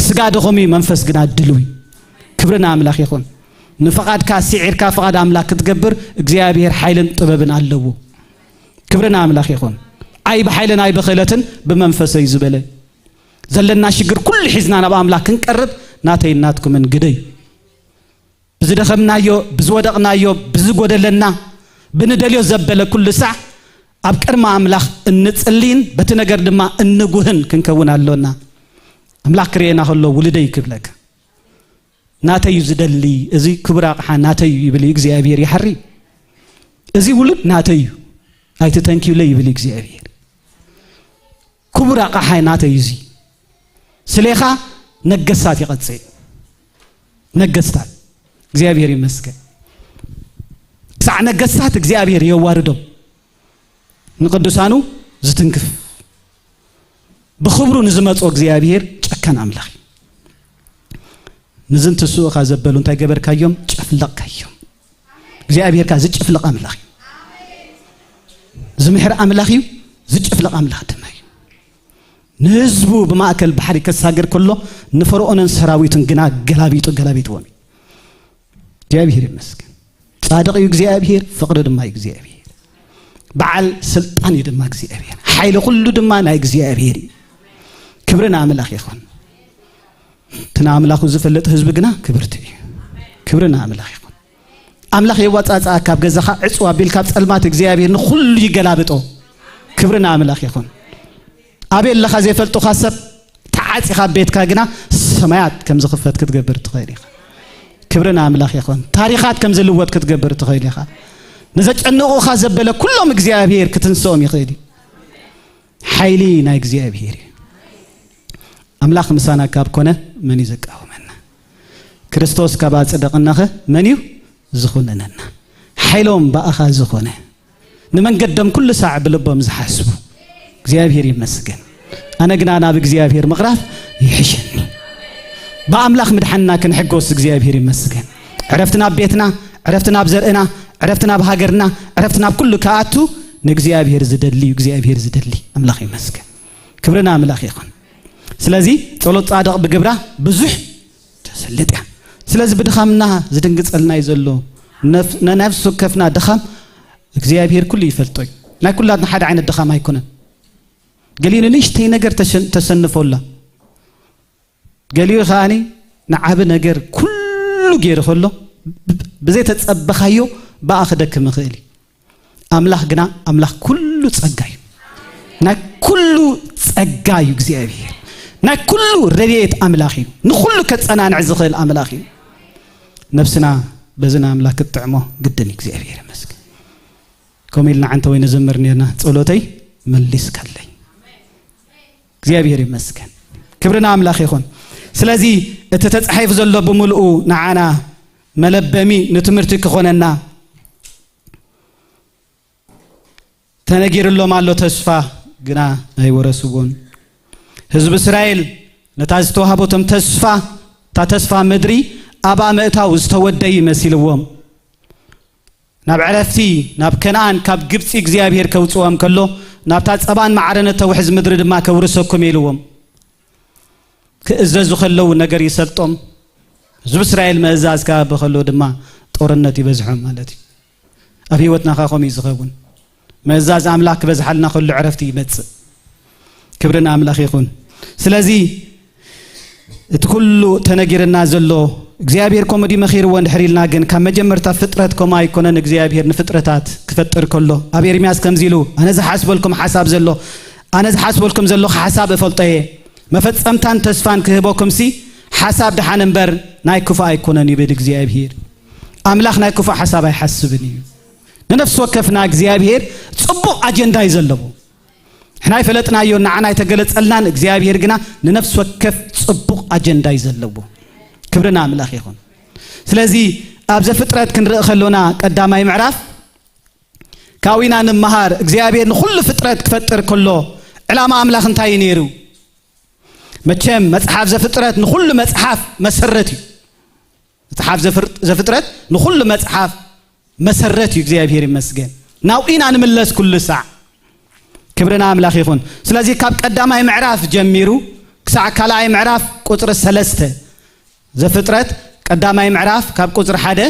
ስጋ ድኹም እዩ መንፈስ ግና ድልው እዩ። ክብሪ ንኣምላኽ ይኹን። ንፍቓድካ ስዒርካ ፍቓድ ኣምላኽ ክትገብር እግዚኣብሔር ሓይልን ጥበብን ኣለዎ። ክብሪ ንኣምላኽ ይኹን። ኣይ ብሓይልን ኣይ ብኽእለትን ብመንፈሰይ ዝበለ ዘለና ሽግር ኩሉ ሒዝና ናብ ኣምላኽ ክንቀርብ ናተይን ናትኩምን ግደይ። ብዝደኸምናዮ፣ ብዝወደቕናዮ፣ ብዝጎደለና፣ ብንደልዮ ዘበለ ኩሉ ሳዕ ኣብ ቅድሚ ኣምላኽ እንጽልይን በቲ ነገር ድማ እንጉህን ክንከውን ኣሎና። ኣምላኽ ክርእየና ከሎ፣ "ውሉደይ" ክብለካ፣ "ናተይ እዩ ዝደሊ፣ እዚ ክቡር ኣቕሓ ናተይ እዩ" ይብል እዩ እግዚኣብሔር። ይሓሪ፣ "እዚ ውሉድ ናተይ እዩ፣ ኣይትተንክዩለይ" ይብል እግዚኣብሔር። "ክቡር ኣቕሓ ናተይ እዩ፣ እዚ ስሌኻ ነገስታት ይቐጽእ፣ ነገስታት"። እግዚኣብሔር ይመስገን። ክሳዕ ነገስታት እግዚኣብሔር የዋርዶም፣ ንቅዱሳኑ ዝትንክፍ፣ ብኽብሩ ንዝመጾ እግዚኣብሔር ጨካን ኣምላኽ እዩ። ንዝንትስኡኻ ዘበሉ እንታይ ገበርካዮም? ጨፍለቕካዮም። እግዚኣብሔርካ ዝጭፍለቕ ኣምላኽ እዩ። ዝምሕር ኣምላኽ እዩ፣ ዝጭፍለቕ ኣምላኽ ድማ እዩ። ንህዝቡ ብማእከል ባሕሪ ከሳግር ከሎ፣ ንፈርኦንን ሰራዊቱን ግና ገላቢጡ ገላቢጥዎም እዩ። እግዚኣብሔር ይመስገን። ጻድቕ እዩ እግዚኣብሔር፣ ፍቕሪ ድማ እዩ እግዚኣብሔር። በዓል ስልጣን እዩ ድማ እግዚኣብሔር። ሓይሊ ኩሉ ድማ ናይ እግዚኣብሔር እዩ። ክብሪ ንኣምላኽ ይኹን። እቲ ንኣምላኹ ዝፈልጥ ህዝቢ ግና ክብርቲ እዩ። ክብሪ ንኣምላኽ ይኹን። ኣምላኽ የዋጻጽኣ ካብ ገዛኻ ዕጽው ኣቢል፣ ካብ ጸልማት እግዚኣብሔር ንኹሉ ይገላብጦ። ክብሪ ንኣምላኽ ይኹን። ኣበይ ኣለኻ ዘይፈልጡኻ ሰብ ተዓጺኻ ኣብ ቤትካ ግና ሰማያት ከም ዝኽፈት ክትገብር ትኽእል ኢኻ። ክብሪ ንኣምላኽ ይኹን። ታሪኻት ከም ዝልወጥ ክትገብር ትኽእል ኢኻ። ንዘጨንቑኻ ዘበለ ኩሎም እግዚኣብሔር ክትንስኦም ይኽእል እዩ። ሓይሊ ናይ እግዚኣብሔር እዩ። ኣምላኽ ምሳና ካብ ኮነ መን እዩ ዝቃወመና? ክርስቶስ ካብ ኣጽደቕናኸ መን እዩ ዝኹንነና? ሓይሎም ብኣኻ ዝኾነ፣ ንመንገዶም ኩሉ ሳዕ ብልቦም ዝሓስቡ እግዚኣብሔር ይመስገን። ኣነ ግና ናብ እግዚኣብሔር ምቕራብ ይሕሸኒ። ብኣምላኽ ምድሓንና ክንሕጎስ እግዚኣብሔር ይመስገን። ዕረፍቲ ናብ ቤትና፣ ዕረፍቲ ናብ ዘርእና፣ ዕረፍቲ ናብ ሃገርና፣ ዕረፍቲ ናብ ኩሉ ክኣቱ ንእግዚኣብሔር ዝደሊ እዩ። እግዚኣብሔር ዝደሊ ኣምላኽ ይመስገን። ክብሪ ንኣምላኽ ይኹን። ስለዚ ጸሎት ጻድቕ ብግብራ ብዙሕ ተሰልጥ እያ። ስለዚ ብድኻምና ዝድንግጸልና እዩ ዘሎ። ነፍ-፣ ነነፍሲ ወከፍና ድኻም እግዚኣብሔር ኩሉ ይፈልጦ እዩ። ናይ ኩላትና ሓደ ዓይነት ድኻም ኣይኮነን። ገሊኡ ንንእሽተይ ነገር ተሸን-፣ ተሰንፎ ኣላ። ገሊኡ ከኣኒ ንዓቢ ነገር ኩሉ ገይሩ ከሎ ብ-፣ ብዘይተጸበኻዮ ብኣ ክደክም ይኽእል እዩ። ኣምላኽ ግና ኣምላኽ ኩሉ ጸጋ እዩ። ናይ ኩሉ ጸጋ እዩ እግዚኣብሔር። ናይ ኩሉ ረድኤት ኣምላኽ እዩ። ንኹሉ ከጸናንዕ ዝኽእል ኣምላኽ እዩ። ነፍስና በዚ ንኣምላኽ ክትጥዕሞ ግድን እዩ። እግዚኣብሔር ይመስገን። ከምኡ ኢልና ዓንተ ወይ ንዘምር ነርና፣ "ጸሎተይ መሊስካለይ።" እግዚኣብሔር ይመስገን። ክብሪ ንኣምላኽ ይኹን። ስለዚ እቲ ተጻሒፉ ዘሎ ብምልኡ ንዓና መለበሚ ንትምህርቲ ክኾነና ተነጊርሎም ኣሎ። ተስፋ ግና ኣይወረስዎን። ህዝቢ እስራኤል ነታ ዝተዋህበቶም ተስፋ፣ እታ ተስፋ ምድሪ ኣብኣ ምእታው ዝተወደዩ መሲልዎም። ናብ ዕረፍቲ፣ ናብ ከነኣን ካብ ግብጺ እግዚኣብሔር ከውጽዎም ከሎ፣ ናብታ ጸባን መዓርን እተውሕዝ ምድሪ ድማ ከውርሰኩም ኢልዎም። ክእዘዙ ከለዉ ነገር ይሰልጦም። ህዝቢ እስራኤል ምእዛዝ ክኣቢ ከሎ ድማ ጦርነት ይበዝሖም ማለት እዩ። ኣብ ህይወትና ከ ከምኡ እዩ ዝኸውን። ምእዛዝ ኣምላኽ ክበዝሓልና ከሎ ዕረፍቲ ይመጽእ። ክብሪ ንኣምላኽ ይኹን። ስለዚ እቲ ኩሉ ተነጊርና ዘሎ እግዚኣብሔር ከምኡ ድዩ መኺርዎ እንድሕር ኢልና ግን ካብ መጀመርታ ፍጥረት ከምኡ ኣይኮነን። እግዚኣብሔር ንፍጥረታት ክፈጥር ከሎ ኣብ ኤርምያስ ከምዚ ኢሉ፣ "ኣነ ዝሓስበልኩም ሓሳብ ዘሎ፣ ኣነ ዝሓስበልኩም ዘለኹ ሓሳብ እፈልጦ እየ፣ መፈጸምታን ተስፋን ክህበኩምሲ ሓሳብ ደሓን እምበር ናይ ክፉእ ኣይኮነን" ይብል እግዚኣብሔር። ኣምላኽ ናይ ክፉእ ሓሳብ ኣይሓስብን እዩ። ንነፍሲ ወከፍና እግዚኣብሔር ጽቡቕ ኣጀንዳ እዩ ዘለዎ። ንሕና ኣይፈለጥናዮ፣ ንዓና ኣይተገለጸልናን። እግዚኣብሔር ግና ንነፍሲ ወከፍ ጽቡቕ ኣጀንዳ እዩ ዘለዎ። ክብሪ ንኣምላኽ ይኹን። ስለዚ ኣብ ዘፍጥረት ክንርኢ ከሎና ቀዳማይ ምዕራፍ ካብኡ ኢና ንመሃር። እግዚኣብሔር ንኹሉ ፍጥረት ክፈጥር ከሎ ዕላማ ኣምላኽ እንታይ እዩ ነይሩ? መቸም መጽሓፍ ዘፍጥረት ንኹሉ መጽሓፍ መሰረት እዩ። መጽሓፍ ዘፍር-፣ ዘፍጥረት ንኹሉ መጽሓፍ መሰረት እዩ። እግዚኣብሔር ይመስገን። ናብኡ ኢና ንምለስ ኩሉ ሳዕ። ክብሪ ንኣምላኽ ይኹን። ስለዚ ካብ ቀዳማይ ምዕራፍ ጀሚሩ ክሳዕ ካልኣይ ምዕራፍ ቁጽሪ ሰለስተ፣ ዘፍጥረት ቀዳማይ ምዕራፍ ካብ ቁጽሪ ሓደ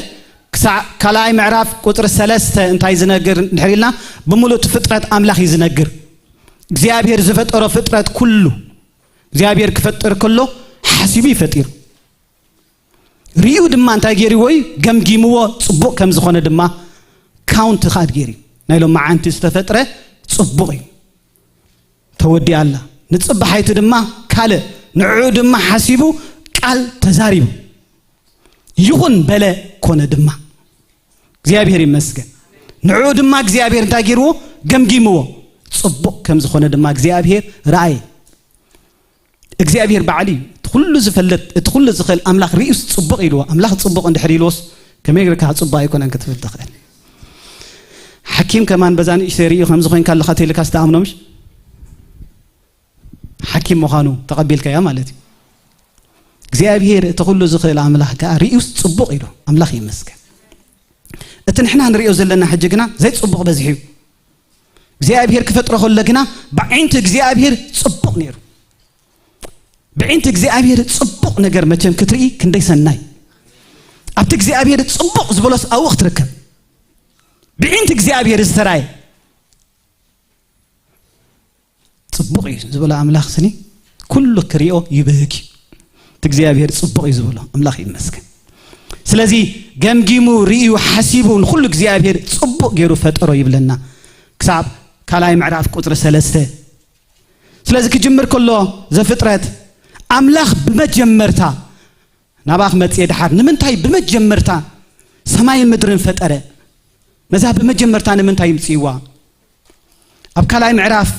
ክሳዕ ካልኣይ ምዕራፍ ቁጽሪ ሰለስተ እንታይ ዝነግር እንድሕር ኢልና፣ ብምሉእ እቲ ፍጥረት ኣምላኽ እዩ ዝነግር። እግዚኣብሔር ዝፈጠሮ ፍጥረት ኩሉ፣ እግዚኣብሔር ክፈጥር ከሎ ሓሲቡ እዩ ፈጢሩ። ርእዩ ድማ እንታይ ገይርዎ እዩ? ገምጊምዎ፣ ጽቡቕ ከም ዝኾነ ድማ ካውንት ኻድ ገይሩ እዩ። ናይ ሎም መዓንቲ ዝተፈጥረ ጽቡቕ እዩ፣ ተወዲኣ ኣላ። ንጽባሓይቲ ድማ ካልእ፣ ንዕኡ ድማ ሓሲቡ ቃል ተዛሪቡ። ይኹን በለ፣ ኮነ ድማ። እግዚኣብሔር ይመስገን። ንዕኡ ድማ እግዚኣብሔር እንታይ ገይርዎ? ገምጊምዎ። ጽቡቕ ከም ዝኾነ ድማ እግዚኣብሔር ረኣየ። እግዚኣብሔር ባዕሉ እዩ እቲ ኩሉ ዝፈልጥ፣ እቲ ኩሉ ዝኽእል ኣምላኽ ርእዩስ ጽቡቕ ኢልዎ። ኣምላኽ ጽቡቕ እንድሕር ኢልዎስ ከመይ ጌርካ ጽቡቕ ኣይኮነን ክትብል ትኽእል? ሓኪም ከማን በዛ ንእሽተይ ርእዩ ከምዚ ኮይንካ ኣለኻ ተይልካ ዝተኣምኖ ምሽ? ሓኪም ምዃኑ ተቐቢልካያ ማለት እዩ። እግዚኣብሔር እቲ ኩሉ ዝኽእል ኣምላኽ ከኣ ርእዩስ ጽቡቕ ኢሉ። ኣምላኽ ይመስገን። እቲ ንሕና ንርእዮ ዘለና ሕጂ ግና ዘይጽቡቕ በዚሑ እዩ። እግዚኣብሔር ክፈጥሮ ከሎ ግና ብዓይንቲ እግዚኣብሔር ጽቡቕ ነይሩ። ብዒንቲ እግዚኣብሔር ጽቡቕ ነገር መቸም ክትርኢ ክንደይ ሰናይ። ኣብቲ እግዚኣብሔር ጽቡቕ ዝበሎስ ኣብኡ ክትርከብ። ብዒንቲ እግዚኣብሔር ዝተራየ ጽቡቕ እዩ ዝበሎ ኣምላኽ ስኒ ኩሉ ክሪኦ ይብህግ እዩ። እቲ እግዚኣብሔር ጽቡቕ እዩ ዝበሎ ኣምላኽ ይመስገን። ስለዚ ገምጊሙ፣ ርእዩ፣ ሓሲቡ ንኹሉ እግዚኣብሔር ጽቡቕ ገይሩ ፈጠሮ ይብለና። ክሳብ ካልኣይ ምዕራፍ ቁጽሪ ሰለስተ። ስለዚ ክጅምር ከሎ ዘፍጥረት ኣምላኽ ብመጀመርታ ናብኣ ክመጽእ ድሓር ንምንታይ ብመጀመርታ ሰማይን ምድርን ፈጠረ? ነዛ ብመጀመርታ ንምንታይ ይምጽእዋ? ኣብ ካልኣይ ምዕራፍ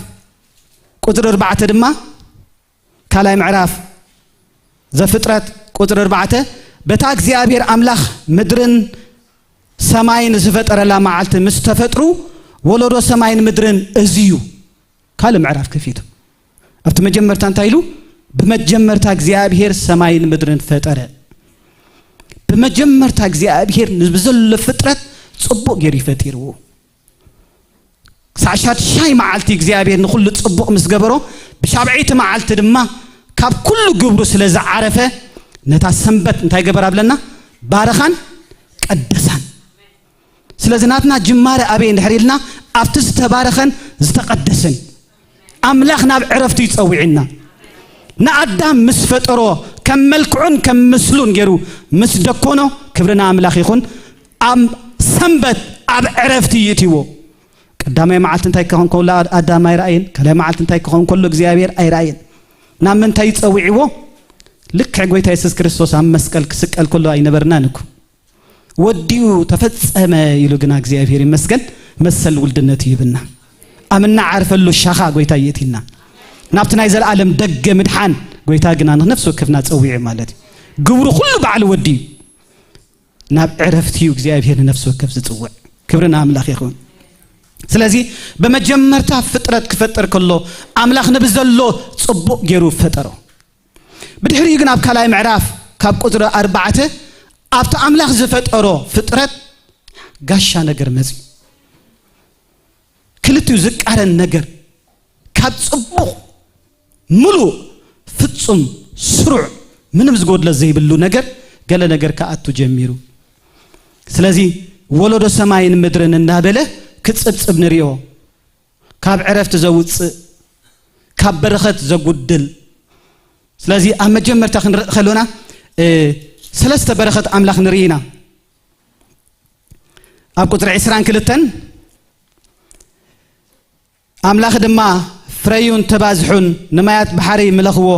ቁጽሪ ኣርባዕተ ድማ፣ ካልኣይ ምዕራፍ ዘፍጥረት ቁጽሪ ኣርባዕተ፣ በታ እግዚኣብሔር ኣምላኽ ምድርን ሰማይን ዝፈጠረላ መዓልቲ ምስ ተፈጥሩ፣ ወለዶ ሰማይን ምድርን እዚ እዩ። ካልእ ምዕራፍ ከፊቱ። ኣብቲ መጀመርታ እንታይ ኢሉ? ብመጀመርታ እግዚኣብሔር ሰማይን ምድርን ፈጠረ። ብመጀመርታ እግዚኣብሔር ንብዘሎ ፍጥረት ጽቡቕ ገይሩ ይፈጢርዎ። ክሳዕ ሻድሻይ መዓልቲ እግዚኣብሔር ንኹሉ ጽቡቕ ምስ ገበሮ፣ ብሻብዐይቲ መዓልቲ ድማ ካብ ኩሉ ግብሩ ስለ ዝዓረፈ፣ ነታ ሰንበት እንታይ ገበራ ብለና? ባረኻን ቀደሳን። ስለዚ ናትና ጅማረ ኣበይ እንድሕር ኢልና፣ ኣብቲ ዝተባረኸን ዝተቐደሰን ኣምላኽ ናብ ዕረፍቱ ይጸውዕና። ንኣዳም ምስ ፈጠሮ ከም መልክዑን ከም ምስሉን ገይሩ ምስ ደኮኖ፣ ክብሪ ንኣምላኽ ይኹን፣ ኣብ ሰንበት ኣብ ዕረፍቲ ይእትዎ። ቀዳማይ መዓልቲ እንታይ ክኸውን ከሎ ኣዳም ኣይረኣየን፣ ካልኣይ መዓልቲ እንታይ ክኸውን ከሎ እግዚኣብሔር ኣይረኣየን። ናብ ምንታይ ይጸውዕዎ? ልክዕ ጎይታ የሱስ ክርስቶስ ኣብ መስቀል ክስቀል ከሎ ኣይነበርናን እኮ። ወዲኡ ተፈጸመ ኢሉ ግና እግዚኣብሔር ይመስገን መሰል ውልድነት ይህብና። ኣብ እናዓርፈሉ ሻኻ ጎይታ ይእቲና። ናብቲ ናይ ዘለኣለም ደገ ምድሓን ጎይታ ግና ንነፍሲ ወከፍና ጸዊዑ ማለት እዩ። ግብሩ ኩሉ ባዕሉ ወዲኡ ናብ ዕረፍቲ እዩ እግዚኣብሔር ንነፍሲ ወከፍ ዝጽውዕ። ክብሪ ንኣምላኽ ይኹን። ስለዚ ብመጀመርታ ፍጥረት ክፈጥር ከሎ ኣምላኽ ንብዘሎ ጽቡቕ ገይሩ ፈጠሮ። ብድሕሪኡ ግን ኣብ ካልኣይ ምዕራፍ ካብ ቁጽሪ ኣርባዕተ ኣብቲ ኣምላኽ ዝፈጠሮ ፍጥረት ጋሻ ነገር መጺኡ። ክልቲኡ ዝቃረን ነገር ካብ ጽቡቕ ምሉእ ፍጹም ስሩዕ ምንም ዝጎድለ ዘይብሉ ነገር ገለ ነገር ክኣቱ ጀሚሩ። ስለዚ ወለዶ ሰማይን ምድርን እናበለ ክጽብጽብ ንሪኦ። ካብ ዕረፍቲ ዘውጽእ፣ ካብ በረኸት ዘጉድል። ስለዚ ኣብ መጀመርታ ክንርኢ ከሎና፣ እ፣ ሰለስተ በረኸት ኣምላኽ ንርኢ ኢና። ኣብ ቁጽሪ ዕስራን ክልተን፣ ኣምላኽ ድማ ፍረዩን ተባዝሑን፣ ንማያት ባሕሪ ምለኽዎ፣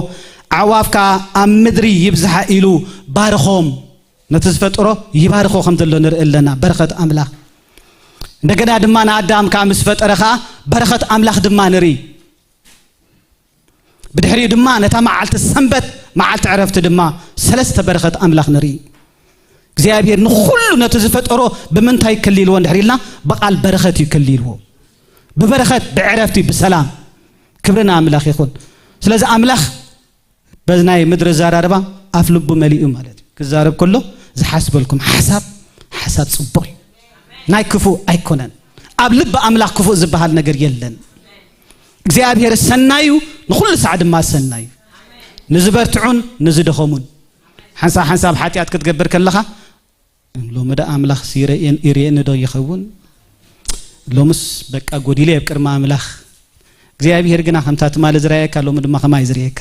ኣዕዋፍ ከኣ ኣብ ምድሪ ይብዝሓ ኢሉ ባርኾም። ነቲ ዝፈጠሮ ይባርኾ ከም ዘሎ ንርኢ ኣለና፣ በረኸት ኣምላኽ። እንደገና ድማ ንኣዳም ከኣ ምስ ፈጠረ ከኣ በረኸት ኣምላኽ ድማ ንርኢ። ብድሕሪኡ ድማ ነታ መዓልቲ ሰንበት፣ መዓልቲ ዕረፍቲ ድማ ሰለስተ በረኸት ኣምላኽ ንርኢ። እግዚኣብሔር ንኹሉ ነቲ ዝፈጠሮ ብምንታይ ከሊልዎ እንድሕር ኢልና፣ ብቓል በረኸት እዩ ከሊልዎ። ብበረኸት፣ ብዕረፍቲ፣ ብሰላም። ክብሪ ንኣምላኽ ይኹን። ስለዚ ኣምላኽ በዚ ናይ ምድሪ ኣዘራርባ ኣፍ ልቡ መሊኡ ማለት እዩ። ክዛረብ ከሎ ዝሓስበልኩም ሓሳብ፣ ሓሳብ ጽቡቕ እዩ። ናይ ክፉእ ኣይኮነን። ኣብ ልቢ ኣምላኽ ክፉእ ዝበሃል ነገር የለን። እግዚኣብሔር ሰናዩ፣ ንኹሉ ሳዕ ድማ ሰናዩ። ንዝበርትዑን ንዝደኸሙን። ሓንሳብ ሓንሳብ ሓጢኣት ክትገብር ከለኻ፣ ሎሚ ደኣ ኣምላኽ ይርእየን-፣ ይርእየኒ ዶ ይኸውን? ሎምስ በቃ ጎዲለ ኣብ ቅድሚ ኣምላኽ። እግዚኣብሔር ግና ከምታ ትማሊ ዝረኣየካ፣ ሎሚ ድማ ከማይ ዝርእየካ።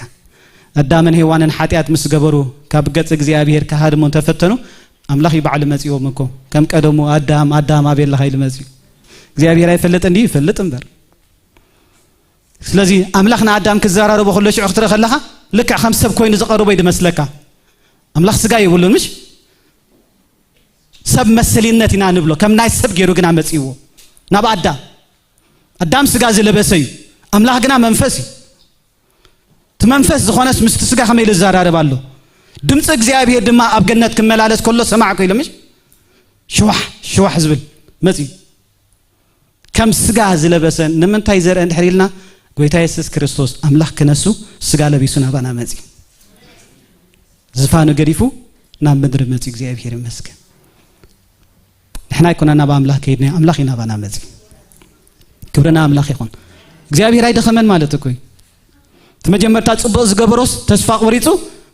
ኣዳምን ሄዋንን ሓጢኣት ምስ ገበሩ፣ ካብ ገጽ እግዚኣብሔር ክሃድሙ እንተፈተኑ፣ ኣምላኽ እዩ ባዕሉ መጺዎም እኮ። ከም ቀደሙ ኣዳም፣ ኣዳም ኣቤላ ኢሉ መጺኡ። እግዚኣብሔር ኣይፈልጥን ድዩ? ይፈልጥ እምበር። ስለዚ ኣምላኽ ንኣዳም ክዘራረቦ ከሎ ሽዑ ክትርኢ ከለኻ፣ ልክዕ ከም ሰብ ኮይኑ ዝቐርቦ እዩ ዝመስለካ። ኣምላኽ ስጋ የብሉን፣ ምሽ? ሰብ መሰሊነት ኢና ንብሎ፣ ከም ናይ ሰብ ገይሩ ግና መጺእዎ ናብ ኣዳም። ኣዳም ስጋ ዝለበሰ እዩ፣ ኣምላኽ ግና መንፈስ እዩ። እቲ መንፈስ ዝኾነስ ምስቲ ስጋ ከመይ ኢሉ ዝዘራረብ ኣሎ? ድምፂ እግዚኣብሔር ድማ ኣብ ገነት ክመላለስ ከሎ ሰማዕኩ ኢሉ፣ ምሽ? ሽዋሕ ሽዋሕ ዝብል መጺኡ። ከም ስጋ ዝለበሰ ንምንታይ ዘርአ እንድሕር ኢልና፣ ጎይታ የሱስ ክርስቶስ ኣምላኽ ክነሱ ስጋ ለቢሱ ናባና መጺኡ። ዝፋኑ ገዲፉ ናብ ምድሪ መጺኡ። እግዚኣብሔር ይመስገን። ንሕና ኣይኮና ናብ ኣምላኽ ከይድና፣ ኣምላኽ እዩ ናባና መጺኡ። ክብሪ ንኣምላኽ ይኹን። እግዚኣብሔር ኣይደኸመን ማለት እኮ እዩ። እቲ መጀመርታ ጽቡቕ ዝገበሮስ ተስፋ ቆሪጹ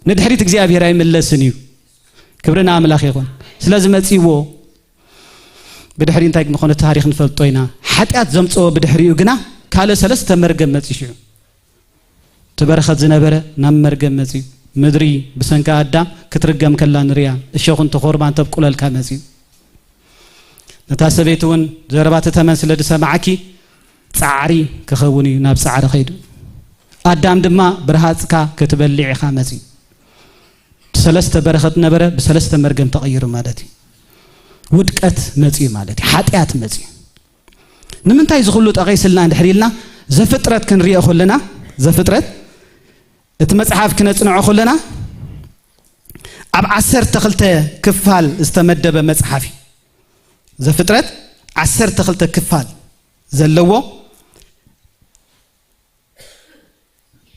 ንድሕሪት እግዚኣብሔር ኣይምለስን እዩ። ክብሪ ንኣምላኽ ይኹን። ስለዚ መጺእዎ። ብድሕሪ እንታይ ምኾነ ታሪኽ ንፈልጦ ኢና። ሓጢኣት ዘምጽኦ ብድሕሪኡ ግና ካልእ ሰለስተ መርገም መጺኡ ሽዑ። እቲ በረኸት ዝነበረ ናብ መርገም መጺኡ። ምድሪ ብሰንኪ ኣዳም ክትርገም ከላ ንሪኣ። እሾኽን ተኾርባን ተብቁለልካ መጺኡ። ነታ ሰበይቲ እውን ዘረባ እቲ ተመን ስለ ዝሰማዓኪ ጻዕሪ ክኸውን እዩ፣ ናብ ጻዕሪ ከይዱ። ኣዳም ድማ ብርሃጽካ ክትበልዕ ኢኻ መጺኡ። ሰለስተ በረኸት ነበረ፣ ብሰለስተ መርገም ተቐይሩ ማለት እዩ። ውድቀት መጺኡ ማለት እዩ። ሓጢኣት መጺኡ። ንምንታይ እዚ ኩሉ ጠቒስልና እንድሕር ኢልና፣ ዘፍጥረት ክንሪኦ ከለና፣ ዘፍጥረት እቲ መጽሓፍ ክነጽንዖ ከለና፣ ኣብ ዓሰርተ ክልተ ክፋል ዝተመደበ መጽሓፍ እዩ። ዘፍጥረት ዓሰርተ ክልተ ክፋል ዘለዎ፣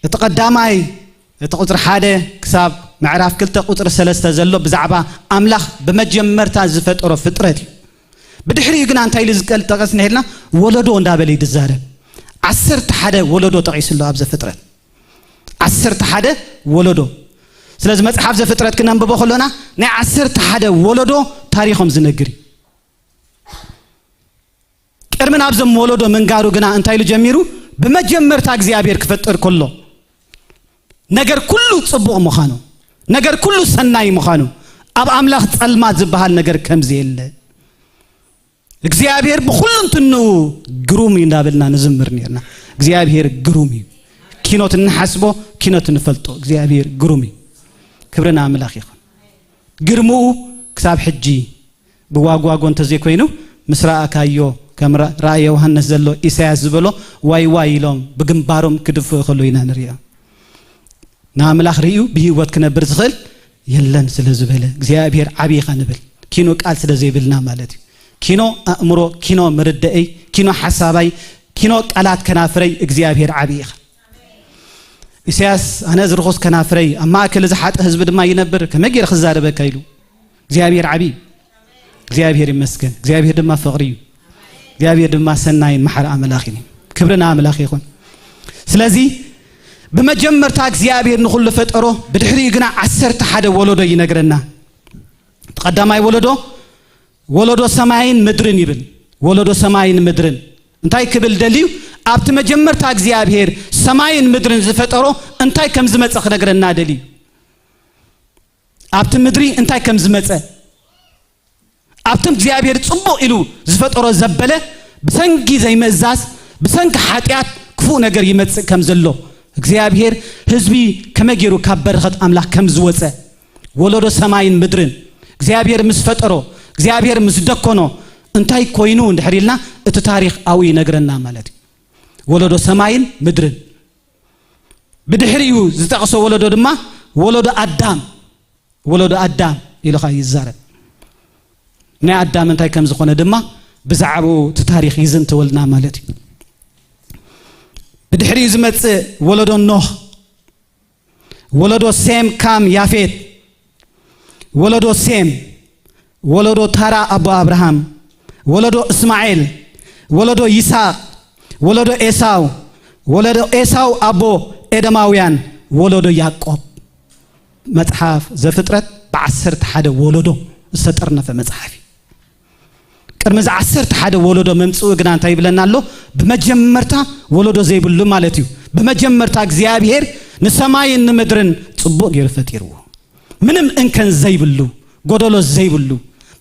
እቲ ቀዳማይ፣ እቲ ቁጽሪ ሓደ ክሳብ ምዕራፍ ክልተ ቁጽሪ ሰለስተ ዘሎ ብዛዕባ ኣምላኽ ብመጀመርታ ዝፈጠሮ ፍጥረት እዩ። ብድሕሪኡ ግና እንታይ ኢሉ ዝቀል-፣ ጠቐስ እንድሕር ኢልና፣ ወለዶ እንዳበለ እዩ ዝዛረብ። ዓሰርተ ሓደ ወለዶ ጠቒሱ ኣሎ ኣብ ዘፍጥረት። ዓሰርተ ሓደ ወለዶ። ስለዚ መጽሓፍ ዘፍጥረት ክነንብቦ ከሎና ናይ ዓሰርተ ሓደ ወለዶ ታሪኾም ዝነግር እዩ። ቅድሚ ናብዞም ወለዶ ምንጋሩ ግና እንታይ ኢሉ ጀሚሩ? ብመጀመርታ እግዚኣብሔር ክፈጥር ከሎ ነገር ኩሉ ጽቡቕ ምዃኑ፣ ነገር ኩሉ ሰናይ ምዃኑ፣ ኣብ ኣምላኽ ጸልማት ዝበሃል ነገር ከም ዘየለ፣ እግዚኣብሔር ብኹሉ እንትንኡ ግሩም እዩ እንዳበልና ንዝምር ነርና። እግዚኣብሔር ግሩም እዩ። ኪኖት እንሓስቦ፣ ኪኖት እንፈልጦ፣ እግዚኣብሔር ግሩም እዩ። ክብሪ ንኣምላኽ ይኹን። ግርምኡ ክሳብ ሕጂ ብዋግዋጎ እንተዘይኮይኑ፣ ምስ ረኣካዮ፣ ከም ራ-፣ ራእየ ዮሃንስ ዘሎ ኢሳያስ ዝበሎ፣ ዋይ ዋይ ኢሎም ብግንባሮም ክድፍኡ ከሎ ኢና ንሪኦ። ንኣምላኽ ርእዩ ብህይወት ክነብር ዝኽእል የለን ስለ ዝበለ፣ እግዚኣብሔር ዓብዪ ኢኻ ንብል። ኪኖ ቃል ስለ ዘይብልና ማለት እዩ። ኪኖ ኣእምሮ፣ ኪኖ መርደእይ፣ ኪኖ ሓሳባይ፣ ኪኖ ቃላት ከናፍረይ እግዚኣብሔር ዓብዪ ኢኻ። ኢሳያስ፣ ኣነ እዚ ርኹስ ከናፍረይ ኣብ ማእከል እዚ ሓጥእ ህዝቢ ድማ ይነብር፣ ከመይ ገይረ ክዛረበካ ኢሉ። እግዚኣብሔር ዓብዪ እዩ። እግዚኣብሔር ይመስገን። እግዚኣብሔር ድማ ፍቕሪ እዩ። እግዚኣብሔር ድማ ሰናይን መሓሪ ኣምላኽ እዩ። ክብሪ ንኣምላኽ ይኹን። ስለዚ ብመጀመርታ እግዚኣብሔር ንኹሉ ፈጠሮ፣ ብድሕሪኡ ግና ዓሰርተ ሓደ ወለዶ ይነግረና። እቲ ቀዳማይ ወለዶ፣ ወለዶ ሰማይን ምድርን ይብል። ወለዶ ሰማይን ምድርን እንታይ ክብል ደልዩ? ኣብቲ መጀመርታ እግዚኣብሔር ሰማይን ምድርን ዝፈጠሮ እንታይ ከም ዝመጸ ክነግረና ደልዩ። ኣብቲ ምድሪ እንታይ ከም ዝመጸ፣ ኣብቲ እግዚኣብሔር ጽቡቕ ኢሉ ዝፈጠሮ ዘበለ፣ ብሰንኪ ዘይምእዛዝ፣ ብሰንኪ ሓጢኣት ክፉእ ነገር ይመጽእ ከም ዘሎ፣ እግዚኣብሔር ህዝቢ ከመይ ገይሩ ካብ በረኸት ኣምላኽ ከም ዝወጸ፣ ወለዶ ሰማይን ምድርን እግዚኣብሔር ምስ ፈጠሮ፣ እግዚኣብሔር ምስ ደኮኖ እንታይ ኮይኑ እንድሕር ኢልና፣ እቲ ታሪኽ ኣብኡ ይነግረና ማለት እዩ። ወለዶ ሰማይን ምድርን። ብድሕሪኡ ዝጠቕሶ ወለዶ ድማ ወለዶ ኣዳም፣ ወለዶ ኣዳም ኢሉ ኸኣ ይዛረብ። ናይ ኣዳም እንታይ ከም ዝኾነ ድማ ብዛዕባኡ እቲ ታሪኽ ይዝንተወልና ማለት እዩ። ብድሕሪኡ ዝመጽእ ወለዶ ኖህ፣ ወለዶ ሴም፣ ካም፣ ያፌት፣ ወለዶ ሴም፣ ወለዶ ታራ ኣቦ ኣብርሃም፣ ወለዶ እስማኤል፣ ወለዶ ይስሐቅ፣ ወለዶ ኤሳው፣ ወለዶ ኤሳው ኣቦ ኤዶማውያን፣ ወለዶ ያዕቆብ። መጽሓፍ ዘፍጥረት ብዓሰርተ ሓደ ወለዶ ዝተጠርነፈ መጽሓፍ እዩ። ቅድሚ እዚ ዓሰርተ ሓደ ወለዶ መምጽኡ ግና እንታይ ይብለና ኣሎ? ብመጀመርታ ወለዶ ዘይብሉ ማለት እዩ። ብመጀመርታ እግዚኣብሔር ንሰማይን ንምድርን ጽቡቕ ገይሩ ፈጢርዎ። ምንም እንከን ዘይብሉ፣ ጎደሎ ዘይብሉ፣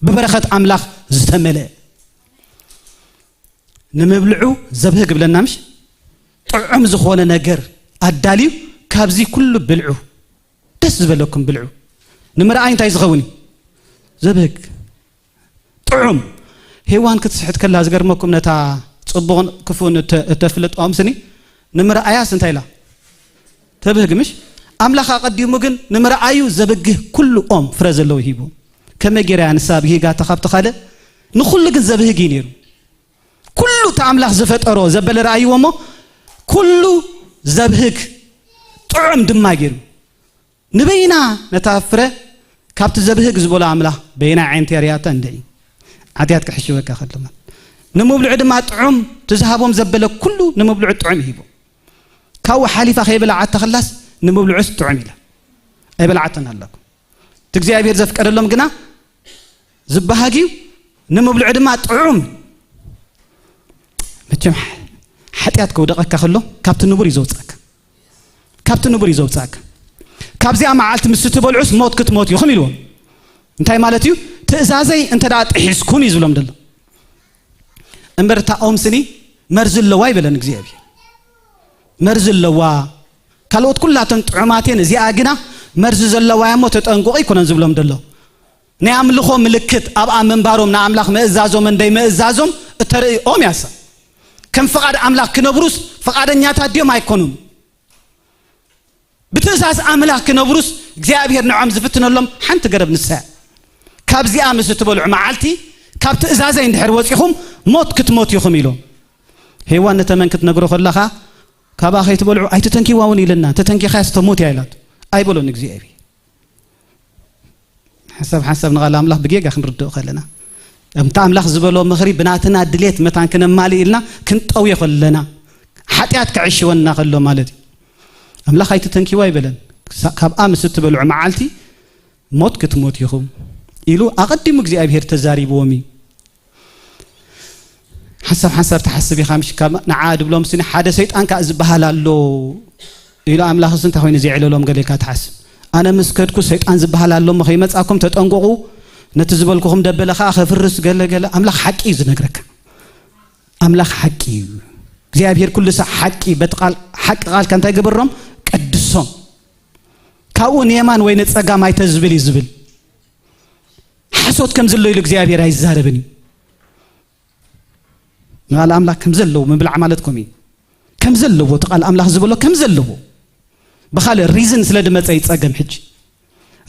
ብበረኸት ኣምላኽ ዝተመልአ። ንምብልዑ ዘብህግ ብለና ምሽ? ጥዑም ዝኾነ ነገር ኣዳልዩ፣ ካብዚ ኩሉ ብልዑ፣ ደስ ዝበለኩም ብልዑ። ንምርኣይ እንታይ ዝኸውን እዩ? ዘብህግ፣ ጥዑም። ሄዋን ክትስሕት ከላ ዝገርመኩም፣ ነታ ጽቡቕን ክፉእን እተ-፣ እተፍልጥ ኦም ስኒ ንምርኣያስ እንታይ ኢላ? ተብህግ ምሽ? ኣምላኽ ኣቐዲሙ ግን ንምርኣዩ ዘብግህ ኩሉ ኦም ፍረ ዘለዎ ሂቡ። ከመይ ገይራ እያ ንሳ ኣብሂጋታ ካብቲ ካልእ? ንኹሉ ግን ዘብህግ እዩ ነይሩ። ኩሉ እቲ ኣምላኽ ዝፈጠሮ ዘበለ ረኣይዎ እሞ፣ ኩሉ ዘብህግ ጥዑም ድማ ገይሩ። ንበይና ነታ ፍረ ካብቲ ዘብህግ ዝበሎ ኣምላኽ በይና ዓይንቲ ርያታ እንድዒ። ዓትያት ክሕሽወካ ከሎ ማለት። ንምብልዑ ድማ ጥዑም፣ እቲ ዝሃቦም ዘበለ ኩሉ ንምብልዑ ጥዑም ሂቡ። ካብኡ ሓሊፋ ከይበላዓታ ከላስ ንምብልዑስ ጥዑም ኢላ። ኣይበላዓተን ኣለኩም። እቲ እግዚኣብሔር ዘፍቀደሎም ግና ዝበሃግ እዩ፣ ንምብልዑ ድማ ጥዑም። መቸም ሓጢኣት ከውደቐካ ከሎ ካብቲ ንቡር እዩ ዘውፅኣካ። ካብቲ ንቡር እዩ ዘውፅኣካ። ካብዚኣ መዓልቲ ምስ ትበልዑስ ሞት ክትሞት ኢኹም ኢልዎም። እንታይ ማለት እዩ? ትእዛዘይ እንተ ደኣ ጥሒስኩም እዩ ዝብሎም ዘሎ። እምበር እታ ኦም ስኒ መርዚ ኣለዋ ይበለን እግዚኣብሔር። መርዚ ኣለዋ። ካልኦት ኩላተን ጥዑማት እየን፣ እዚኣ ግና መርዚ ዘለዋ እያ እሞ ተጠንቀቑ ኣይኮነን ዝብሎም ዘሎ። ናይ ኣምልኾ ምልክት ኣብኣ ምንባሮም ንኣምላኽ ምእዛዞምን ደይ ምእዛዞም እተርኢ ኦም እያ እሳ። ከም ፍቓድ ኣምላኽ ክነብሩስ ፍቓደኛታት ድዮም ኣይኮኑን? ብትእዛዝ ኣምላኽ ክነብሩስ እግዚኣብሔር ንዖም ዝፍትነሎም ሓንቲ ገረብ ንሳ እያ። ካብዚኣ ምስ እትበልዑ መዓልቲ ካብ ትእዛዘይ እንድሕር ወጺኹም ሞት ክትሞት ኢኹም ኢሎም። ሄዋን ንተመን ክትነግሮ ከለኻ ካብኣ ከይትበልዑ ኣይትተንኪዋ እውን ኢልና፣ ተተንኪኻያስ ተሞት እያ ኢላቶ። ኣይበሎን እግዚኣብሔር። ሓሳብ ሓሳብ ንቓል ኣምላኽ ብጌጋ ክንርድኦ ከለና፣ እምታ ኣምላኽ ዝበሎ ምኽሪ ብናትና ድሌት መታን ክነማልእ ኢልና ክንጠውዮ ከለና፣ ሓጢኣት ክዕሽወና ከሎ ማለት እዩ። ኣምላኽ ኣይትተንኪዋ ይበለን። ክሳ-፣ ካብኣ ምስ እትበልዑ መዓልቲ ሞት ክትሞት ኢኹም ኢሉ ኣቐዲሙ እግዚኣብሔር ተዛሪብዎም እዩ። ሓሳብ ሓሳብ ትሓስብ ኢኻ ምሽ? ካብ ንዓ ድብሎም ስኒ ሓደ ሰይጣን ከኣ ዝበሃል ኣሎ ኢሉ ኣምላኽስ እንታይ ኮይኑ ዘዕለሎም ገለ ኢልካ ትሓስብ? ኣነ ምስ ከድኩ ሰይጣን ዝበሃል ኣሎ እሞ ከይመጻኩም ተጠንቀቑ፣ ነቲ ዝበልኩኹም ደበለ ከኣ ከፍርስ ገለ ገለ። ኣምላኽ ሓቂ እዩ ዝነግረካ። ኣምላኽ ሓቂ እዩ። እግዚኣብሔር ኩሉ ሳዕ ሓቂ፣ በቲ ቃል፣ ሓቂ ቃልካ እንታይ ግበሮም? ቀድሶም። ካብኡ ንየማን ወይ ንጸጋም ኣይተዝብል እዩ ዝብል። ሓሶት ከም ዘሎ ኢሉ እግዚኣብሔር ኣይዛረብን እዩ። ንቓል ኣምላኽ ከም ዘለዎ ምብላዕ ማለት ከምኡ እዩ። ከም ዘለዎ፣ እቲ ቃል ኣምላኽ ዝበሎ ከም ዘለዎ። ብኻልእ ሪዝን ስለ ድመጸ ይጸገም። ሕጂ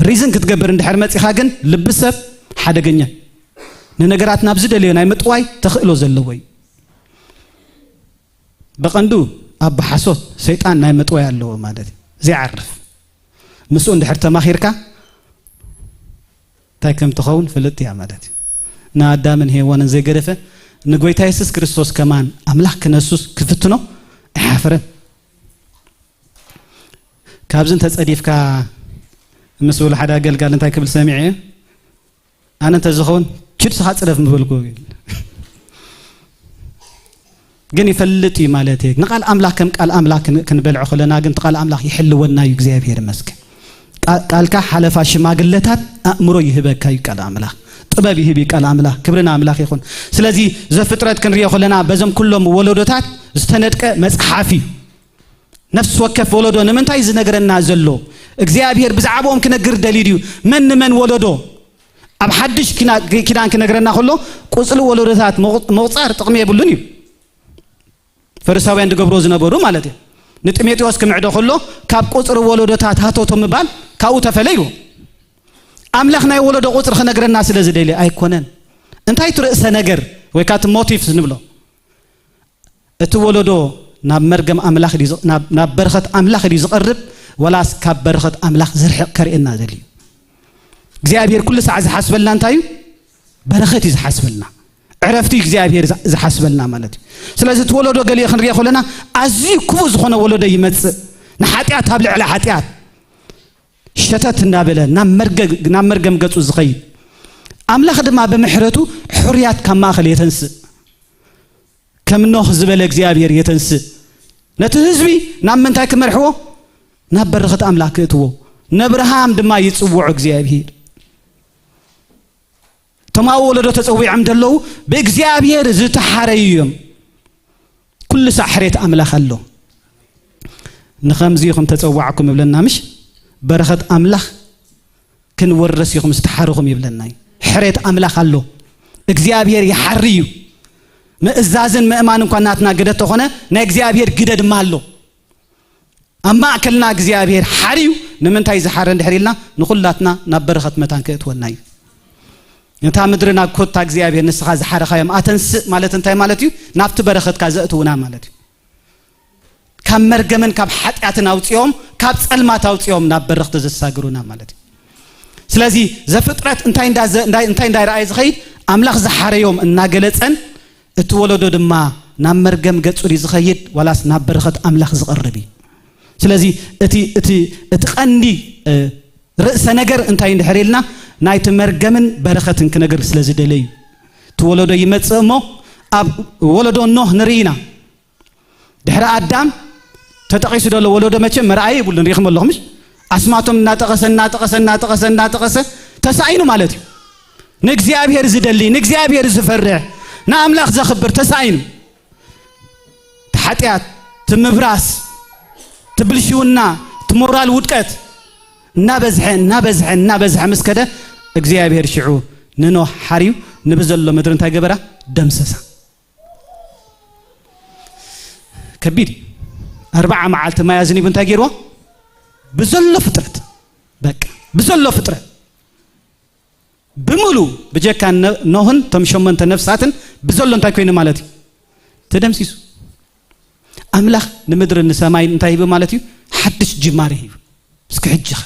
ሪዝን ክትገብር እንድሕር መጺኻ ግን ልቢ ሰብ ሓደገኛ እዩ። ንነገራት ናብ ዝደለዮ ናይ ምጥዋይ ተኽእሎ ዘለዎ እዩ። ብቐንዱ ኣብ ብሓሶት ሰይጣን ናይ ምጥዋይ ኣለዎ ማለት እዩ። ዘይዓርፍ ምስኡ እንድሕር ተማኺርካ እንታይ ከም ትኸውን ፍልጥ እያ ማለት እዩ። ንኣዳምን ሄዋንን ዘይገደፈ ንጎይታ የሱስ ክርስቶስ ከማን ኣምላኽ ክነሱስ ክፍትኖ ኣይሓፈረን። ካብዚ እንተጸዲፍካ ምስ በሉ ሓደ ኣገልጋሊ እንታይ ክብል ሰሚዐ እየ፣ ኣነ እንተዝኸውን ችድ ስኻ ጽደፍ ምበልኩ። ግን ይፈልጥ እዩ ማለት እዩ። ንቃል ኣምላኽ ከም ቃል ኣምላኽ ክን-፣ ክንበልዖ ከለና ግን እቲ ቃል ኣምላኽ ይሕልወና እዩ። እግዚኣብሔር ይመስገን። ቃ-፣ ቃልካ ሓለፋ ሽማግለታት ኣእምሮ ይህበካ እዩ ቃል ኣምላኽ። ጥበብ ይህብ እዩ ቃል ኣምላኽ። ክብሪ ንኣምላኽ ይኹን። ስለዚ ዘፍጥረት ክንሪኦ ከለና በዞም ኩሎም ወለዶታት ዝተነድቀ መጽሓፍ እዩ። ነፍሲ ወከፍ ወለዶ ንምንታይ ዝነግረና ዘሎ? እግዚኣብሔር ብዛዕባኦም ክነግር ደልዩ ድዩ? መን ንመን ወለዶ? ኣብ ሓድሽ ኪና-፣ ኪዳን ክነግረና ከሎ ቁጽሪ ወለዶታት ምቑ-፣ ምቑጻር ጥቕሚ የብሉን እዩ። ፈሪሳውያን ዝገብሮ ዝነበሩ ማለት እዩ። ንጢሞቴዎስ ክምዕዶ ከሎ ካብ ቁጽሪ ወለዶታት ሃተቶ ምባል ካብኡ ተፈለ ኢሉ። ኣምላኽ ናይ ወለዶ ቁጽሪ ክነግረና ስለ ዝደልየ ኣይኮነን። እንታይ እቲ ርእሰ ነገር ወይ ከዓ እቲ ሞቲቭስ ንብሎ? እቲ ወለዶ ናብ መርገም ኣምላኽ ድዩ ዝ-፣ ናብ፣ ናብ በረኸት ኣምላኽ ድዩ ዝቐርብ ወላስ ካብ በረኸት ኣምላኽ ዝርሕቕ ከርእየና ዘድልዩ? እግዚኣብሔር ኩሉ ሳዕ ዝሓስበልና እንታይ እዩ? በረኸት እዩ ዝሓስበልና። ዕረፍቲ እዩ እግዚኣብሔር ዝሓ-፣ ዝሓስበልና ማለት እዩ። ስለዚ እቲ ወለዶ ገሊኡ ክንሪኦ ከለና ኣዝዩ ክፉእ ዝኾነ ወለዶ ይመጽእ። ንሓጢኣት ኣብ ልዕሊ ሓጢኣት ሸተት እንዳበለ ናብ መርገ-፣ ናብ መርገም ገጹ ዝኸይድ። ኣምላኽ ድማ ብምሕረቱ ሕሩያት ካብ ማእከል የተንስእ። ከም ኖህ ዝበለ እግዚኣብሔር የተንስእ። ነቲ ህዝቢ ናብ ምንታይ ክመርሕዎ? ናብ በረኸት ኣምላኽ ክእትዎ። ነብርሃም ድማ ይጽውዖ እግዚኣብሔር። እቶም ኣብ ወለዶ ተጸዊዖም ዘለዉ ብእግዚኣብሔር ዝተሓረዩ እዮም። ኩሉ ሳዕ ሕሬት ኣምላኽ ኣሎ። ንኸምዚ ኢኹም ተጸዋዕኩም ይብለና፣ ምሽ? በረኸት ኣምላኽ ክንወርስ ኢኹም ዝተሓረኹም ይብለና እዩ። ሕሬት ኣምላኽ ኣሎ። እግዚኣብሔር ይሓሪ እዩ። ምእዛዝን ምእማን እንኳን ናትና ግደ ተኾነ፣ ናይ እግዚኣብሔር ግደ ድማ ኣሎ። ኣብ ማእከልና እግዚኣብሔር ሓርዩ። ንምንታይ ዝሓረ እንድሕር ኢልና፣ ንኹላትና ናብ በረኸት መታን ከእትወና እዩ። ነታ ምድሪ ናብ ኮታ እግዚኣብሔር ንስኻ ዝሓረኻዮም ኣተንስእ ማለት እንታይ ማለት እዩ? ናብቲ በረኸትካ ዘእትውና ማለት እዩ። ካብ መርገምን ካብ ሓጢኣትን ኣውጽኦም፣ ካብ ጸልማት ኣውጽኦም ናብ በረኽቲ ዘሳግሩና ማለት እዩ። ስለዚ ዘፍጥረት እንታይ እንዳ-፣ እንታይ እንዳይረኣየ ዝኸይድ? ኣምላኽ ዝሓረዮም እናገለጸን፣ እቲ ወለዶ ድማ ናብ መርገም ገጹ ድዩ ዝኸይድ ዋላስ ናብ በረኸት ኣምላኽ ዝቐርብ እዩ? ስለዚ እቲ፣ እቲ፣ እቲ ቀንዲ፣ እ፣ ርእሰ ነገር እንታይ እንድሕር ኢልና፣ ናይቲ መርገምን በረኸትን ክነግር ስለ ዝደለዩ፣ እቲ ወለዶ ይመጽእ እሞ፣ ኣብ ወለዶ ኖህ ንርኢ ኢና። ድሕሪ ኣዳም ተጠቒሱ ዘሎ ወለዶ መቸም መርኣያ የብሉን። ሪኢኹም ኣለኹም፣ ምሽ? ኣስማቶም እናጠቐሰ፣ እናጠቐሰ፣ እናጠቐሰ፣ እናጠቐሰ ተሳኢኑ ማለት እዩ። ንእግዚኣብሔር ዝደሊ፣ ንእግዚኣብሔር ዝፈርሕ፣ ንኣምላኽ ዘኽብር ተሳኢኑ። እቲ ሓጢኣት፣ እቲ ምብራስ፣ እቲ ብልሽውና፣ እቲ ሞራል ውድቀት እናበዝሐ፣ እናበዝሐ፣ እናበዝሐ ምስ ከደ፣ እግዚኣብሔር ሽዑ ንኖህ ሓርዩ፣ ንብዘሎ ምድሪ እንታይ ገበራ? ደምሰሳ። ከቢድ እዩ። ኣርባዓ መዓልቲ ማይ ኣዝኒቡ እንታይ ገይርዎ? ብዘሎ ፍጥረት፣ በቃ፣ ብዘሎ ፍጥረት ብምሉ፣ ብጀካ ነ-፣ ኖህን እቶም ሸሞንተ ነፍሳትን ብዘሎ እንታይ ኮይኑ ማለት እዩ? ተደምሲሱ። ኣምላኽ ንምድርን ንሰማይን እንታይ ሂቡ ማለት እዩ? ሓድሽ ጅማሬ ሂቡ። እስኪ ሕጂ ኸ፣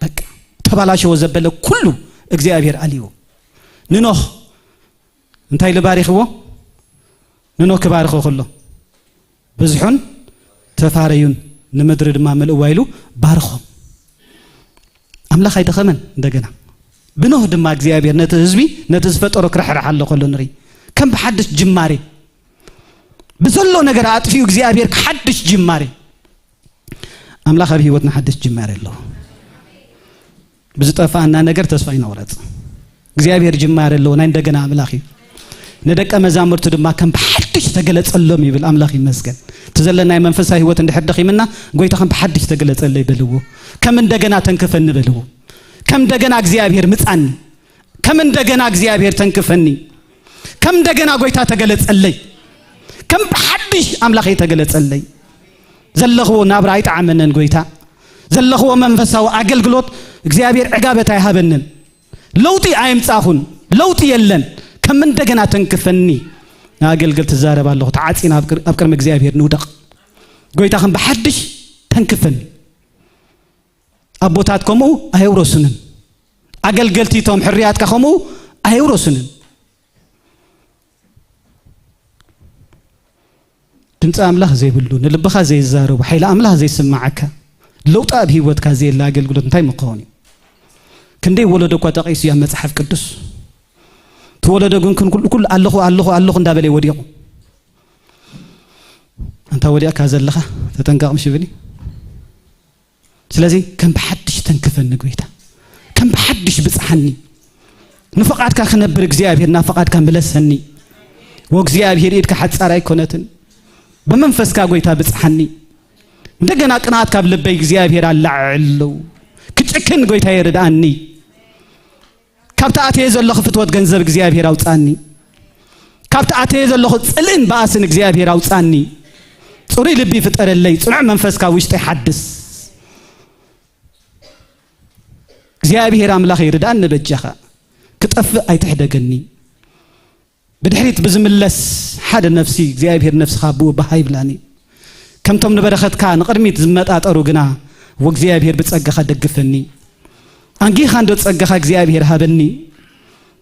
በቃ፣ ተባላሸወ ዘበለ ኩሉ እግዚኣብሔር ኣልይዎ። ንኖህ እንታይ ኢሉ ባሪኽዎ? ንኖህ ክባርኾ ከሎ፣ "ብዝሑን ተፋረዩን፣ ንምድሪ ድማ ምልእዋ" ኢሉ ባርኾም። ኣምላኽ ኣይደኸመን። እንደገና ብኖህ ድማ እግዚኣብሔር ነቲ ህዝቢ፣ ነቲ ዝፈጠሮ ክርሕርሕ ኣሎ ከሎ ንርኢ። ከም ብሓድሽ ጅማሬ፣ ብዘሎ ነገር ኣጥፊኡ እግዚኣብሔር ሓድሽ ጅማሬ። ኣምላኽ ኣብ ህይወትና ሓድሽ ጅማሬ ኣለዎ። ብዝጠፋኣና ነገር ተስፋ ኣይንቑረጽ። እግዚኣብሔር ጅማሬ ኣለዎ፣ ናይ እንደገና ኣምላኽ እዩ። ንደቀ መዛሙርቱ ድማ ከም ብሓድሽ ተገለጸሎም ይብል። ኣምላኽ ይመስገን። እቲ ዘለናይ መንፈሳዊ ህይወት እንድሕር ደኺምና፣ "ጎይታ ከም ብሓድሽ ተገለጸለይ" በልዎ። "ከም እንደገና ተንክፈኒ" በልዎ። "ከም እንደገና እግዚኣብሔር ምጻኒ፣ ከም እንደገና እግዚኣብሔር ተንክፈኒ፣ ከም እንደገና ጎይታ ተገለጸለይ፣ ከም ብሓድሽ ኣምላኸይ ተገለጸለይ። ዘለኽዎ ናብራ ኣይጠዓመንን ጎይታ፣ ዘለኽዎ መንፈሳዊ ኣገልግሎት እግዚኣብሔር ዕጋበት ኣይሃበንን፣ ለውጢ ኣይምጻኹን፣ ለውጢ የለን፣ ከም እንደገና ተንክፈኒ። ንኣገልግል ትዛረብ ኣለኹ፣ ተዓጺና ኣብ ቅር-፣ ኣብ ቅድሚ እግዚኣብሔር ንውደቕ። ጎይታ ከም ብሓድሽ ተንክፈኒ።" ኣቦታት ከምኡ ኣየውረሱንን። ኣገልገልቲ እቶም ሕርያትካ ከምኡ ኣየውረሱንን። ድምፂ ኣምላኽ ዘይብሉ፣ ንልብኻ ዘይዛረቡ፣ ሓይሊ ኣምላኽ ዘይስምዓካ፣ ለውጢ ኣብ ህይወትካ ዘየለ ኣገልግሎት እንታይ ምኸውን እዩ? ክንደይ ወለዶ እኳ ጠቒሱ እዩ ኣብ መጽሓፍ ቅዱስ። እቲ ወለዶ ግን ኩን-፣ ኩሉ፣ ኩሉ ኣለኹ፣ ኣለኹ፣ ኣለኹ እንዳበለ እዩ ወዲቑ። ኣንታ ወዲቕካ ዘለኻ ተጠንቀቕ ምሽ ይብል እዩ። ስለዚ ከም ብሓድሽ ተንክፈኒ ጎይታ፣ ከም ብሓድሽ ብጽሓኒ። ንፍቓድካ ክነብር እግዚኣብሔር፣ ናብ ፍቓድካ ምለሰኒ። ወእግዚኣብሔር፣ ኢድካ ሓጻር ኣይኮነትን። ብመንፈስካ ጎይታ ብጽሓኒ። እንደገና ቅንኣት ካብ ልበይ እግዚኣብሔር ኣላዕለው። ክጭክን ጎይታ ይርድኣኒ። ካብቲ ኣተየ ዘለኹ ፍትወት ገንዘብ እግዚኣብሔር ኣውጻኒ። ካብቲ ኣተየ ዘለኹ ጽልእን በኣስን እግዚኣብሔር ኣውጻኒ። ጽሩይ ልቢ ፍጠረለይ፣ ጽኑዕ መንፈስካ ውሽጠይ ሓድስ። እግዚኣብሔር ኣምላኸይ ርድኣኒ በጃኻ። ክጠፍእ ኣይትሕደገኒ። ብድሕሪት ብዝምለስ ሓደ ነፍሲ እግዚኣብሔር ነፍስኻ ብኡ ባህ ኣይብላን እዩ። ከምቶም ንበረኸትካ ንቕድሚት ዝመጣጠሩ ግና፣ ወእግዚኣብሔር ብጸጋኻ ደግፈኒ። ኣንጊኻ እንዶ ጸጋኻ እግዚኣብሔር ሃበኒ።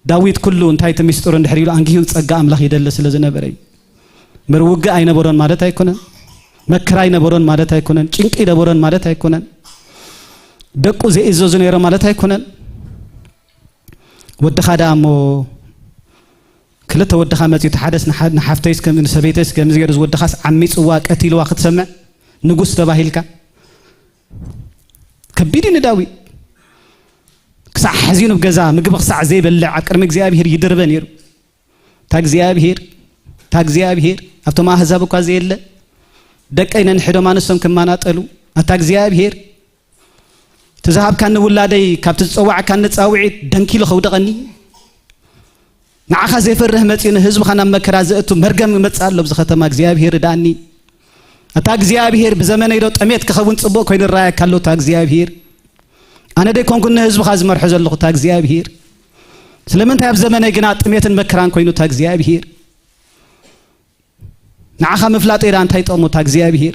ዳዊት ኩሉ እንታይ እቲ ሚስጥሩ እንድሕር ኢሉ ኣንጊሁ ጸጋ ኣምላኽ ይደሊ ስለ ዝነበረ እዩ። እምበር ውግእ ኣይነበሮን ማለት ኣይኮነን። መከራ ኣይነበሮን ማለት ኣይኮነን። ጭንቂ ኣይነበሮን ማለት ኣይኮነን። ደቁ ዘይእዘዙ ነይሮም ማለት ኣይኮነን። ወድኻ ደኣ እሞ ክልተ ወድኻ መጺኡ፣ እቲ ሓደስ ንሓ-፣ ንሓፍተይስ ከም፣ ንሰበይተይስ ከምዚ ገይሩ፣ እዚ ወድኻስ ዓሚጽዋ፣ ቀቲልዋ ክትሰምዕ ንጉስ ተባሂልካ፣ ከቢድ እዩ ንዳዊት። ክሳዕ ሓዚኑ ኣብ ገዛ ምግቢ ክሳዕ ዘይበልዕ ኣብ ቅድሚ እግዚኣብሔር ይድርበ ነይሩ። እታ እግዚኣብሔር፣ እታ እግዚኣብሔር ኣብቶም ኣህዛብ እኳ ዘየለ፣ ደቀይ ነንሕዶም ኣንስቶም ክመናጠሉ፣ ኣታ እግዚኣብሔር፣ እቲ ዝሃብካኒ ውላደይ ካብቲ ዝጸዋዕካኒ ጻውዒት ደንኪሉ ከውደቐኒ፣ ንዓኻ ዘይፈርህ መጺኡ ንህዝብኻ ናብ መከራ ዘእቱ መርገም ይመጽእ ኣሎ ኣብዚ ከተማ። እግዚኣብሔር ርድኣኒ። ኣታ እግዚኣብሔር፣ ብዘመነይ ዶ ጥሜት ክኸውን ጽቡቕ ኮይኑ ይረኣየካ ኣሎ? ኣታ እግዚኣብሔር፣ ኣነ ደይኮንኩን ንህዝብኻ ዝመርሖ ዘለኹ? ኣታ እግዚኣብሔር፣ ስለምንታይ ኣብ ዘመነይ ግና ጥሜትን መከራን ኮይኑ? ኣታ እግዚኣብሔር፣ ንዓኻ ምፍላጠይ ደኣ እንታይ ጠቕሙ? ኣታ እግዚኣብሔር፣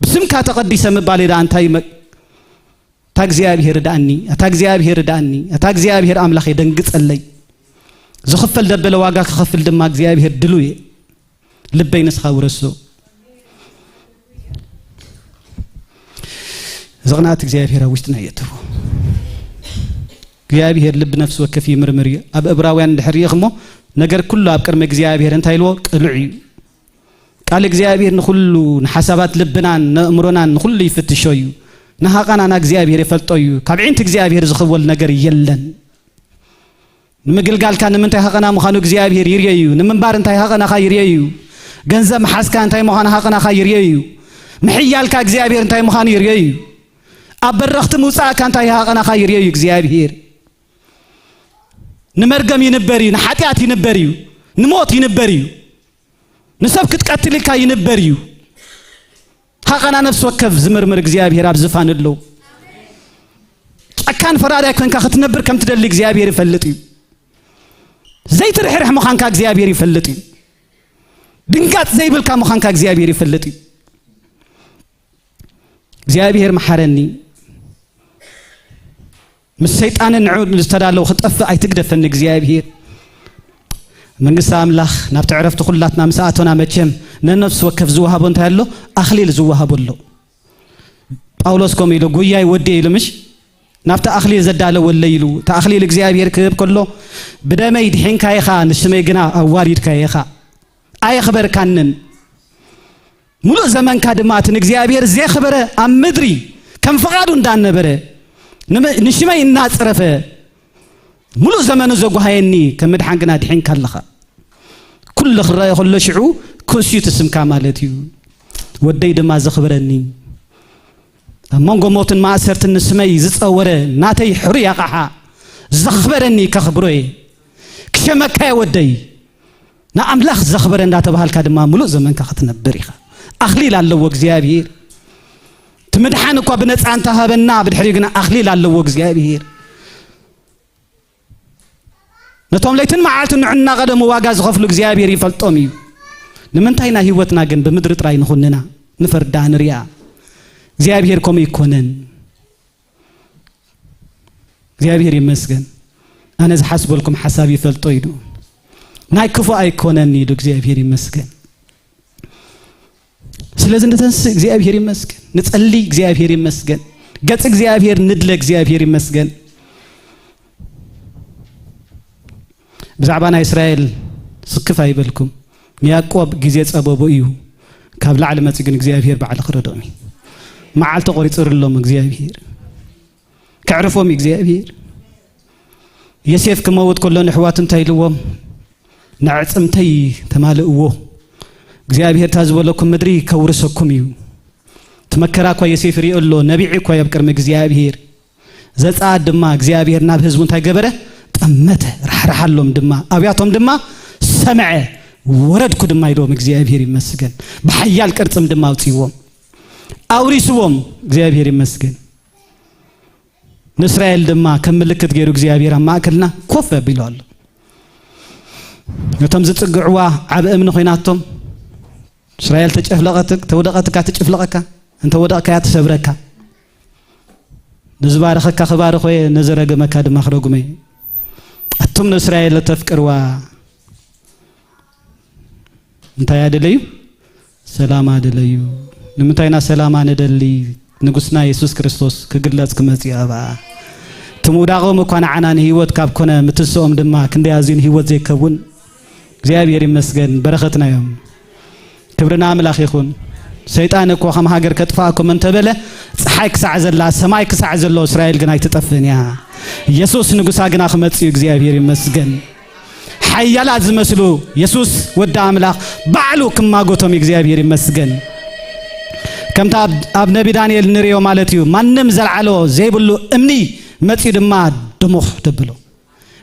ብስምካ ተቐዲሰ ምባለይ ደኣ እንታይ መ-፣ ኣታ እግዚኣብሔር ርድኣኒ፣ ኣታ እግዚኣብሔር ርድኣኒ፣ ኣታ እግዚኣብሔር ኣምላኸይ ደንግጸለይ። ዝኽፈል ደበለ ዋጋ ክኸፍል ድማ እግዚኣብሔር ድሉው እየ። ልበይ ንስኻ ውረሶ። እዚ ቅንኣት እግዚኣብሔር ኣብ ውሽጥና የእትዎ። እግዚኣብሔር ልቢ ነፍሲ ወከፍ ይምርምር እዩ። ኣብ እብራውያን እንድሕር ርኢኽሞ፣ ነገር ኩሉ ኣብ ቅድሚ እግዚኣብሔር እንታይ ኢልዎ? ቅሉዕ እዩ። ቃል እግዚኣብሔር ንኹሉ፣ ንሓሳባት ልብናን ንእምሮናን ንኹሉ ይፍትሾ እዩ። ንሃቐና ንእግዚኣብሔር ይፈልጦ እዩ። ካብ ዒንቲ እግዚኣብሔር ዝኽወል ነገር የለን። ንምግልጋልካ ንምንታይ ሃቐና ምዃኑ እግዚኣብሔር ይርዮ እዩ። ንምንባር እንታይ ሃቐናኻ ይርዮ እዩ። ገንዘብ ምሓዝካ እንታይ ምዃኑ ሃቐናኻ ይርዮ እዩ። ምሕያልካ እግዚኣብሔር እንታይ ምዃኑ ይርዮ እዩ። ኣብ በረኽቲ ምውጻእካ እንታይ ሃቐናኻ ይርዮ እዩ እግዚኣብሔር። ንመርገም ይንበር እዩ፣ ንሓጢኣት ይንበር እዩ፣ ንሞት ይንበር እዩ፣ ንሰብ ክትቀትል ኢልካ ይንበር እዩ። ሃቐና ነፍሲ ወከፍ ዝምርምር እግዚኣብሔር ኣብ ዝፋን ኣለዉ። ጨካን ፈራዳይ ኮንካ ክትነብር ከም ትደሊ እግዚኣብሔር ይፈልጥ እዩ። ዘይትርሕርሕ ምዃንካ እግዚኣብሔር ይፈልጥ እዩ። ድንጋጽ ዘይብልካ ምዃንካ እግዚኣብሔር ይፈልጥ እዩ። እግዚኣብሔር መሓረኒ። ምስ ሰይጣንን ንዑ ዝተዳለዉ ክጠፍእ ኣይትግደፈኒ እግዚኣብሔር። መንግስቲ ኣምላኽ ናብቲ ዕረፍቲ ኩላትና ምስ ኣቶና መቸም ነነፍሲ ወከፍ ዝወሃቦ እንታይ ኣሎ? ኣኽሊል ዝወሃቦ ኣሎ። ጳውሎስ ከምኡ ኢሉ፣ ጉያይ ወዲ ኢሉ ምሽ ናብቲ ኣኽሊል ዘዳለወለይ ኢሉ። እቲ ኣኽሊል እግዚኣብሔር ክህብ ከሎ ብደመይ ድሒንካ ኢኻ፣ ንስመይ ግና ኣዋሪድካ ኢኻ። ኣየኽበርካንን። ሙሉእ ዘመንካ ድማ እቲ ንእግዚኣብሔር ዘየኽበረ ኣብ ምድሪ ከም ፍቓዱ እንዳነበረ፣ ንመ-፣ ንሽመይ እናጸረፈ፣ ሙሉእ ዘመኑ ዘጓሃየኒ ከም ምድሓን ግና ድሒንካ ኣለኻ። ኩሉ ክረኣዮ ከሎ ሽዑ ክእስዩ ትስምካ ማለት እዩ። ወደይ ድማ ዘኽብረኒ፣ ኣብ መንጎ ሞትን ማእሰርትን ንስመይ ዝጸወረ ናተይ ሕሩይ ኣቕሓ ዘኽበረኒ ከኽብሮ እየ። ክሸመካ እየ ወደይ። ንኣምላኽ ዘኽበረ እንዳተባሃልካ ድማ ምሉእ ዘመንካ ክትነብር ኢኻ። ኣኽሊል ኣለዎ እግዚኣብሔር። እቲ ምድሓን እኳ ብነጻ እንተሃበና፣ ብድሕሪኡ ግና ኣኽሊል ኣለዎ እግዚኣብሔር። ነቶም ለይትን መዓልትን ንዑ እናቐደሙ ዋጋ ዝኸፍሉ እግዚኣብሔር ይፈልጦም እዩ። ንምንታይ ናይ ህይወትና ግን ብምድሪ ጥራይ ንኹንና፣ ንፈርዳ፣ ንሪኣ? እግዚኣብሔር ከምኡ ይኮነን። እግዚኣብሔር ይመስገን። ኣነ ዝሓስበልኩም ሓሳብ ይፈልጦ ኢሉ፣ ናይ ክፉ ኣይኮነን ኢሉ እግዚኣብሔር ይመስገን። ስለዚ ንተንስእ እግዚኣብሔር ይመስገን፣ ንጸሊ እግዚኣብሔር ይመስገን፣ ገጽ እግዚኣብሔር ንድለ እግዚኣብሔር ይመስገን። ብዛዕባ ናይ እስራኤል ስክፍ ኣይበልኩም። ንያዕቆብ ግዜ ጸበቡ እዩ፣ ካብ ላዕሊ መጺኡ ግን እግዚኣብሔር ባዕሉ ክረድኦም እዩ። መዓልቲ ቆሪጽርሎም እግዚኣብሔር፣ ከዕርፎም እዩ እግዚኣብሔር። ዮሴፍ ክመውት ከሎ ንሕዋቱ እንታይ ኢልዎም? ንዕጽምተይ ተማልእዎ፣ እግዚኣብሔር እታ ዝበለኩም ምድሪ ከውርሰኩም እዩ። እቲ መከራ እኳ ዮሴፍ ይሪኦ ኣሎ፣ ነቢዒ እኳ እዩ ኣብ ቅድሚ እግዚኣብሔር። ዘጸኣት ድማ እግዚኣብሔር ናብ ህዝቡ እንታይ ገበረ? ጠመተ፣ ራሕራሓሎም ድማ፣ ኣብያቶም ድማ ሰምዐ፣ ወረድኩ ድማ ኢልዎም። እግዚኣብሔር ይመስገን። ብሓያል ቅርጽም ድማ ኣውጽእዎም፣ ኣውሪስዎም። እግዚኣብሔር ይመስገን። ንእስራኤል ድማ ከም ምልክት ገይሩ እግዚኣብሔር ኣብ ማእከልና ኮፍ ኣቢሉ ኣሎ። ነቶም ዝጽግዕዋ ዓቢ እምኒ ኮይናቶም፣ እስራኤል ተጨፍለቐት-፣ ተውደቐትካ ትጭፍለቐካ፣ እንተ ወደቕካያ ትሰብረካ። ንዝባረኸካ ክባርኾ እየ፣ ንዝረገመካ ድማ ክረጉመ እየ። ኣቱም ንእስራኤል ለተፍቅርዋ እንታይ ኣደለዩ? ሰላም ኣደለዩ። ንምንታይ ኢና ሰላማ ንደሊ? ንጉስና የሱስ ክርስቶስ ክግለጽ ክመጽእ እዩ ኣብኣ። እቲ ምውዳቖም እኳ ንዓና ንህይወት ካብ ኮነ፣ ምትንስኦም ድማ ክንደይ ኣዝዩ ንህይወት ዘይከውን። እግዚኣብሔር ይመስገን፣ በረኸትና እዮም። ክብሪ ንኣምላኽ ይኹን። ሰይጣን እኮ ከም ሃገር ከጥፍኣኩም እንተበለ፣ ጸሓይ ክሳዕ ዘላ፣ ሰማይ ክሳዕ ዘሎ እስራኤል ግን ኣይትጠፍእን እያ። የሱስ ንጉሳ ግና ክመጽእ እዩ። እግዚኣብሔር ይመስገን። ሓያላት ዝመስሉ የሱስ ወዲ ኣምላኽ ባዕሉ ክማጎቶም እዩ። እግዚኣብሔር ይመስገን። ከምታ ኣብ፣ ኣብ ነቢ ዳንኤል ንርእዮ ማለት እዩ። ማንም ዘልዓሎ ዘይብሉ እምኒ መጺኡ ድማ ድሙኽ ደብሎ።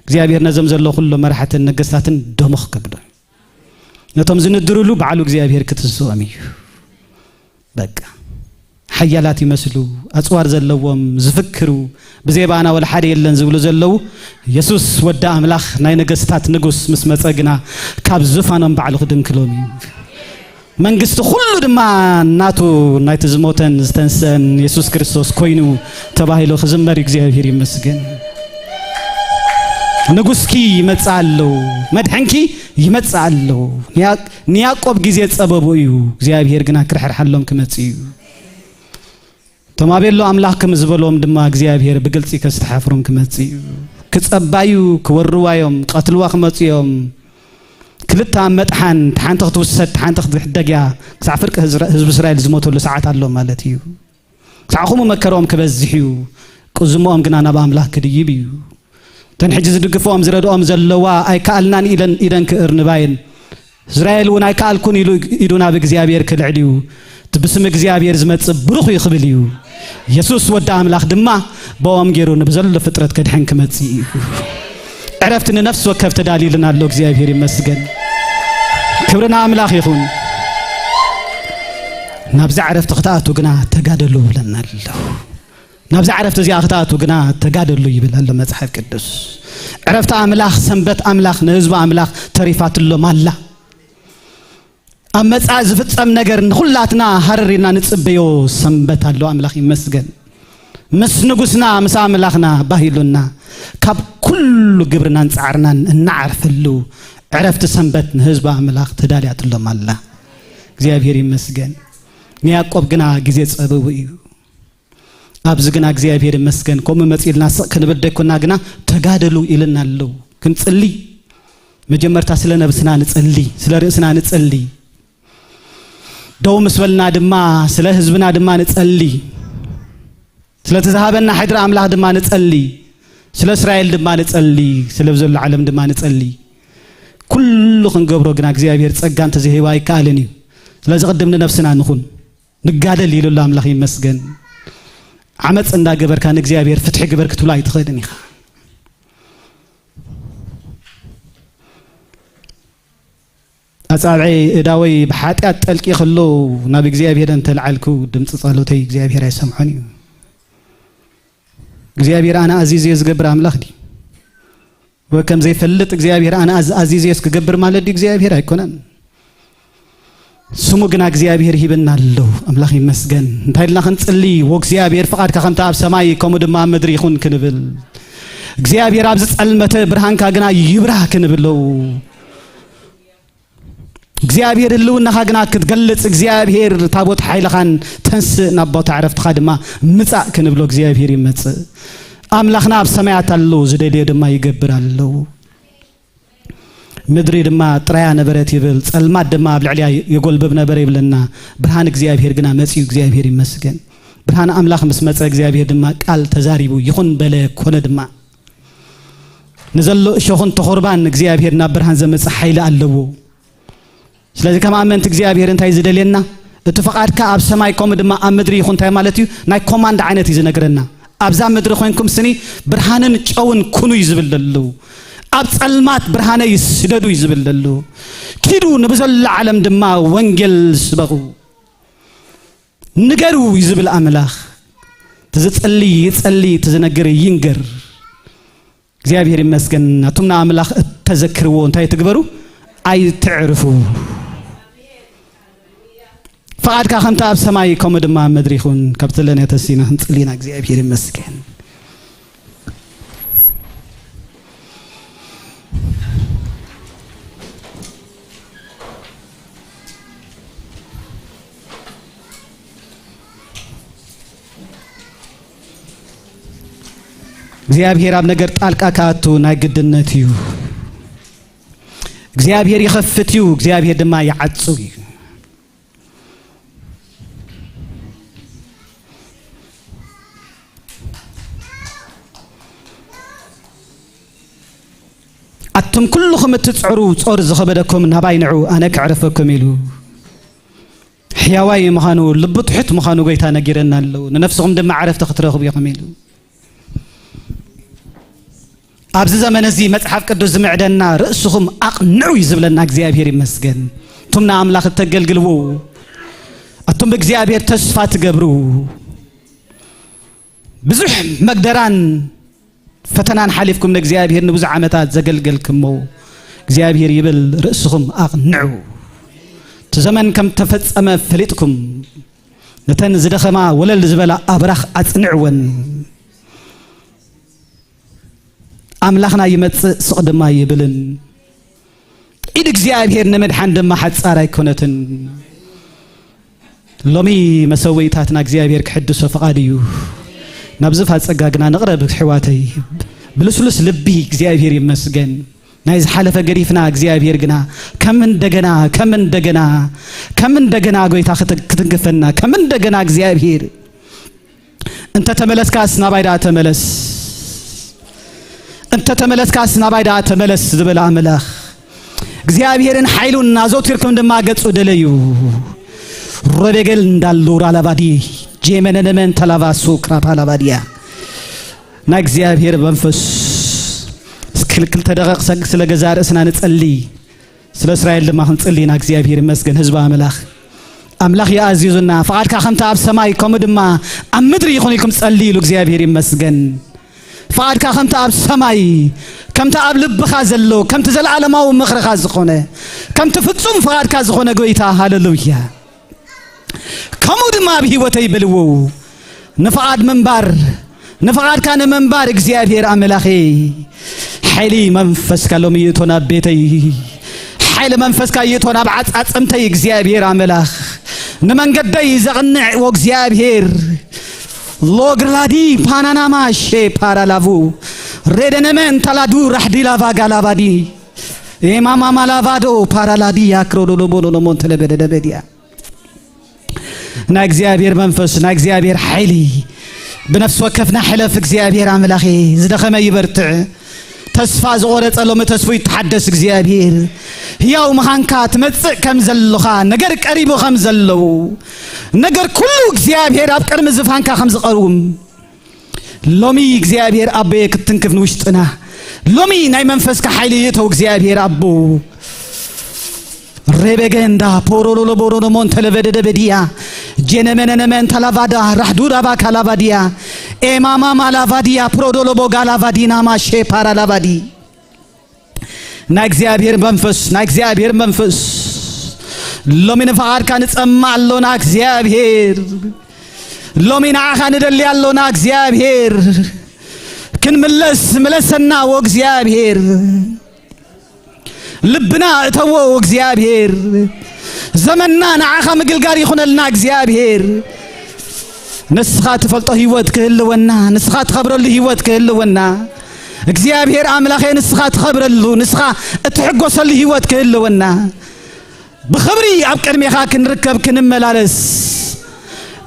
እግዚኣብሔር ነዞም ዘሎ ኩሎ መራሕትን ነገስታትን ድሙኽ ከብሎ። ነቶም ዝንድርሉ ባዕሉ እግዚኣብሔር ክትስኦም እዩ። በቃ ሓያላት ይመስሉ፣ ኣጽዋር ዘለዎም፣ ዝፍክሩ፣ ብዘይ ባና ወላ ሓደ የለን ዝብሉ ዘለዉ፣ የሱስ ወዲ ኣምላኽ ናይ ነገስታት ንጉስ ምስ መጸ ግና ካብ ዙፋኖም ባዕሉ ክድንክሎም እዩ። መንግስቲ ኩሉ ድማ ናቱ፣ ናይቲ ዝሞተን ዝተንሰአን የሱስ ክርስቶስ ኮይኑ ተባሂሉ ክዝመር እግዚኣብሔር ይመስገን። ንጉስኪ ይመጽእ ኣሎ፣ መድሕንኪ ይመጽእ ኣሎ። ንያ-፣ ንያዕቆብ ግዜ ጸበቡ እዩ፣ እግዚኣብሔር ግና ክርሕርሓሎም ክመጽእ እዩ። እቶም ኣቤሎ ኣምላኽ ከም ዝበሎም ድማ እግዚኣብሔር ብግልጺ ከስተሓፍሮም ክመጽእ እዩ። ክጸባዩ ክወርዋዮም፣ ቀትልዋ ክመጽኡ እዮም። ክልተ ኣብ መጥሓን፣ ሓንቲ ክትውሰድ፣ ሓንቲ ክትሕደግ እያ። ክሳዕ ፍርቂ ህዝረ-፣ ህዝቢ እስራኤል ዝሞተሉ ሰዓት ኣሎ ማለት እዩ። ክሳዕ ኹምኡ መከርኦም ክበዝሕ እዩ። ቅዝምኦም ግና ናብ ኣምላኽ ክድይብ እዩ። እተን ሕጂ ዝድግፍኦም ዝረድኦም ዘለዋ ኣይከኣልናን ኢለን ኢደን ክእርንባ እየን። እስራኤል እውን ኣይከኣልኩን ኢሉ ኢዱ ናብ እግዚኣብሔር ክልዕል እዩ። እቲ ብስም እግዚኣብሔር ዝመጽእ ብሩኽ እዩ ክብል እዩ። የሱስ ወዲ ኣምላኽ ድማ ብኦም ገይሩ ንብዘሎ ፍጥረት ከድሕን ክመጽእ እዩ። ዕረፍቲ ንነፍሲ ወከፍ ተዳልዩልና ኣሎ። እግዚኣብሔር ይመስገን። ክብሪ ንኣምላኽ ይኹን። ናብዛ ዕረፍቲ ክትኣቱ ግና ተጋደሉ ብለና ኣሎ። ናብዛ ዕረፍቲ እዚኣ ክትኣቱ ግና ተጋደሉ ይብል ኣሎ መጽሓፍ ቅዱስ። ዕረፍቲ ኣምላኽ፣ ሰንበት ኣምላኽ ንህዝቢ ኣምላኽ ተሪፋትሎም ኣላ። ኣብ መጻኢ ዝፍጸም ነገር ንኹላትና ሃረር ኢልና ንጽበዮ ሰንበት ኣሎ። ኣምላኽ ይመስገን። ምስ ንጉስና፣ ምስ ኣምላኽና ባሂሉና፣ ካብ ኩሉ ግብርናን ጻዕርናን እናዓርፈሉ ዕረፍቲ ሰንበት ንህዝቢ ኣምላኽ ተዳልያትሎም ኣላ። እግዚኣብሔር ይመስገን። ንያዕቆብ ግና ግዜ ጸበቡ እዩ። ኣብዚ ግና እግዚኣብሔር ይመስገን፣ ከምኡ መጺእልና ስቕ ክንብል ደይኮና ግና ተጋደሉ ኢልና ኣለዉ። ክንጽሊ፣ መጀመርታ ስለ ነብስና ንጸሊ፣ ስለ ርእስና ንጸሊ። ደው ምስ በልና ድማ ስለ ህዝብና ድማ ንጸሊ። ስለቲ ዝሃበና ሕድሪ ኣምላኽ ድማ ንጸሊ። ስለ እስራኤል ድማ ንጸሊ። ስለ ዘሎ ዓለም ድማ ንጸሊ። ኩሉ ክንገብሮ ግና እግዚኣብሔር ጸጋ እንተዘይህባ ኣይከኣልን እዩ። ስለዚ ቅድም ንነብስና ንኹን። ንጋደል ኢሉ ኣሎ ኣምላኽ ይመስገን። ዓመፅ እንዳገበርካ ንእግዚኣብሔር ፍትሒ ግበር ክትብሎ ኣይትኽእልን ኢኻ። ኣጻብዐይ እዳወይ ብሓጢኣት ጠልቂ ከሎ ናብ እግዚኣብሔር እንተልዓልኩ ድምፂ ጸሎተይ እግዚኣብሔር ኣይሰምዖን እዩ። እግዚኣብሔር ኣነ ኣዚዘዮ ዝገብር ኣምላኽ ድዩ? ወይ ከም ዘይፈልጥ እግዚኣብሔር ኣነ ኣዝ-፣ ኣዚዘዮስ ክገብር ማለት ድዩ እግዚኣብሔር? ኣይኮነን። ስሙ ግና እግዚኣብሔር ሂብና ኣሎ። ኣምላኽ ይመስገን። እንታይ ኢልና ክንጽሊ? "ወእግዚኣብሔር ፍቓድካ ከምቲ ኣብ ሰማይ ከምኡ ድማ ኣብ ምድሪ ይኹን" ክንብል። እግዚኣብሔር ኣብዚ ጸልመተ ብርሃንካ ግና ይብራህ ክንብሎ። እግዚኣብሔር ህልውናኻ ግና ክትገልጽ፣ እግዚኣብሔር ታቦት ሓይልኻን ተንስእ ናብ ቦታ ዕረፍትኻ ድማ ምጻእ ክንብሎ እግዚኣብሔር ይመጽእ። ኣምላኽና ኣብ ሰማያት ኣሎ፣ ዝደልዮ ድማ ይገብር ኣሎ። ምድሪ ድማ ጥራያ ነበረት ይብል፣ ጸልማት ድማ ኣብ ልዕሊያ የጎልብብ ነበረ ይብለና። ብርሃን እግዚኣብሔር ግና መጺኡ፣ እግዚኣብሔር ይመስገን። ብርሃን ኣምላኽ ምስ መጸ፣ እግዚኣብሔር ድማ ቃል ተዛሪቡ፣ ይኹን በለ፣ ኮነ ድማ። ንዘሎ እሾኽን ተኾርባን እግዚኣብሔር ናብ ብርሃን ዘምጽእ ሓይሊ ኣለዎ። ስለዚ ከም ኣመንቲ እግዚኣብሔር እንታይ ዝደልየና? እቲ ፍቓድካ ኣብ ሰማይ ከምኡ ድማ ኣብ ምድሪ ይኹን እንታይ ማለት እዩ? ናይ ኮማንድ ዓይነት እዩ ዝነግረና። ኣብዛ ምድሪ ኮይንኩም ስኒ ብርሃንን ጨውን ኩኑ እዩ ዝብል ዘሎ። ኣብ ጸልማት ብርሃነይ ስደዱ እዩ ዝብል ዘሎ። ኪዱ ንብዘሎ ዓለም ድማ ወንጌል ስበኹ። ንገሩ እዩ ዝብል ኣምላኽ። እቲ ዝጸሊ ይጸሊ፣ እቲ ዝነግር ይንገር። እግዚኣብሔር ይመስገን። ኣቱም ንኣምላኽ እተዘክርዎ እንታይ ትግበሩ? ኣይትዕርፉ። ፍቓድካ ከምቲ ኣብ ሰማይ ከምኡ ድማ ኣብ ምድሪ ይኹን። ካብ ዘለናዮ ተሲና ክንጽሊ ኢና። እግዚኣብሔር ይመስገን። እግዚኣብሔር ኣብ ነገር ጣልቃ ክኣቱ ናይ ግድነት እዩ። እግዚኣብሔር ይኸፍት እዩ፣ እግዚኣብሔር ድማ ይዓጹ እዩ። ኣቱም ኩልኹም እትጽዕሩ ጾር ዝኸበደኩም ናባይ ንዑ ኣነ ከዕርፈኩም ኢሉ። ሕያዋይ ምዃኑ፣ ልቡ ትሑት ምዃኑ ጎይታ ነጊረና ኣለዉ። ንነፍስኹም ድማ ዕረፍቲ ክትረኽቡ ኢኹም ኢሉ። ኣብዚ ዘመን እዚ መጽሓፍ ቅዱስ ዝምዕደና ርእስኹም ኣቕንዑ እዩ ዝብለና እግዚኣብሔር ይመስገን። እቱም ንኣምላኽ እተገልግልዎ፣ ኣቱም ብእግዚኣብሔር ተስፋ ትገብሩ፣ ብዙሕ መግደራን ፈተናን ሓሊፍኩም ንእግዚኣብሔር ንብዙሕ ዓመታት ዘገልገልክሞ እግዚኣብሔር ይብል፣ ርእስኹም ኣቕንዑ። እቲ ዘመን ከም ተፈጸመ ፈሊጥኩም፣ ነተን ዝደኸማ ወለል ዝበላ ኣብራኽ ኣጽንዕወን። ኣምላኽና ይመጽእ ስቕ ድማ ይብልን፣ ኢድ እግዚኣብሔር ንምድሓን ድማ ሓጻር ኣይኮነትን። ሎሚ መሰውኢታትና እግዚኣብሔር ክሕድሶ ፍቓድ እዩ። ናብ ዝፋ ጸጋ ግና ንቕረብ ኣሕዋተይ። ብልስሉስ ልቢ እግዚኣብሔር ይመስገን። ናይ ዝሓለፈ ገዲፍና እግዚኣብሔር ግና ከም እንደገና፣ ከም እንደገና፣ ከም እንደገና ጎይታ ክት-፣ ክትንክፈና፣ ከም እንደገና እግዚኣብሔር እንተ ተመለስካስ ናባይ ደኣ ተመለስ፣ እንተ ተመለስካስ ናባይ ደኣ ተመለስ ዝበለ ኣምላኽ እግዚኣብሔርን ሓይሉን ኣዘውቲርኩም ድማ ገጹ ደለዩ። ረቤገል እንዳሉ ራላባዲ ጄመነነመን ተላቫሱ ክራፓ ላባዲያ ናይ እግዚኣብሔር መንፈስ እስኪ ክልተ ደቂቕ ሰግ ስለ ገዛ ርእስና ንጸሊ። ስለ እስራኤል ድማ ክንጽሊ ኢና። እግዚኣብሔር ይመስገን ህዝቢ ኣምላኽ። ኣምላኽ ይኣዚዙና፣ ፍቓድካ ከምቲ ኣብ ሰማይ ከምኡ ድማ ኣብ ምድሪ ይኹን ኢልኩም ጸሊ ኢሉ እግዚኣብሔር ይመስገን። ፍቓድካ ከምቲ ኣብ ሰማይ፣ ከምቲ ኣብ ልብኻ ዘሎ፣ ከምቲ ዘለኣለማዊ ምኽርኻ ዝኾነ፣ ከምቲ ፍጹም ፍቓድካ ዝኾነ ጎይታ፣ ሃለሉያ። ከምኡ ድማ ኣብ ህይወተይ በልዎ። ንፍቓድ ምንባር፣ ንፍቓድካ ንምንባር እግዚኣብሔር ኣምላኸይ፣ ሓይሊ መንፈስካ ሎሚ ይእቶ ናብ ቤተይ። ሓይሊ መንፈስካ ይእቶ ናብ ዓጻጽምተይ እግዚኣብሔር ኣምላኽ። ንመንገደይ ዘቕንዕ ወእግዚኣብሔር። ሎግላዲ ፓናናማ ሼ ፓራላቡ ሬደነመን ታላዱ ራሕዲ ላቫ ጋላባዲ ኤማማማ ላቫዶ ፓራላዲ ያክሮዶሎቦሎሎሞን ተለበደደበድያ ናይ እግዚኣብሔር መንፈስ፣ ናይ እግዚኣብሔር ሓይሊ ብነፍሲ ወከፍና ሕለፍ። እግዚኣብሔር ኣምላኸ፣ ዝደኸመ ይበርትዕ፣ ተስፋ ዝቖረጸ ሎሚ ተስፉ ይተሓደስ። እግዚኣብሔር ህያው ምዃንካ ትመጽእ ከም ዘለኻ፣ ነገር ቀሪቡ ከም ዘለዉ፣ ነገር ኩሉ እግዚኣብሔር ኣብ ቅድሚ ዝፋንካ ከም ዝቐውም፣ ሎሚ እግዚኣብሔር ኣቦየ ክትትንክፍ ንውሽጥና። ሎሚ ናይ መንፈስካ ሓይሊ ይእተው እግዚኣብሔር ኣቦ። ሬቤገንዳ ፖሮሎሎ ቦሮሎሞን ተለቨደደበድያ ጄነመነነመን ተላቫዳ ራሕዱዳባ ካላቫድያ ኤማማማ ላቫድያ ፕሮዶሎቦ ጋላቫዲና ማሼ ፓራላቫዲ ናይ እግዚኣብሔር መንፈስ፣ ናይ እግዚኣብሔር መንፈስ፣ ሎሚ ንፍቓድካ ንጸምእ ኣሎና እግዚኣብሔር። ሎሚ ንዓኻ ንደሊ ኣሎና እግዚኣብሔር። ክንምለስ ምለሰና ወእግዚኣብሔር። ልብና እተዎ ወእግዚኣብሔር። ዘመንና ንዓኻ ምግልጋል ይኹነልና እግዚኣብሔር። ንስኻ ትፈልጦ ህይወት ክህልወና፣ ንስኻ ትኸብረሉ ህይወት ክህልወና። እግዚኣብሔር ኣምላኸ ንስኻ ትኸብረሉ፣ ንስኻ እትሕጎሰሉ ህይወት ክህልወና። ብኽብሪ ኣብ ቅድሜኻ ክንርከብ ክንመላለስ።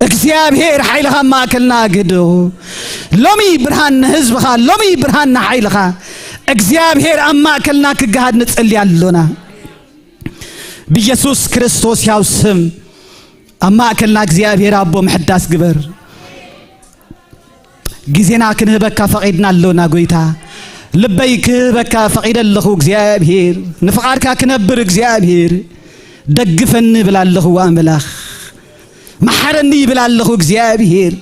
እግዚኣብሔር ሓይልኻ ኣብ ማእከልና ኣግህዶ። ሎሚ ብርሃን ንህዝብኻ፣ ሎሚ ብርሃን ንሓይልኻ። እግዚኣብሔር ኣብ ማእከልና ክገሃድ ንጸሊ ኣሎና። ብኢየሱስ ክርስቶስ ያው ስም ኣብ ማእከልና እግዚኣብሔር ኣቦ ምሕዳስ ግበር። ግዜና ክንህበካ ፈቒድና ኣሎና ጎይታ። ልበይ ክህበካ ፈቒደ ኣለኹ እግዚኣብሔር። ንፍቓድካ ክነብር እግዚኣብሔር። ደግፈኒ ይብል ኣለኹ ኣምላኽ። መሓረኒ ይብል ኣለኹ እግዚኣብሔር።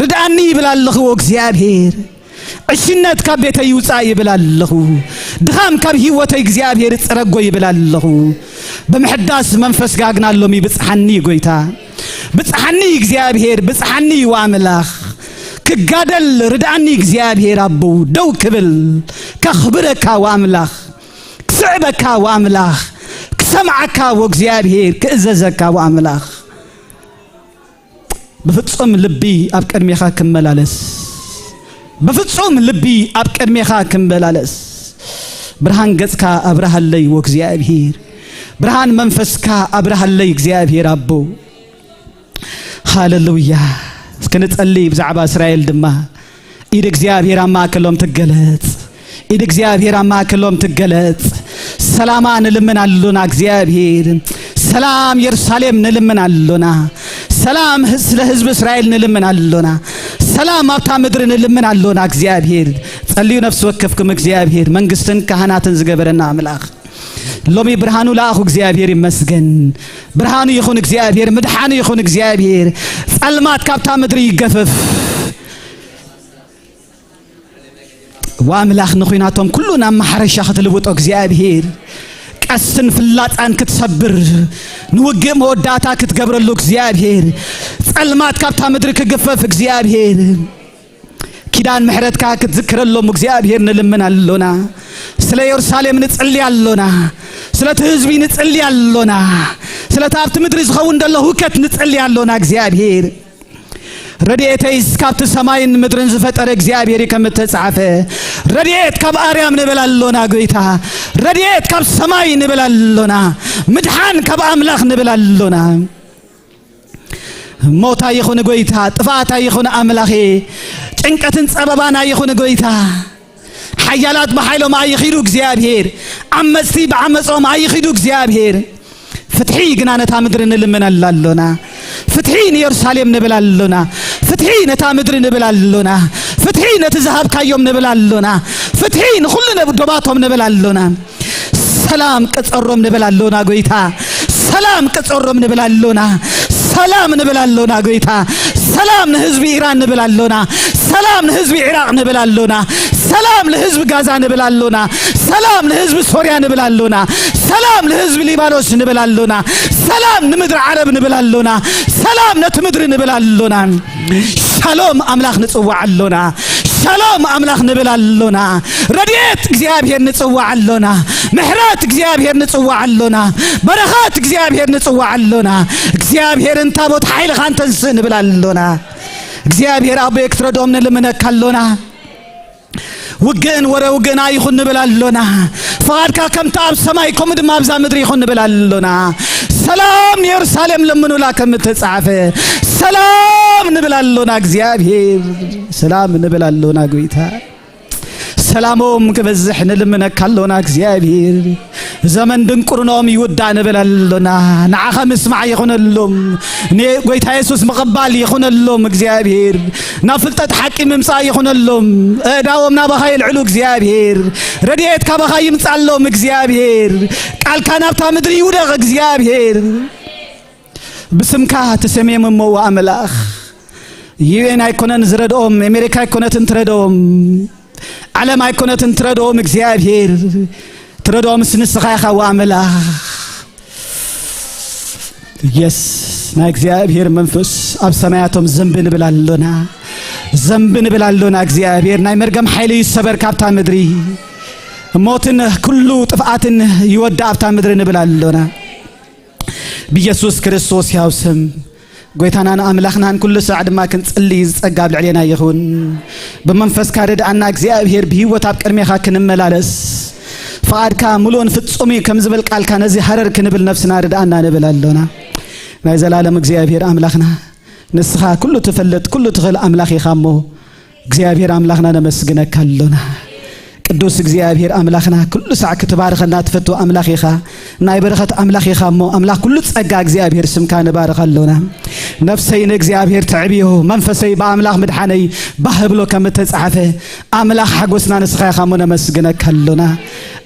ርድኣኒ ይብል ኣለኹ እግዚኣብሔር። ዕሽነት ካብ ቤተይ ይውጻእ ይብል ኣለኹ። ድኻም ካብ ህይወተይ እግዚኣብሔር ይጽረጎ ይብል ኣለኹ። ብምሕዳስ መንፈስ ጋግና ሎሚ ብጽሓኒ ጎይታ። ብጽሓኒ እግዚኣብሔር፣ ብጽሓኒ ወኣምላኽ። ክጋደል ርድኣኒ እግዚኣብሔር ኣቦ። ደው ክብል ከኽብረካ ወኣምላኽ። ክስዕበካ ወኣምላኽ። ክሰምዓካ ወእግዚኣብሔር። ክእዘዘካ ወኣምላኽ። ብፍጹም ልቢ ኣብ ቅድሜኻ ክመላለስ። ብፍጹም ልቢ ኣብ ቅድሜኻ ክመላለስ። ብርሃን ገጽካ ኣብርሃለይ ወእግዚኣብሔር። ብርሃን መንፈስካ ኣብርሃለይ እግዚኣብሔር ኣቦ። ሃሌሉያ። እስኪ ንጸሊ ብዛዕባ እስራኤል ድማ። ኢድ እግዚኣብሔር ኣብ ማእከሎም ትገለጽ። ኢድ እግዚኣብሔር ኣብ ማእከሎም ትገለጽ። ሰላማ ንልምን ኣሎና እግዚኣብሔር። ሰላም የሩሳሌም ንልምን ኣሎና። ሰላም ህ-፣ ስለ ህዝቢ እስራኤል ንልምን ኣሎና። ሰላም ኣብታ ምድሪ ንልምን ኣሎና እግዚኣብሔር። ጸልዩ ነፍሲ ወከፍኩም እግዚኣብሔር መንግስትን ካህናትን ዝገበረና ኣምላኽ። ሎሚ ብርሃኑ ለኣኹ እግዚኣብሔር ይመስገን። ብርሃኑ ይኹን እግዚኣብሔር፣ ምድሓኑ ይኹን እግዚኣብሔር። ጸልማት ካብታ ምድሪ ይገፈፍ። ወኣምላኽ ንኹናቶም ኩሉ ናብ ማሕረሻ ክትልውጦ እግዚኣብሔር፣ ቀስትን ፍላጻን ክትሰብር፣ ንውግእ መወዳእታ ክትገብረሉ እግዚኣብሔር፣ ጸልማት ካብታ ምድሪ ክግፈፍ እግዚኣብሔር፣ ኪዳን ምሕረትካ ክትዝክረሎም እግዚኣብሔር ንልምን ኣሎና። ስለ የሩሳሌም ንጽሊ ኣሎና። ስለቲ ህዝቢ ንጽሊ ኣሎና። ስለቲ ኣብቲ ምድሪ ዝኸውን ዘሎ ህውከት ንጽሊ ኣሎና እግዚኣብሔር። ረድኤተይስ ካብቲ ሰማይን ምድርን ዝፈጠረ እግዚኣብሔር እዩ ከም እተጻሕፈ፣ ረድኤት ካብ ኣርያም ንብል ኣሎና ጎይታ። ረድኤት ካብ ሰማይ ንብል ኣሎና። ምድሓን ካብ ኣምላኽ ንብል ኣሎና። ሞት ኣይኹን ጎይታ፣ ጥፍኣት ኣይኹን ኣምላኸ፣ ጭንቀትን ጸበባን ኣይኹን ጎይታ። ሓያላት ብሓይሎም ኣይኺዱ እግዚኣብሔር፣ ዓመጽቲ ብዓመጾም ኣይኺዱ እግዚኣብሔር። ፍትሒ ግና ነታ ምድሪ ንልምነላ ኣሎና። ፍትሒ ንየሩሳሌም ንብል ኣሎና። ፍትሒ ነታ ምድሪ ንብል ኣሎና። ፍትሒ ነቲ ዝሃብካዮም ንብል ኣሎና። ፍትሒ ንኹሉ ነብ-፣ ዶባቶም ንብል ኣሎና። ሰላም ቅጸሮም ንብል ኣሎና ጎይታ። ሰላም ቅጸሮም ንብል ኣሎና። ሰላም ንብል ኣሎና ጎይታ። ሰላም ንህዝቢ ኢራን ንብል ኣሎና። ሰላም ንህዝቢ ዒራቕ ንብል ኣሎና። ሰላም ንህዝቢ ጋዛ ንብል ኣሎና። ሰላም ንህዝቢ ሶርያ ንብል ኣሎና። ሰላም ንህዝቢ ሊባኖስ ንብል ኣሎና። ሰላም ንምድሪ ዓረብ ንብል ኣሎና። ሰላም ነቲ ምድሪ ንብል ኣሎና። ሻሎም ኣምላኽ ንጽውዕ ኣሎና። ሻሎም ኣምላኽ ንብል ኣሎና። ረድኤት እግዚኣብሔር ንጽውዕ ኣሎና። ምሕረት እግዚኣብሔር ንጽውዕ ኣሎና። በረኸት እግዚኣብሔር ንጽውዕ ኣሎና። እግዚኣብሔር እንታቦት ሓይልኻ እንተንስእ ንብል ኣሎና። እግዚኣብሔር ኣቦይ ክትረድኦም ንልምነካ ኣሎና። ውግእን ወረ ውግእን ኣይኹን ንብል ኣሎና። ፍቓድካ ከምቲ ኣብ ሰማይ ከምኡ ድማ ኣብዛ ምድሪ ይኹን ንብል ኣሎና። ሰላም ንየሩሳሌም ለምኑላ ከም እተጻሕፈ ሰላም ንብል ኣሎና። እግዚኣብሔር ሰላም ንብል ኣሎና። ጎይታ ሰላሞም ክበዝሕ ንልምነካ ኣሎና። እግዚኣብሔር ዘመን ድንቁርኖም ይውዳእ ንብል ኣሎና። ንዓኻ ምስማዕ ይኹነሎም። ንጎይታ የሱስ ምቕባል ይኹነሎም እግዚኣብሔር። ናብ ፍልጠት ሓቂ ምምጻእ ይኹነሎም። ኣእዳዎም ናባኻ የልዕሉ እግዚኣብሔር። ረድኤት ካባኻ ይምጻሎም እግዚኣብሔር። ቃልካ ናብታ ምድሪ ይውደቕ እግዚኣብሔር። ብስምካ ተሰምዮም እሞ ኣምላኽ። ዩ ኤን ኣይኮነን ዝረድኦም፣ ኣሜሪካ ኣይኮነትን ትረድኦም። ዓለም ኣይኮነትን ትረድኦም እግዚኣብሔር። ትረድኦምስ ንስኻ ኢኻ ወኣምላኽ። የስ ናይ እግዚኣብሔር መንፈስ ኣብ ሰማያቶም ዘንቢ ንብል ኣሎና። ዘንቢ ንብል ኣሎና እግዚኣብሔር። ናይ መርገም ሓይሊ ይሰበር ካብታ ምድሪ። ሞትን ኩሉ ጥፍኣትን ይወዳ ኣብታ ምድሪ ንብል ኣሎና። ብየሱስ ክርስቶስ ያው ስም ጎይታናን ኣምላኽናን ኩሉ ሳዕ ድማ ክንጽሊ ዝጸጋ ኣብ ልዕሌና ይኹን። ብመንፈስካ ርድኣና እግዚኣብሔር፣ ብህይወት ኣብ ቅድሜኻ ክንመላለስ። ፍቓድካ ምሉእን ፍጹም እዩ ከም ዝብል ቃልካ ነዚ ሃረር ክንብል ነፍስና ርድኣና ንብል ኣሎና። ናይ ዘላለም እግዚኣብሔር ኣምላኽና ንስኻ ኩሉ ትፈልጥ ኩሉ ትኽእል ኣምላኽ ኢኻ እሞ እግዚኣብሔር ኣምላኽና ነመስግነካ ኣሎና። ቅዱስ እግዚኣብሔር ኣምላኽና ኩሉ ሳዕ ክትባርኸና ትፈቱ ኣምላኽ ኢኻ። ናይ በረኸት ኣምላኽ ኢኻ እሞ ኣምላኽ ኩሉ ጸጋ እግዚኣብሔር ስምካ ንባርኽ ኣሎና። ነፍሰይ ንእግዚኣብሔር ተዕብዮ፣ መንፈሰይ ብኣምላኽ ምድሓነይ ባህ ብሎ ከም እተጻሕፈ ኣምላኽ ሓጎስና ንስኻ ኢኻ እሞ ነመስግነካ ኣሎና።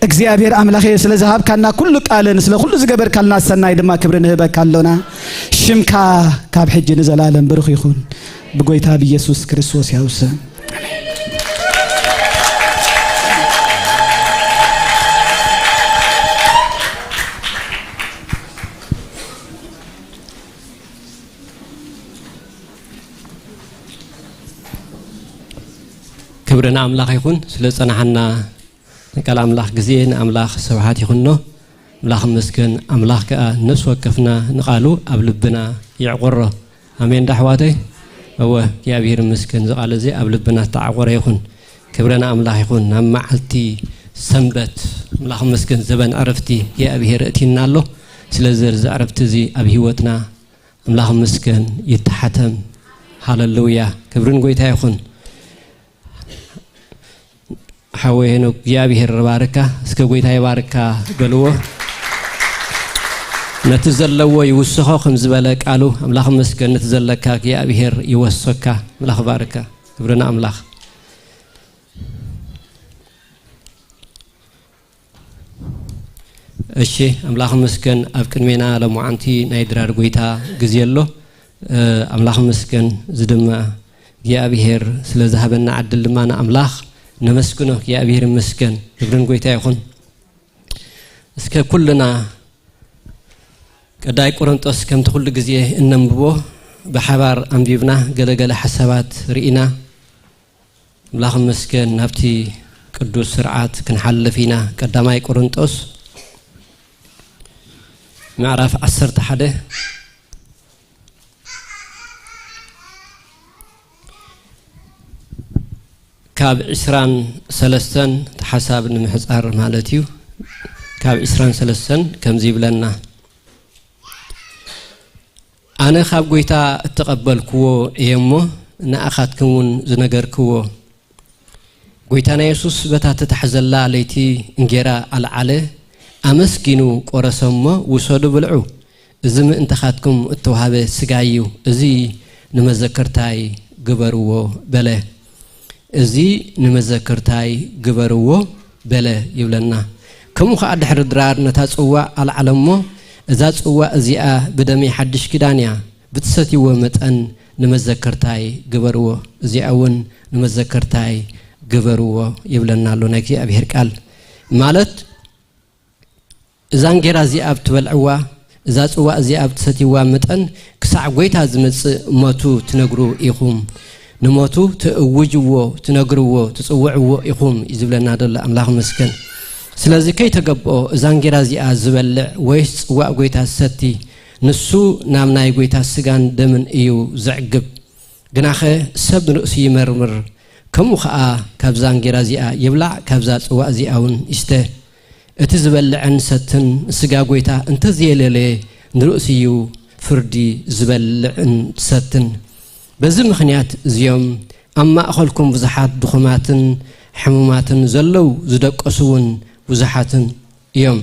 እግዚኣብሔር ኣምላኸ ስለ ዝሃብካና ኩሉ ቃልን ስለ ኩሉ ዝገበርካልና ሰናይ ድማ ክብሪ ንህበካ ኣሎና። ሽምካ ካብ ሕጂ ንዘላለም ብሩኽ ይኹን። ብጎይታ ብኢየሱስ ክርስቶስ ያው ስም። ክብሪ ንኣምላኽ ይኹን። ስለ ዝጸናሓና ንቃል ኣምላኽ ግዜ ንኣምላኽ ስብሓት ይኹኖ። ኣምላኽ ይመስገን። ኣምላኽ ከኣ ነፍሲ ወከፍና ንቓሉ ኣብ ልብና ይዕቆሮ። ኣሜን ዶ ኣሕዋተይ? እወ፣ እግዚኣብሔር ይመስገን። እዚ ቃል እዚ ኣብ ልብና ዝተዓቆረ ይኹን። ክብሪ ንኣምላኽ ይኹን። ናብ መዓልቲ ሰንበት ኣምላኽ ይመስገን፣ ዘበን ዕረፍቲ እግዚኣብሔር እእቲና ኣሎ። ስለዚ እዚ ዕረፍቲ እዚ ኣብ ህይወትና ኣምላኽ ይመስገን ይተሓተም። ሃለሉያ፣ ክብሪ ንጎይታ ይኹን። ሓወይ ሄኖክ እግዚኣብሔር ይባርካ። እስከ ጎይታ ይባርካ በልዎ። ነቲ ዘለዎ ይውስኾ ከም ዝበለ ቃሉ ኣምላኽ መስገን ነቲ ዘለካ እግዚኣብሔር ይወስኸካ። ኣምላኽ ባርካ። ክብርና ኣምላኽ። እሺ ኣምላኽ መስገን ኣብ ቅድሜና ለሞዓንቲ ናይ ድራር ጎይታ ግዜ ኣሎ። ኣምላኽ መስገን እዚ ድማ እግዚኣብሔር ስለ ዝሃበና ዕድል ድማ ንኣምላኽ ነመስግኖ። እግዚኣብሔር ይመስገን። ክብርን ጎይታ ይኹን። እስከ ኩልና ቀዳይ ቆሮንጦስ ከምቲ ኩሉ ግዜ እነንብቦ ብሓባር ኣንቢብና ገለገለ ሓሳባት ርኢና ኣምላኽ መስገን ናብቲ ቅዱስ ስርዓት ክንሓልፍ ኢና። ቀዳማይ ቆሮንጦስ ምዕራፍ ዓሰርተ ሓደ ካብ ዕስራን ሰለስተን ሓሳብ ንምሕጻር ማለት እዩ። ካብ ዕስራን ሰለስተን ከምዚ ይብለና፣ ኣነ ካብ ጎይታ እተቐበልክዎ እየ እሞ ንኣኻትኩም እውን ዝነገርክዎ። ጎይታና የሱስ በታ ተታሕዘላ ለይቲ እንጌራ ኣልዓለ፣ ኣመስጊኑ ቆረሰ እሞ፣ ውሰዱ ብልዑ፣ እዚ ምእንታኻትኩም እተዋህበ ስጋይ እዩ፣ እዚ ንመዘክርታይ ግበርዎ በለ። እዚ ንመዘክርታይ ግበርዎ በለ ይብለና። ከምኡ ኸዓ ድሕሪ ድራር ነታ ጽዋእ ኣልዓለ እሞ፣ እዛ ጽዋእ እዚኣ ብደመይ ሓድሽ ኪዳን እያ፣ ብትሰትይዎ መጠን ንመዘከርታይ ግበርዎ። እዚኣ እውን ንመዘከርታይ ግበርዎ ይብለና ኣሎ ናይ እግዚኣብሔር ቃል። ማለት እዛ እንጌራ እዚኣ ኣብ ትበልዕዋ፣ እዛ ጽዋ እዚኣ ኣብ ትሰትይዋ መጠን ክሳዕ ጐይታ ዝመጽእ ሞቱ ትነግሩ ኢኹም። ንሞቱ ትእውጅዎ፣ ትነግርዎ፣ ትጽውዕዎ ኢኹም እዩ ዝብለና ዘሎ ኣምላኽ መስገን። ስለዚ ከይተገብኦ እዛ እንጌራ እዚኣ ዝበልዕ ወይስ ጽዋእ ጐይታ ዝሰቲ ንሱ ናብ ናይ ጐይታ ስጋን ደምን እዩ ዘዕግብ። ግናኸ ሰብ ንርእሱ ይመርምር፣ ከምኡ ኸኣ ካብዛ እንጌራ እዚኣ ይብላዕ፣ ካብዛ ጽዋእ እዚኣ እውን ይስተ። እቲ ዝበልዕን ሰትን ስጋ ጐይታ እንተዘየለለየ ንርእሱ እዩ ፍርዲ ዝበልዕን ዝሰትን። በዚ ምኽንያት እዚኦም ኣብ ማእኸልኩም ብዙሓት ድኹማትን ሕሙማትን ዘለዉ ዝደቀሱ እውን ብዙሓትን እዮም።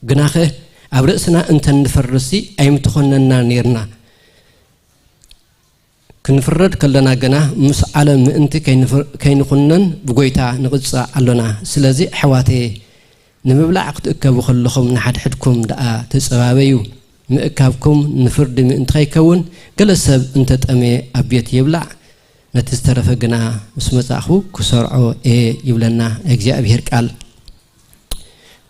ግናኸ ኣብ ርእስና እንተ ንፈርስሲ ኣይምተኾነና ኔርና። ክንፍረድ ከለና ግና ምስ ዓለም ምእንቲ ከይንፍ-፣ ከይንኹነን ብጐይታ ንቕጻዕ ኣሎና። ስለዚ ኣሕዋተየ ንምብላዕ ክትእከቡ ከለኹም ንሓድሕድኩም ደኣ ተጸባበዩ። ምእካብኩም ንፍርዲ ምእንቲ ከይከውን ገለ ሰብ እንተ ጠምየ ኣብ ቤት ይብላዕ፣ ነቲ ዝተረፈ ግና ምስ መጻእኹ ክሰርዖ እየ ይብለና ናይ እግዚኣብሔር ቃል።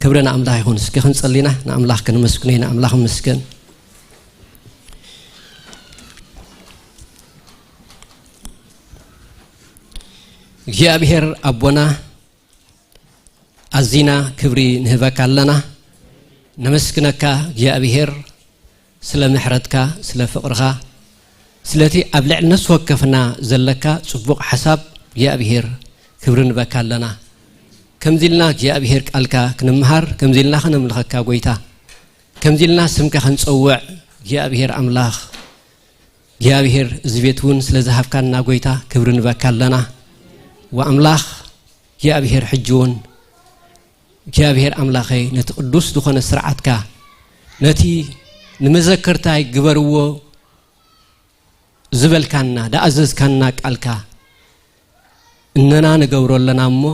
ክብሪ ንኣምላኽ ይኹን። እስኪ ክንጸሊ ኢና፣ ንኣምላኽ ከነመስግኖ ኢና። ኣምላኽ ይመስገን። እግዚኣብሔር ኣቦና፣ ኣዚና ክብሪ ንህበካ ኣለና። ነመስግነካ እግዚኣብሔር፣ ስለ ምሕረትካ፣ ስለ ፍቕርኻ፣ ስለቲ ኣብ ልዕሊ ነፍሲ ወከፍና ዘለካ ጽቡቕ ሓሳብ እግዚኣብሔር ክብሪ ንበካ ኣለና። ከምዚ ኢልና እግዚኣብሔር ቃልካ ክንምሃር፣ ከምዚ ኢልና ከነምልኸካ ጐይታ፣ ከምዚ ኢልና ስምካ ክንጸውዕ እግዚኣብሔር ኣምላኽ፣ እግዚኣብሔር እዚ ቤት እውን ስለ ዝሃብካና ጐይታ ክብሪ ንበካ ኣለና። ወኣምላኽ እግዚኣብሔር ሕጂ እውን እግዚኣብሔር ኣምላኸይ ነቲ ቅዱስ ዝኾነ ስርዓትካ ነቲ ንመዘከርታይ ግበርዎ ዝበልካና፣ ደኣዘዝካና ቃልካ እነና ንገብሮ ኣለና እሞ፣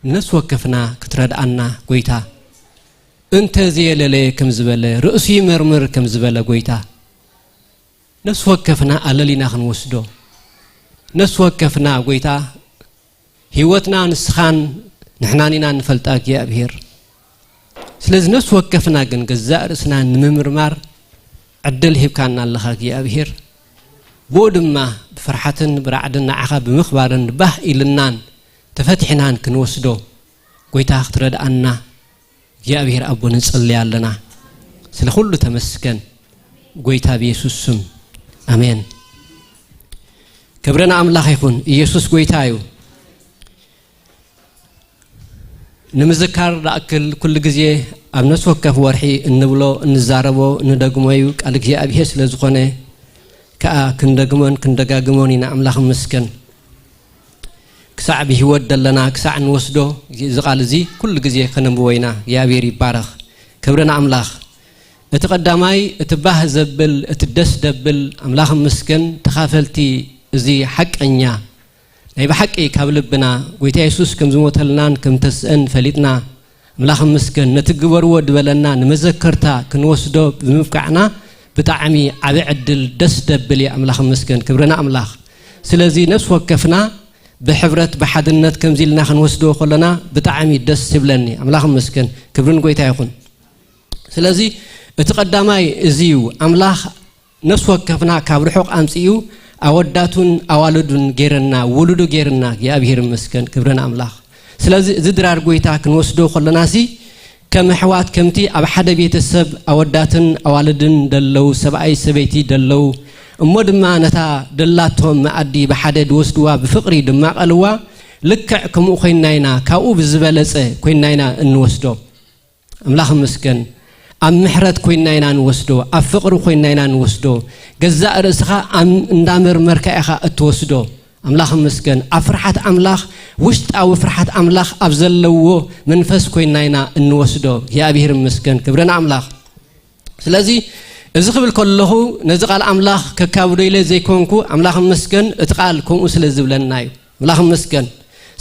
ነፍሲ ወከፍና ክትረድኣና ጐይታ። እንተ ዘየለለየ ከም ዝበለ፣ ርእሱ ይመርምር ከም ዝበለ ጐይታ፣ ነፍሲ ወከፍና ኣለሊና ክንወስዶ። ነፍሲ ወከፍና ጐይታ፣ ህይወትና ንስኻን ንሕናን ኢና ንፈልጣ እግዚኣብሔር። ስለዚ ነፍሲ ወከፍና ግን ገዛእ ርእስና ንምምርማር ዕድል ሂብካና ኣለኻ እግዚኣብሔር። ብኡ ድማ ብፍርሓትን ብራዕድን ንዓኻ ብምኽባርን ባህ ኢልናን ተፈቲሕናን ክንወስዶ ጐይታ ክትረድኣና እግዚኣብሔር ኣቦ ንጽሊ ኣለና። ስለ ኩሉ ተመስገን ጐይታ ብየሱስ ስም ኣሜን። ክብሪ ንኣምላኽ ይኹን። ኢየሱስ ጐይታ እዩ። ንምዝካር ዝኣክል ኩሉ ግዜ ኣብ ነፍሲ ወከፍ ወርሒ እንብሎ፣ እንዛረቦ፣ እንደግሞ እዩ። ቃል እግዚኣብሔር ስለ ዝኾነ ከኣ ክንደግሞን ክንደጋግሞን ኢና። ኣምላኽ ይመስገን። ክሳዕ ብህይወት ደለና ክሳዕ እንወስዶ፣ እዚ ቃል እዚ ኩሉ ግዜ ከነንብቦ ኢና። እግዚኣብሔር ይባረኽ። ክብሪ ንኣምላኽ። እቲ ቀዳማይ፣ እቲ ባህ ዘብል፣ እቲ ደስ ደብል፣ ኣምላኽ ይመስገን፣ ተኻፈልቲ እዚ ሓቀኛ ናይ ብሓቂ ካብ ልብና ጎይታ የሱስ ከም ዝሞተልናን ከም ተስእን ፈሊጥና፣ ኣምላኽ ይመስገን፣ ነቲ ግበርዎ ዝበለና ንመዘከርታ ክንወስዶ ብምብቃዕና ብጣዕሚ ዓቢ ዕድል ደስ ደብል እዩ። ኣምላኽ ይመስገን፣ ክብሪ ንኣምላኽ። ስለዚ ነፍሲ ወከፍና ብሕብረት ብሓድነት ከምዚ ኢልና ክንወስዶ ከለና ብጣዕሚ ደስ ይብለኒ። ኣምላኽ ይመስገን፣ ክብሪ ንጎይታ ይኹን። ስለዚ እቲ ቀዳማይ እዚ እዩ። ኣምላኽ ነፍሲ ወከፍና ካብ ርሑቕ ኣምጺኡ ኣወዳቱን ኣዋልዱን ጌረና፣ ውሉዱ ጌርና፣ እግዚኣብሔር ይመስገን፣ ክብሪ ንኣምላኽ። ስለዚ እዚ ድራር ጎይታ ክንወስዶ ከለናሲ ከም ኣሕዋት ከምቲ ኣብ ሓደ ቤተሰብ ኣወዳትን ኣዋልድን ደለዉ፣ ሰብኣይ ሰበይቲ ደለዉ፣ እሞ ድማ ነታ ደላቶም መኣዲ ብሓደ ድወስድዋ፣ ብፍቕሪ ድማቐልዋ፣ ልክዕ ከምኡ ኮይንና ኢና፣ ካብኡ ብዝበለጸ ኮይንና ኢና እንወስዶ። ኣምላኽ ይመስገን። ኣብ ምሕረት ኮይንና ኢና ንወስዶ፣ ኣብ ፍቕሪ ኮይንና ኢና ንወስዶ። ገዛእ ርእስኻ ኣም-፣ እንዳመርመርካ ኢኻ እትወስዶ። ኣምላኽ ይመስገን። ኣብ ፍርሓት ኣምላኽ፣ ውሽጣዊ ፍርሓት ኣምላኽ ኣብ ዘለዎ መንፈስ ኮይንና ኢና እንወስዶ። እግዚኣብሔር ይመስገን። ክብሪ ንኣምላኽ። ስለዚ እዚ ክብል ከለኹ ነዚ ቃል ኣምላኽ ከካብዶ ኢለ ዘይኮንኩ፣ ኣምላኽ ይመስገን፣ እቲ ቃል ከምኡ ስለ ዝብለና እዩ። ኣምላኽ ይመስገን።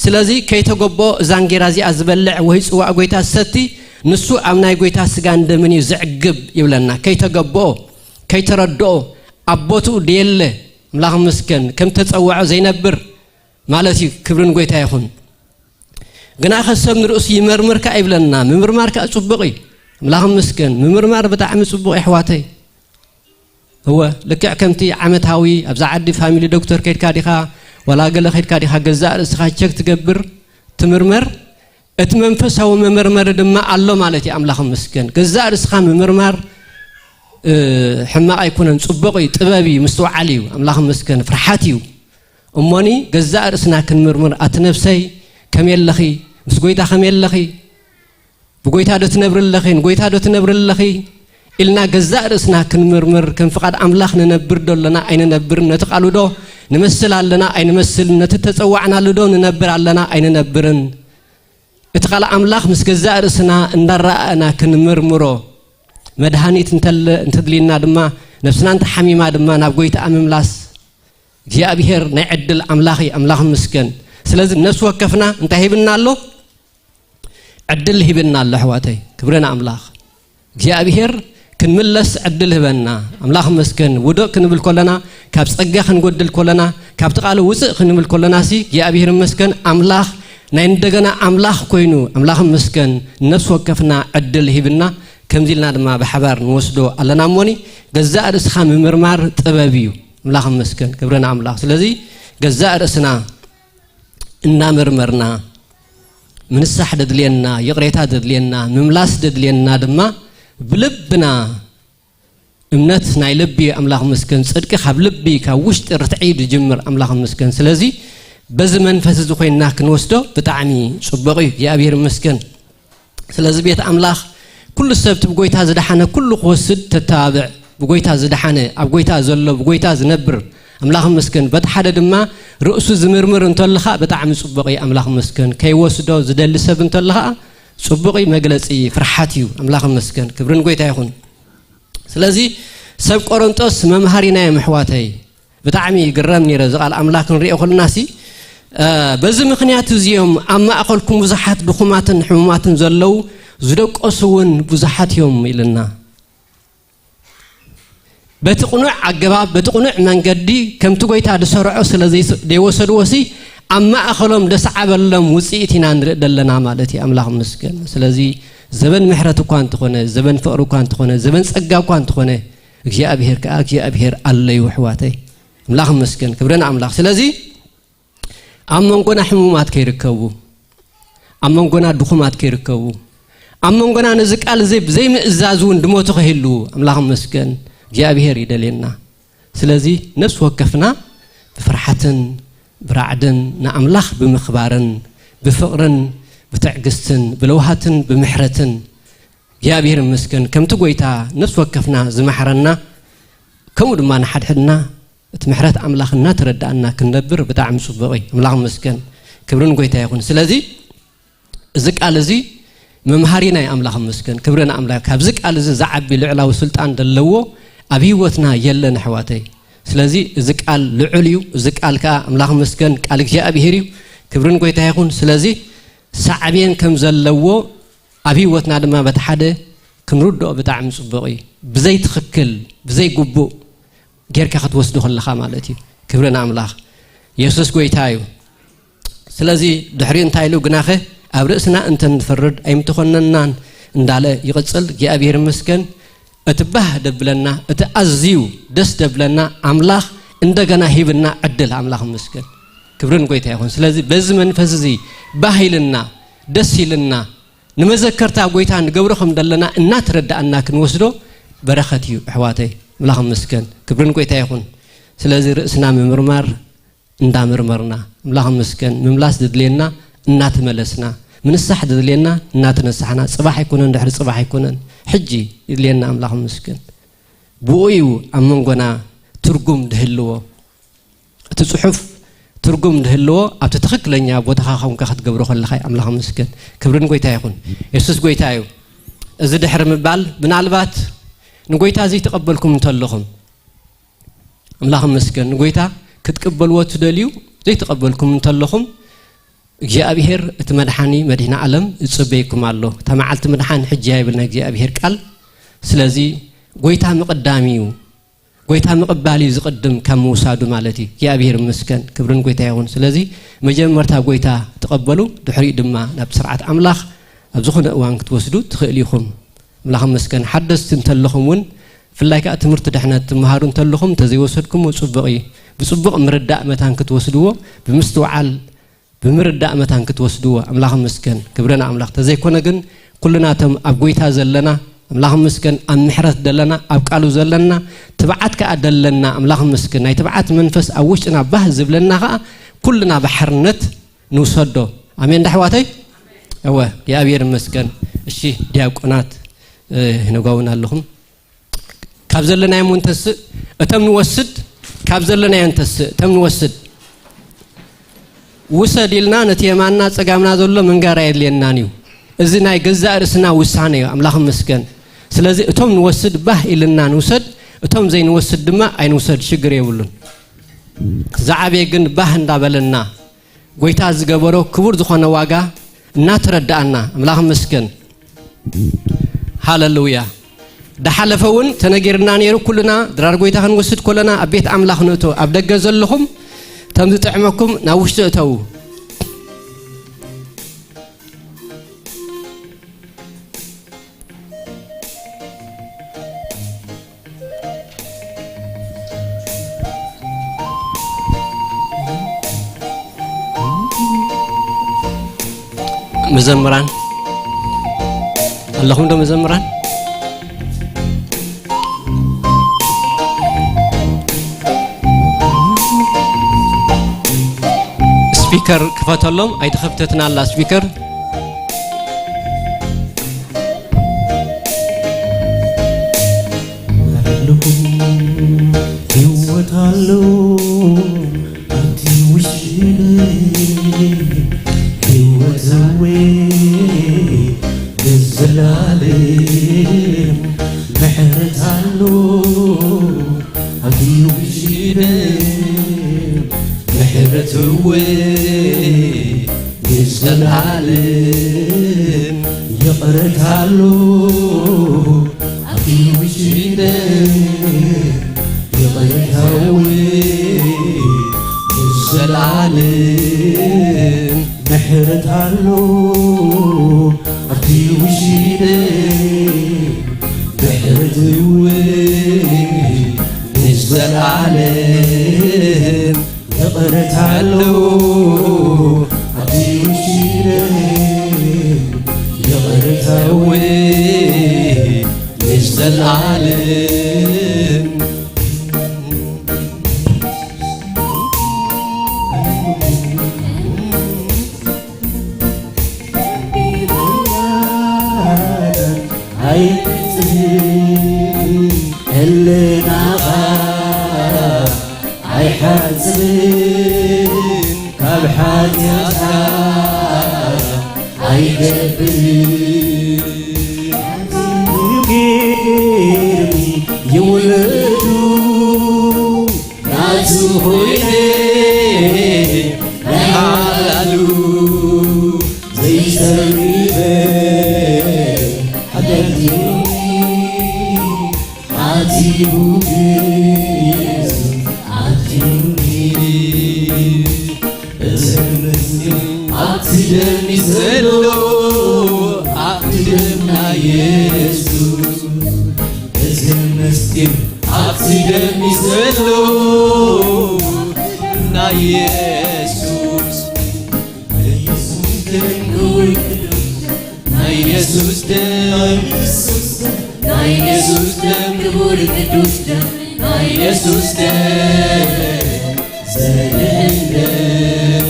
ስለዚ ከይተገብኦ እዛ እንጌራ እዚኣ ዝበልዕ ወይ ጽዋእ ጎይታ ዝሰቲ፣ ንሱ ኣብ ናይ ጎይታ ስጋን ደምን እዩ ዝዕግብ ይብለና። ከይተገብኦ፣ ከይተረድኦ፣ ኣብ ቦትኡ ደየለ፣ ኣምላኽ ይመስገን፣ ከም ተጸውዖ ዘይነብር ማለት እዩ። ክብሪ ንጎይታ ይኹን። ግና ከ ሰብ ንርእሱ ይመርምር ከኣ ይብለና። ምምርማር ከኣ ጽቡቕ እዩ። ኣምላኽ ይመስገን። ምምርማር ብጣዕሚ ጽቡቕ እዩ ኣሕዋተይ። እወ፣ ልክዕ ከምቲ ዓመታዊ ኣብዛ ዓዲ ፋሚሊ ዶክተር ከይድካ ዲኻ፣ ዋላ ገለ ከይድካ ዲኻ፣ ገዛእ ርእስኻ ቸክ ትገብር፣ ትምርመር፣ እቲ መንፈሳዊ መመርመሪ ድማ ኣሎ ማለት እዩ። ኣምላኽ ይመስገን። ገዛእ ርእስኻ ምምርማር፣ እ፣ ሕማቕ ኣይኮነን፣ ጽቡቕ እዩ፣ ጥበብ እዩ፣ ምስትውዓል እዩ። ኣምላኽ ይመስገን፣ ፍርሓት እዩ። እሞኒ ገዛእ ርእስና ክንምርምር፣ ኣቲ ነፍሰይ ከመይ ኣለኺ? ምስ ጎይታ ከመይ ኣለኺ? ብጎይታ ዶ ትነብሪ ኣለኺ? ንጎይታ ዶ ትነብሪ ኣለኺ? ኢልና ገዛእ ርእስና ክንምርምር፣ ከም ፍቓድ ኣምላኽ ንነብር ዶ ኣለና ኣይንነብርን? ነቲ ቃሉ ዶ ንመስል ኣለና ኣይንመስልን? ነቲ ተጸዋዕናሉ ዶ ንነብር ኣለና ኣይንነብርን? እቲ ቃል ኣምላኽ ምስ ገዛእ ርእስና እንዳረኣእና ክንምርምሮ፣ መድሃኒት እንተለ-፣ እንተድልየና ድማ፣ ነብስና እንተሓሚማ ድማ ናብ ጎይታኣ ምምላስ እግዚኣብሔር ናይ ዕድል ኣምላኽ እዩ። ኣምላኽ ይመስገን። ስለዚ ነፍሲ ወከፍና እንታይ ሂብና ኣሎ? ዕድል ሂብና ኣሎ ኣሕዋተይ። ክብሪ ንኣምላኽ። እግዚኣብሔር ክንምለስ ዕድል ህበና። ኣምላኽ ይመስገን። ውድቕ ክንብል ከለና፣ ካብ ጸጋ ክንጎድል ከለና፣ ካብቲ ቃሉ ውጽእ ክንብል ከለናሲ እግዚኣብሔር ይመስገን። ኣምላኽ ናይ እንደገና ኣምላኽ ኮይኑ፣ ኣምላኽ ይመስገን፣ ነፍሲ ወከፍና ዕድል ሂብና፣ ከምዚ ኢልና ድማ ብሓባር ንወስዶ ኣለና። እሞኒ ገዛእ ርእስኻ ምምርማር ጥበብ እዩ። ኣምላኽ ይመስገን፣ ክብሪ ንኣምላኽ። ስለዚ ገዛእ ርእስና እናመርመርና፣ ምንሳሕ ደድልየና፣ ይቕሬታ ደድልየና፣ ምምላስ ደድልየና ድማ ብልብና፣ እምነት ናይ ልቢ፣ ኣምላኽ ይመስገን፣ ጽድቂ ካብ ልቢ፣ ካብ ውሽጢ ርትዒ እዩ ዝጅምር። ኣምላኽ ይመስገን። ስለዚ በዚ መንፈስ እዚ ኮይንና ክንወስዶ ብጣዕሚ ጽቡቕ እዩ። እግዚኣብሔር ይመስገን። ስለዚ ቤት ኣምላኽ ኩሉ ሰብ እቲ ብጎይታ ዝደሓነ ኩሉ ክወስድ ተተባብዕ። ብጎይታ ዝደሓነ፣ ኣብ ጎይታ ዘሎ፣ ብጎይታ ዝነብር፣ ኣምላኽ ይመስገን። በቲ ሓደ ድማ ርእሱ ዝምርምር እንተሎ ኸኣ ብጣዕሚ ጽቡቕ እዩ። ኣምላኽ ይመስገን። ከይወስዶ ዝደሊ ሰብ እንተሎ ኸኣ ጽቡቕ እዩ፣ መግለጺ ፍርሓት እዩ። ኣምላኽ ይመስገን። ክብሪ ንጎይታ ይኹን። ስለዚ ሰብ ቆሮንጦስ መምሃሪና እዮም ኣሕዋተይ። ብጣዕሚ ይግረም ነይረ እዚ ቃል ኣምላኽ ክንሪኦ ከለናሲ፣ እ፣ በዚ ምኽንያት እዚ እዮም ኣብ ማእከልኩም ብዙሓት ድኹማትን ሕሙማትን ዘለዉ፣ ዝደቀሱ እውን ብዙሓት እዮም ኢልና። በቲ ቅኑዕ ኣገባብ፣ በቲ ቅኑዕ መንገዲ ከምቲ ጎይታ ዝሰርዖ ስለ ዘይስ-፣ ዘይወሰድዎሲ ኣብ ማእከሎም ደስዓበሎም ውጽኢት ኢና ንርኢ ዘለና ማለት እዩ። ኣምላኽ ይመስገን። ስለዚ ዘበን ምሕረት እኳ እንተኾነ፣ ዘበን ፍቕሪ እኳ እንተኾነ፣ ዘበን ጸጋ እኳ እንተኾነ፣ እግዚኣብሔር ከኣ እግዚኣብሔር ኣለዩ ኣሕዋተይ። ኣምላኽ ይመስገን። ክብሪ ንኣምላኽ። ስለዚ ኣብ መንጎና ሕሙማት ከይርከቡ፣ ኣብ መንጎና ድኹማት ከይርከቡ፣ ኣብ መንጎና ነዚ ቃል እዚ ብዘይምእዛዝ እውን ድሞቱ ከይህልዉ ኣምላኽ ይመስገን እግዚኣብሔር ይደልየና። ስለዚ ነፍሲ ወከፍና ብፍርሓትን ብራዕድን ንኣምላኽ ብምኽባርን ብፍቕርን ብትዕግስትን ብለውሃትን ብምሕረትን እግዚኣብሔር ይመስገን ከምቲ ጎይታ ነፍሲ ወከፍና ዝመሕረና ከምኡ ድማ ንሓድሕድና እቲ ምሕረት ኣምላኽ እናተረዳእና ክንነብር ብጣዕሚ ጽቡቕ እዩ። ኣምላኽ ይመስገን። ክብርን ጎይታ ይኹን። ስለዚ እዚ ቃል እዚ መምሃሪና እዩ። ኣምላኽ ይመስገን፣ ክብሪ ንኣምላኽ። ካብዚ ቃል እዚ ዝዓቢ ልዕላዊ ስልጣን ዘለዎ ኣብ ህይወትና የለን ኣሕዋተይ። ስለዚ እዚ ቃል ልዑል እዩ። እዚ ቃል ከዓ ኣምላኽ ይመስገን ቃል እግዚኣብሔር እዩ። ክብርን ጎይታ ይኹን። ስለዚ ሳዕቤን ከም ዘለዎ ኣብ ህይወትና ድማ በቲ ሓደ ክንርድኦ ብጣዕሚ ጽቡቕ እዩ። ብዘይ ትኽክል፣ ብዘይ ግቡእ ጌርካ ክትወስዶ ከለኻ ማለት እዩ። ክብሪ ንኣምላኽ። የሱስ ጎይታ እዩ። ስለዚ ድሕሪ እንታይ ኢሉ ግናኸ ኣብ ርእስና እንተንፈርድ ኣይምተኾነናን እንዳለ ይቕጽል። እግዚኣብሔር ይመስገን። እቲ ባህ ደብለና፣ እቲ ኣዝዩ ደስ ደብለና ኣምላኽ እንደገና ሂብና ዕድል ኣምላኽ ይመስገን። ክብርን ጎይታ ይኹን። ስለዚ በዚ መንፈስ እዚ ባህ ኢልና፣ ደስ ኢልና፣ ንመዘከርታ ጎይታ ንገብሮ ከም ዘለና እናተረዳእና ክንወስዶ በረኸት እዩ ኣሕዋተይ። ኣምላኽ ይመስገን። ክብርን ጎይታ ይኹን። ስለዚ ርእስና ምምርማር እንዳመርመርና፣ ኣምላኽ ይመስገን፣ ምምላስ ድድልየና እናተመለስና፣ ምንሳሕ ድድልየና እናተነሳሕና፣ ጽባሕ ኣይኮነን ድሕሪ ጽባሕ ኣይኮነን፣ ሕጂ ይድልየና። ኣምላኽ ይመስገን። ብኡ እዩ ኣብ መንጎና ትርጉም ድህልዎ። እቲ ጽሑፍ ትርጉም ድህልዎ ኣብቲ ትኽክለኛ ቦታኻ ኾንካ ክትገብሮ ከለኻ እዩ። ኣምላኽ ይመስገን። ክብርን ጎይታ ይኹን። የሱስ ጎይታ እዩ። እዚ ድሕሪ ምባል ምናልባት ንጎይታ ዘይተቐበልኩም እንተለኹም፣ ኣምላኽ ይመስገን፣ ንጎይታ ክትቅበልዎ ትደልዩ ዘይተቐበልኩም እንተለኹም፣ እግዚኣብሔር እቲ መድሓኒ መድህኒ ዓለም ይጽበየኩም ኣሎ። እታ መዓልቲ ምድሓን ሕጂ እያ ይብል ናይ እግዚኣብሔር ቃል። ስለዚ ጎይታ ምቕዳም እዩ። ጎይታ ምቕባል እዩ ዝቕድም ካብ ምውሳዱ ማለት እዩ። እግዚኣብሔር ይመስገን፣ ክብርን ጎይታ ይኹን። ስለዚ መጀመርታ ጎይታ ትቐበሉ፣ ድሕሪኡ ድማ ናብ ስርዓት ኣምላኽ ኣብ ዝኾነ እዋን ክትወስዱ ትኽእሉ ኢኹም። ኣምላኽ ይመስገን። ሓደስቲ እንተለኹም እውን፣ ብፍላይ ከኣ ትምህርቲ ድሕነት ትመሃሩ እንተለኹም፣ እንተዘይወሰድኩምዎ ጽቡቕ እዩ። ብጽቡቕ ምርዳእ መታን ክትወስድዎ፣ ብምስትውዓል ብምርዳእ መታን ክትወስድዎ። ኣምላኽ ይመስገን፣ ክብሪ ንኣምላኽ። ተዘይኮነ ግን ኩልና እቶም ኣብ ጎይታ ዘለና፣ ኣምላኽ ይመስገን፣ ኣብ ምሕረት ዘለና፣ ኣብ ቃሉ ዘለና፣ ትብዓት ከኣ ደለና፣ ኣምላኽ ይመስገን፣ ናይ ትብዓት መንፈስ ኣብ ውሽጥና ባህ ዝብለና ከኣ ኩልና ብሓርነት ንውሰዶ። ኣሜን ዶ ኣሕዋተይ? እወ፣ እግዚኣብሔር ይመስገን። እሺ፣ ዲያቆናት፣ እ፣ ነጋውን ኣለኹም። ካብ ዘለናዮ እሞ ንተስእ፣ እቶም ንወስድ፣ ካብ ዘለናዮ ንተስእ፣ እቶም ንወስድ። ውሰድ ኢልና ነቲ የማንና ጸጋምና ዘሎ ምንጋር ኣየድልየናን እዩ። እዚ ናይ ገዛእ ርእስና ውሳነ እዩ። ኣምላኽ ይመስገን። ስለዚ እቶም ንወስድ ባህ ኢልና ንውሰድ፣ እቶም ዘይንወስድ ድማ ኣይንውሰድ፣ ሽግር የብሉን። ዝዓበየ ግን ባህ እንዳበለና፣ ጎይታ ዝገበሮ ክቡር ዝኾነ ዋጋ እናተረዳኣና፣ ኣምላኽ ይመስገን። ሃለሉያ። ዳሓለፈ እውን ተነጊርና ነይሩ። ኩልና ድራር ጎይታ ክንወስድ ከለና ኣብ ቤት ኣምላኽ ንእቶ። ኣብ ደገ ዘለኹም፣ እቶም ዝጥዕመኩም ናብ ውሽጢ እተዉ። መዘምራን ኣለኹም ዶ? መዘምራን፣ ስፒከር ክፈተሎም። ኣይተኸፍተትን ኣላ ስፒከር። ኣለኹ፣ ህይወት ኣሎ ኣብቲ ውሽጢ፣ ህይወት ዘዌ ንዘላለም። ምሕረት ኣሎ ኣብቲ ውሽጢ፣ ምሕረት እወ ንዘላለም። ይቕረታ ኣሎ ኣብቲ ውሽጢ፣ ይቕረታ እወ ንዘላለም። ምሕረት ኣሎ ኣብቲ ውሽጢ፣ ምሕረት እወ ንዘላለም። ይቕረታ ኣሎ ኣብቲ ውሽጢ፣ ይቕረታ እወ ንዘላለም። ኣይንጽህን፣ ሕልናኻ ኣይሓጽብን፣ ካብ ሓጢኣትካ ኣይገብርን። ገርሚ ይውለዱ ናቱ ኮይነ ናይ ሓላሉ ዘይጸሪበ ሓጢኣትኒ ሓቲቡ ግዝ ኣትኒ። እቲ ምስጢር ኣብቲ ደም ዘሎ፣ ኣብቲ ደም ናይ የሱስ። እቲ ምስጢር ኣብቲ ደም ዘሎ፣ ናይ የሱስ። ናይ የሱስ ደም ክቡር ቅዱስ ደም፣ ናይ የሱስ ደም፣ ናይ የሱስ ደም ክቡር ቅዱስ ደም፣ ናይ የሱስ ደም ዘድሕን ደም፣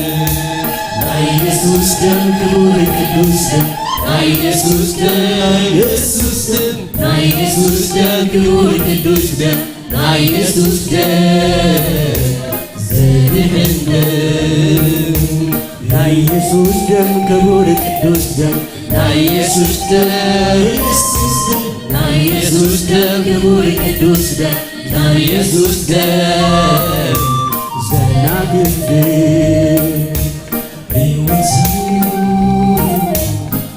ናይ የሱስ ደም ክቡር ቅዱስ ደም፣ ናይ የሱስ ደም፣ ናይ የሱስ ደም፣ ናይ የሱስ ደም ክቡር ቅዱስ ደም፣ ናይ የሱስ ደም ዘድሕን ደም፣ ናይ የሱስ ደም ክቡር ቅዱስ ደም፣ ናይ የሱስ ደም፣ ናይ የሱስ ደም ክቡር ቅዱስ ደም፣ ናይ የሱስ ደም ዘናግፍ ደም። ህይወት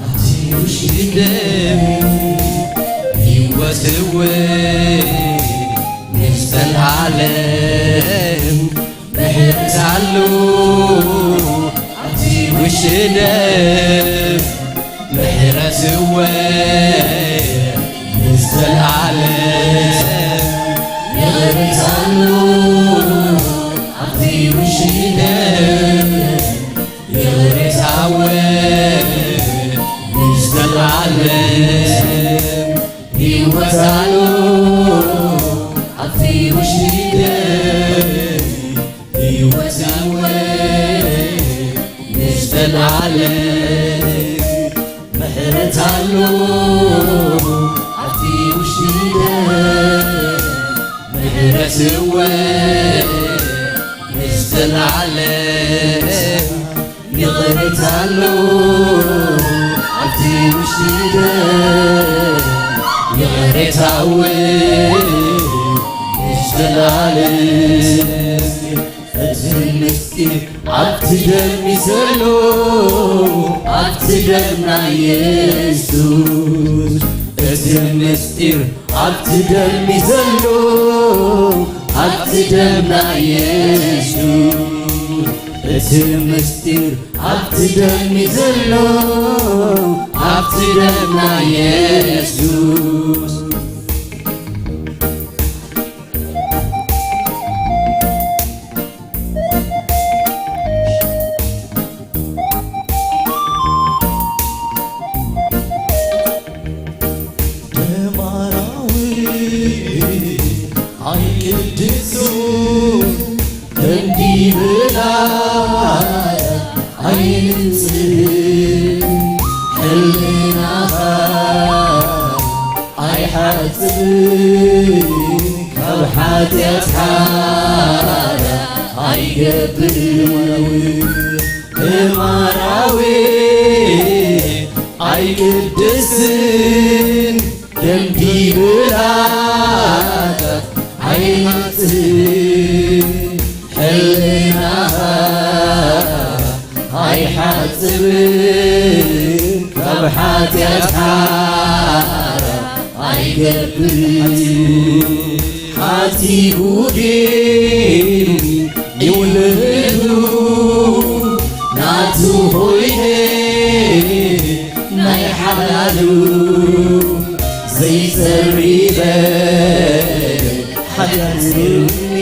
ኣብቲ ውሽጢ ደም፣ ህይወት እውን ንዘለኣለም ምሕረት ኣሎ ኣብቲ ውሽጢ ደም፣ ምሕረት እውን ንዘለኣለም ይቕሬታ ኣሎ ኣብቲ ውሽጢ ደም። ይቕሬታውን ንዘለኣለም ህይወት ኣሎ ኣብቲ ውሽጢ ደም። ህይወት እውን ንዘለኣለም ምሕረት ኣሎ ኣብቲ ውሽጢ ደም። ምሕረት እውን ንዘለኣለም ይቕሬታ ኣሎ ኣብቲ ውሽጢ ደም። ይቕሬታ እውን ንዘለኣለም። እቲ ምስጢር ኣብቲ ደም እዩ ዘሎ፣ ኣብቲ ደም ናይ የሱስ። እቲ ምስጢር ኣብቲ ደም እዩ ዘሎ፣ ኣብቲ ደም ናይ የሱስ። እቲ ምስጢር ኣብቲ ደም እዩ ዘሎ፣ ኣብቲ ደም ናይ የሱስ። ደም ኣራዊት ኣይቅድስን እንዲብላ ኣይንጽህን፣ ሕልናኻ ኣይሓጽብን፣ ካብ ሓጢኣትካ ኣይገብርን። ደም ኣራዊት ኣይቅድስን፣ ደም ዲብላ ኣይሓጽብን፣ ሕልናኻ ኣይሓጽብን፣ ካብ ሓጢኣትካ ኣይገብርን። ሓቲቡ ግን ይውለዱ ናቱ ኾይነ ናይ ሓላሉ ዘይጸሪበ ሓጢኣት ነይሩኒ።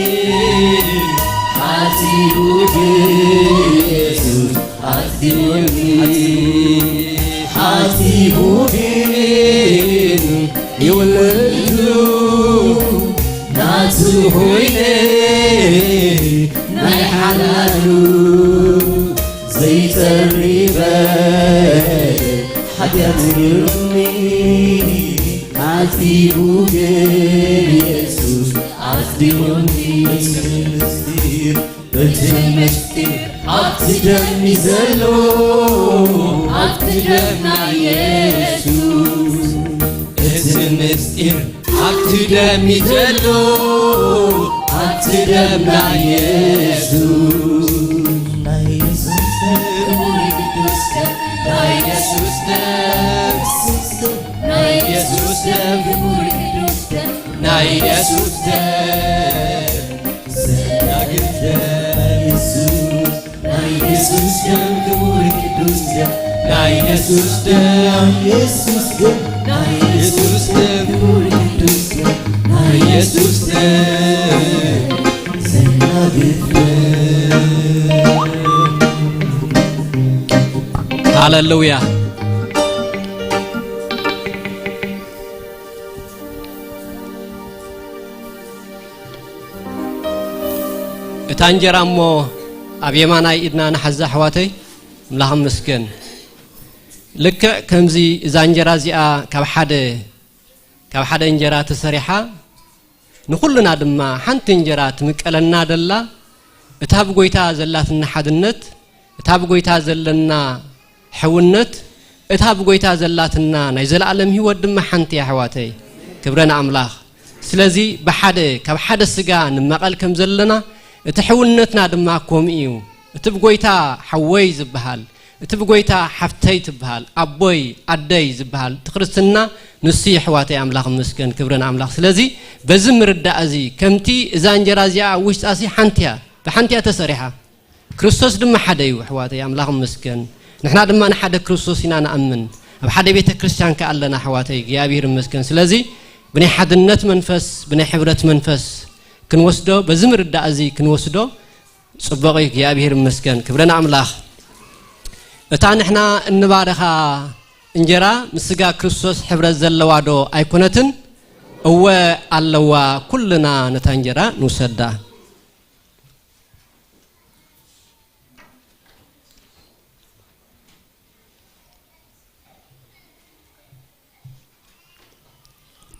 ሓቲቡ ግን የሱስ ኣጽዲቑኒ። ሓቲቡ ግን ይውለዱ ናቱ ኾይነ ናይ ሓላሉ ዘይጸሪበ ሓጢኣት ነይሩኒ። ኣጺኡ ግን ኢየሱስ ኣጽዲቑኒ። እቲ ምስጢር፣ እቲ ምስጢር ኣብቲ ደም እዩ ዘሎ፣ ኣብቲ ደም ናይ ኢየሱስ። እቲ ምስጢር ኣብቲ ደም እዩ ዘሎ፣ ኣብቲ ደም ናይ ኢየሱስ። ናይ ኢየሱስ ደም፣ ክቡር ቅዱስ ደም፣ ናይ ኢየሱስ ደም፣ ናይ ኢየሱስ ደም፣ ክቡር ቅዱስ ደም፣ ናይ ኢየሱስ ደም፣ ዘናግፍ ደም ኢየሱስ። ናይ ኢየሱስ ደም ክቡር ቅዱስ ደም፣ ናይ ኢየሱስ ደም፣ ኢየሱስ ደም፣ ናይ ኢየሱስ ደም ክቡር ቅዱስ ደም፣ ናይ ኢየሱስ ደም ዘናግፍ ደም። ሃሌሉያ። እታ እንጀራ እሞ ኣብ የማናይ ኢድና ንሓዛ ኣሕዋተይ፣ ኣምላኽ ይመስገን። ልክዕ ከምዚ እዛ እንጀራ እዚኣ ካብ ሓደ፣ ካብ ሓደ እንጀራ ተሰሪሓ ንኹልና ድማ ሓንቲ እንጀራ ትምቀለና ደላ፣ እታ ብጎይታ ዘላትና ሓድነት፣ እታ ብጎይታ ዘለና ሕውነት፣ እታ ብጎይታ ዘላትና ናይ ዘለኣለም ህይወት ድማ ሓንቲ እያ ኣሕዋተይ። ክብረ ንኣምላኽ። ስለዚ ብሓደ፣ ካብ ሓደ ስጋ ንመቐል ከም ዘለና፣ እቲ ሕውነትና ድማ ከምኡ እዩ። እቲ ብጎይታ ሓወይ ዝበሃል፣ እቲ ብጎይታ ሓፍተይ ትበሃል፣ ኣቦይ ኣደይ ዝበሃል፣ እቲ ክርስትና ንሱ እዩ ኣሕዋተይ። ኣምላኽ ይመስገን፣ ክብሪ ንኣምላኽ። ስለዚ በዚ ምርዳእ እዚ ከምቲ እዛ እንጀራ እዚኣ ኣብ ውሽጣሲ ሓንቲ እያ፣ ብሓንቲ እያ ተሰሪሓ። ክርስቶስ ድማ ሓደ እዩ ኣሕዋተይ፣ ኣምላኽ ይመስገን። ንሕና ድማ ንሓደ ክርስቶስ ኢና ንኣምን። ኣብ ሓደ ቤተ ክርስቲያን ከኣ ኣለና ኣሕዋተይ፣ እግዚኣብሔር ይመስገን። ስለዚ ብናይ ሓድነት መንፈስ፣ ብናይ ሕብረት መንፈስ ክንወስዶ፣ በዚ ምርዳእ እዚ ክንወስዶ ጽቡቕ እዩ። እግዚኣብሔር ይመስገን። ክብሪ ንኣምላኽ። እታ ንሕና እንባርኻ እንጀራ ምስ ስጋ ክርስቶስ ሕብረት ዘለዋ ዶ ኣይኮነትን? እወ ኣለዋ። ኩልና ነታ እንጀራ ንውሰዳ።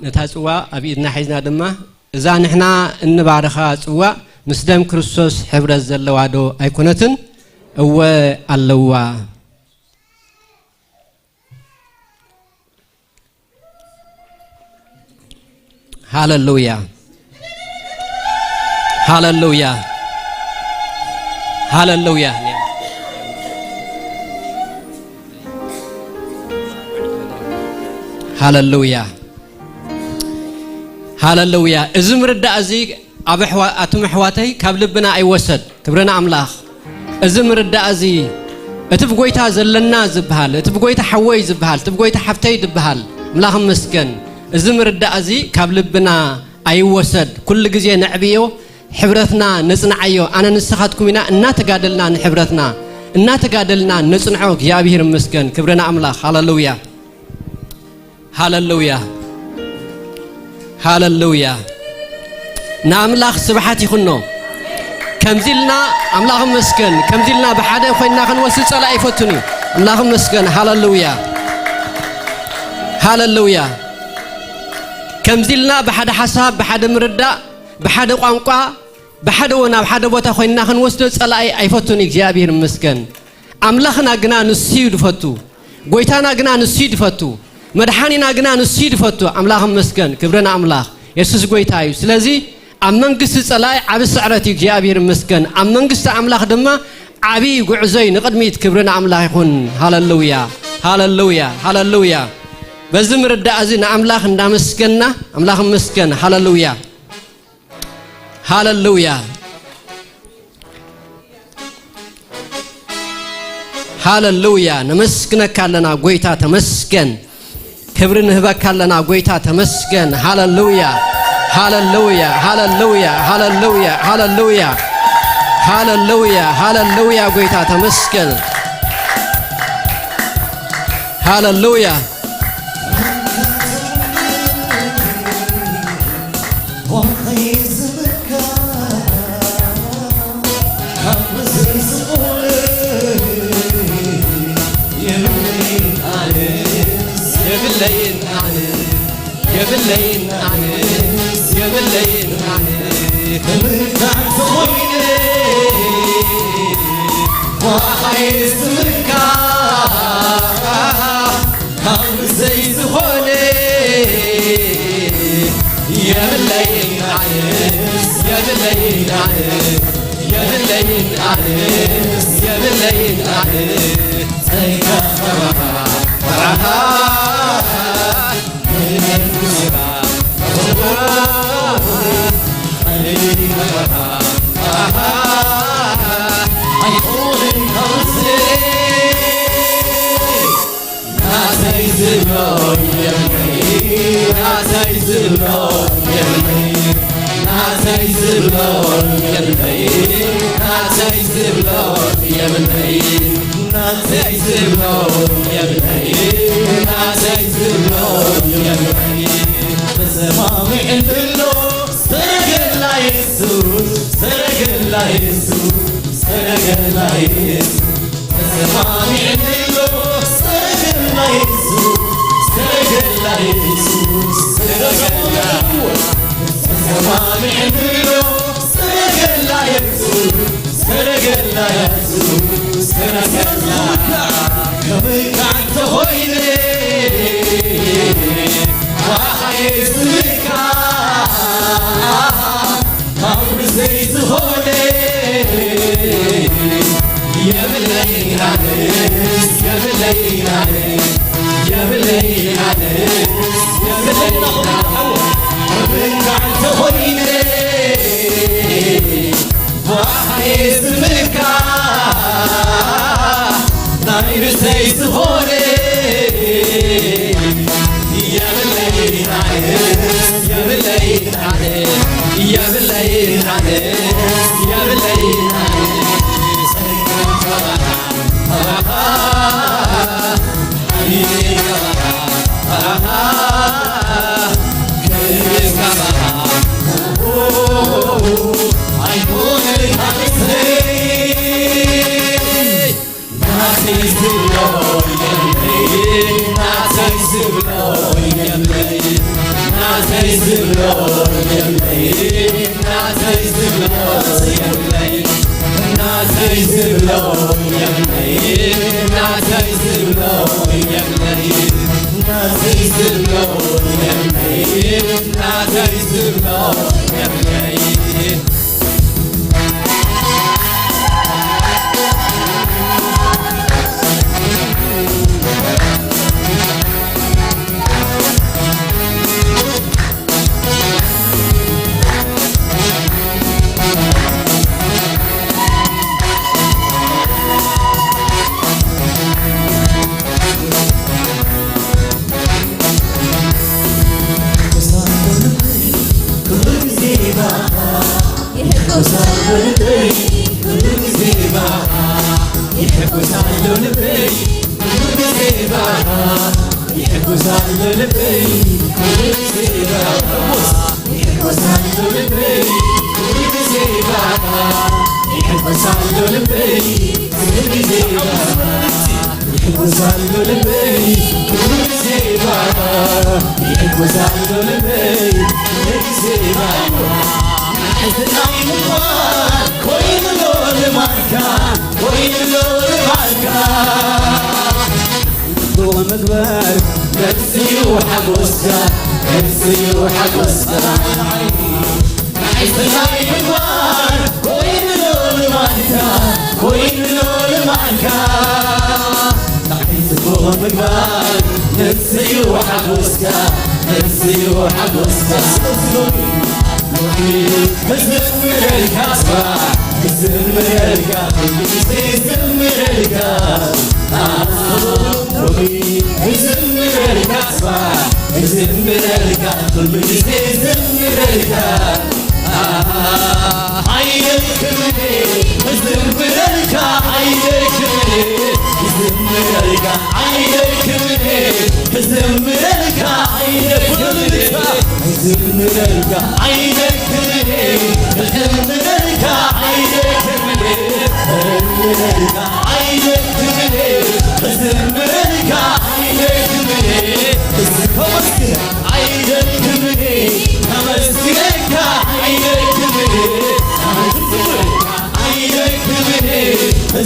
ነታ ጽዋእ ኣብ ኢድና ሒዝና ድማ፣ እዛ ንሕና እንባርኻ ጽዋእ ምስ ደም ክርስቶስ ሕብረት ዘለዋ ዶ ኣይኮነትን? እወ ኣለዋ። ሃሌሉያ። ሃሌሉያ። ሃሌሉያ። ሃሌሉያ። ሃሌሉያ። እዚ ምርዳእ እዚ ኣብ ኣሕዋ-፣ ኣቱም ኣሕዋተይ ካብ ልብና ኣይወሰድ። ክብሪ ንኣምላኽ። እዚ ምርዳእ እዚ እቲ ብጎይታ ዘለና ዝበሃል፣ እቲ ብጎይታ ሓወይ ዝበሃል፣ እቲ ብጎይታ ሓፍተይ ዝበሃል፣ ኣምላኽ ይመስገን። እዚ ምርዳእ እዚ ካብ ልብና ኣይወሰድ። ኩሉ ግዜ ነዕብዮ፣ ሕብረትና ነጽንዓዮ። ኣነ ንስኻትኩም ኢና እናተጋደልና ንሕብረትና፣ እናተጋደልና ነጽንዖ። እግዚኣብሔር ይመስገን። ክብሪ ንኣምላኽ። ሃሌሉያ። ሃሌሉያ። ሃሌሉያ። ንኣምላኽ ስብሓት ይኹኖ። ከምዚ ኢልና ኣምላኽ ይመስገን። ከምዚ ኢልና ብሓደ ኮይንና ክንወስድ ጸላኢ ኣይፈቱን እዩ። ኣምላኽ ይመስገን። ሃሌሉያ። ሃሌሉያ። ከምዚ ኢልና ብሓደ ሓሳብ፣ ብሓደ ምርዳእ፣ ብሓደ ቋንቋ፣ ብሓደ እውን ኣብ ሓደ ቦታ ኮይንና ክንወስዶ ጸላኢ ኣይፈቱን እዩ። እግዚኣብሔር ይመስገን። ኣምላኽና ግና ንሱ እዩ ዝፈቱ። ጎይታና ግና ንሱ እዩ ዝፈቱ። መድሓኒና ግና ንሱ እዩ ዝፈቱ። ኣምላኽ ይመስገን። ክብሪ ንኣምላኽ። የሱስ ጎይታ እዩ። ስለዚ ኣብ መንግስቲ ጸላኢ ዓቢ ስዕረት እዩ። እግዚኣብሔር ይመስገን። ኣብ መንግስቲ ኣምላኽ ድማ ዓቢ ጉዕዞ እዩ ንቕድሚት። ክብሪ ንኣምላኽ ይኹን። ሃሌሉያ፣ ሃሌሉያ፣ ሃሌሉያ። በዚ ምርዳእ እዚ ንኣምላኽ እንዳመስገንና፣ ኣምላኽ ይመስገን። ሃሌሉያ። ሃሌሉያ። ሃሌሉያ። ነመስግነካ ኣለና ጎይታ ተመስገን። ክብሪ ንህበካ ኣለና ጎይታ ተመስገን። ሃሌሉያ። ሃሌሉያ። ሃሌሉያ። ሃሌሉያ። ሃሌሉያ። ሃሌሉያ። ሃሌሉያ ጎይታ ተመስገን። ሃሌሉያ። የብለይን ኣነስ የብለይን ኣነ ምንታይ ተኾይነ ባኻየ ስምካ ካብ ዘይዝኾነ የብለይን ኣነስ የብለይን ኣነ የብለይን ኣነስ የብለይን ኣነ ጸጋ ናተይ ዝብሎ የብለይ ናተይ ዝብሎ የብለይ ናተይ ዝብሎ የብለይ ተሰማሚዕን ብሎ ሰረገላ የሱስ ሰረገላ የሱስ ሰረገላ የሱስ ተሰማሚዕን ብሎ ሰረገላ የሱስ ሰረገላ የሱስ ሰረገላ ተሰማሚዕን ብሎ ሰረገላ የሱስ ሰረገላ የሱስ ሰረገላ ከምካ እንተኾይነ ባኻየ ስምካ ካብ ዘይዝኾነ የብለይ ኣነስ የብለይ ኣነስ የብለይ ኣነስ የብለይ ኣነስ ከምካ እንተኾይነ ባኻየ ስምካ ናይ ብሰይ ዝኾነ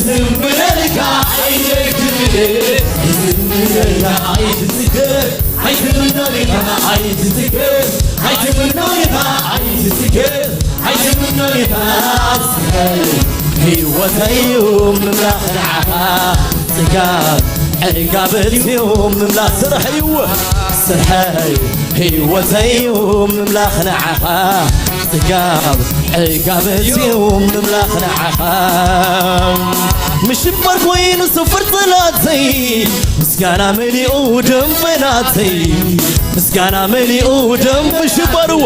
ዝምረልካ ኣይደክምን፣ ዝምረልካ ኣይትጽገብ፣ ኣይትምኖ ኢኻ ኣይትጽገብ፣ ኣይትምኖ ኢኻ ኣይትጽገብ፣ ኣይትምኖ ኢኻ። ህይወተይ እዩ ምምላኽ ንዓኻ፣ ጽጋብ ዕጋበት እዩ ምምላኽ ስርሐይ እዩ፣ ስርሐይ ህይወተይ እዩ ምምላኽ ንዓኻ፣ ጽጋብ ዕጋበት እዩ ምምላኽ ንዓኻ። ምሽባር ኮይኑ ስፍር ጽላተይ፣ ምስጋና መሊኡ ደንበናተይ፣ ምስጋና መሊኡ ደም ምሽባርዎ፣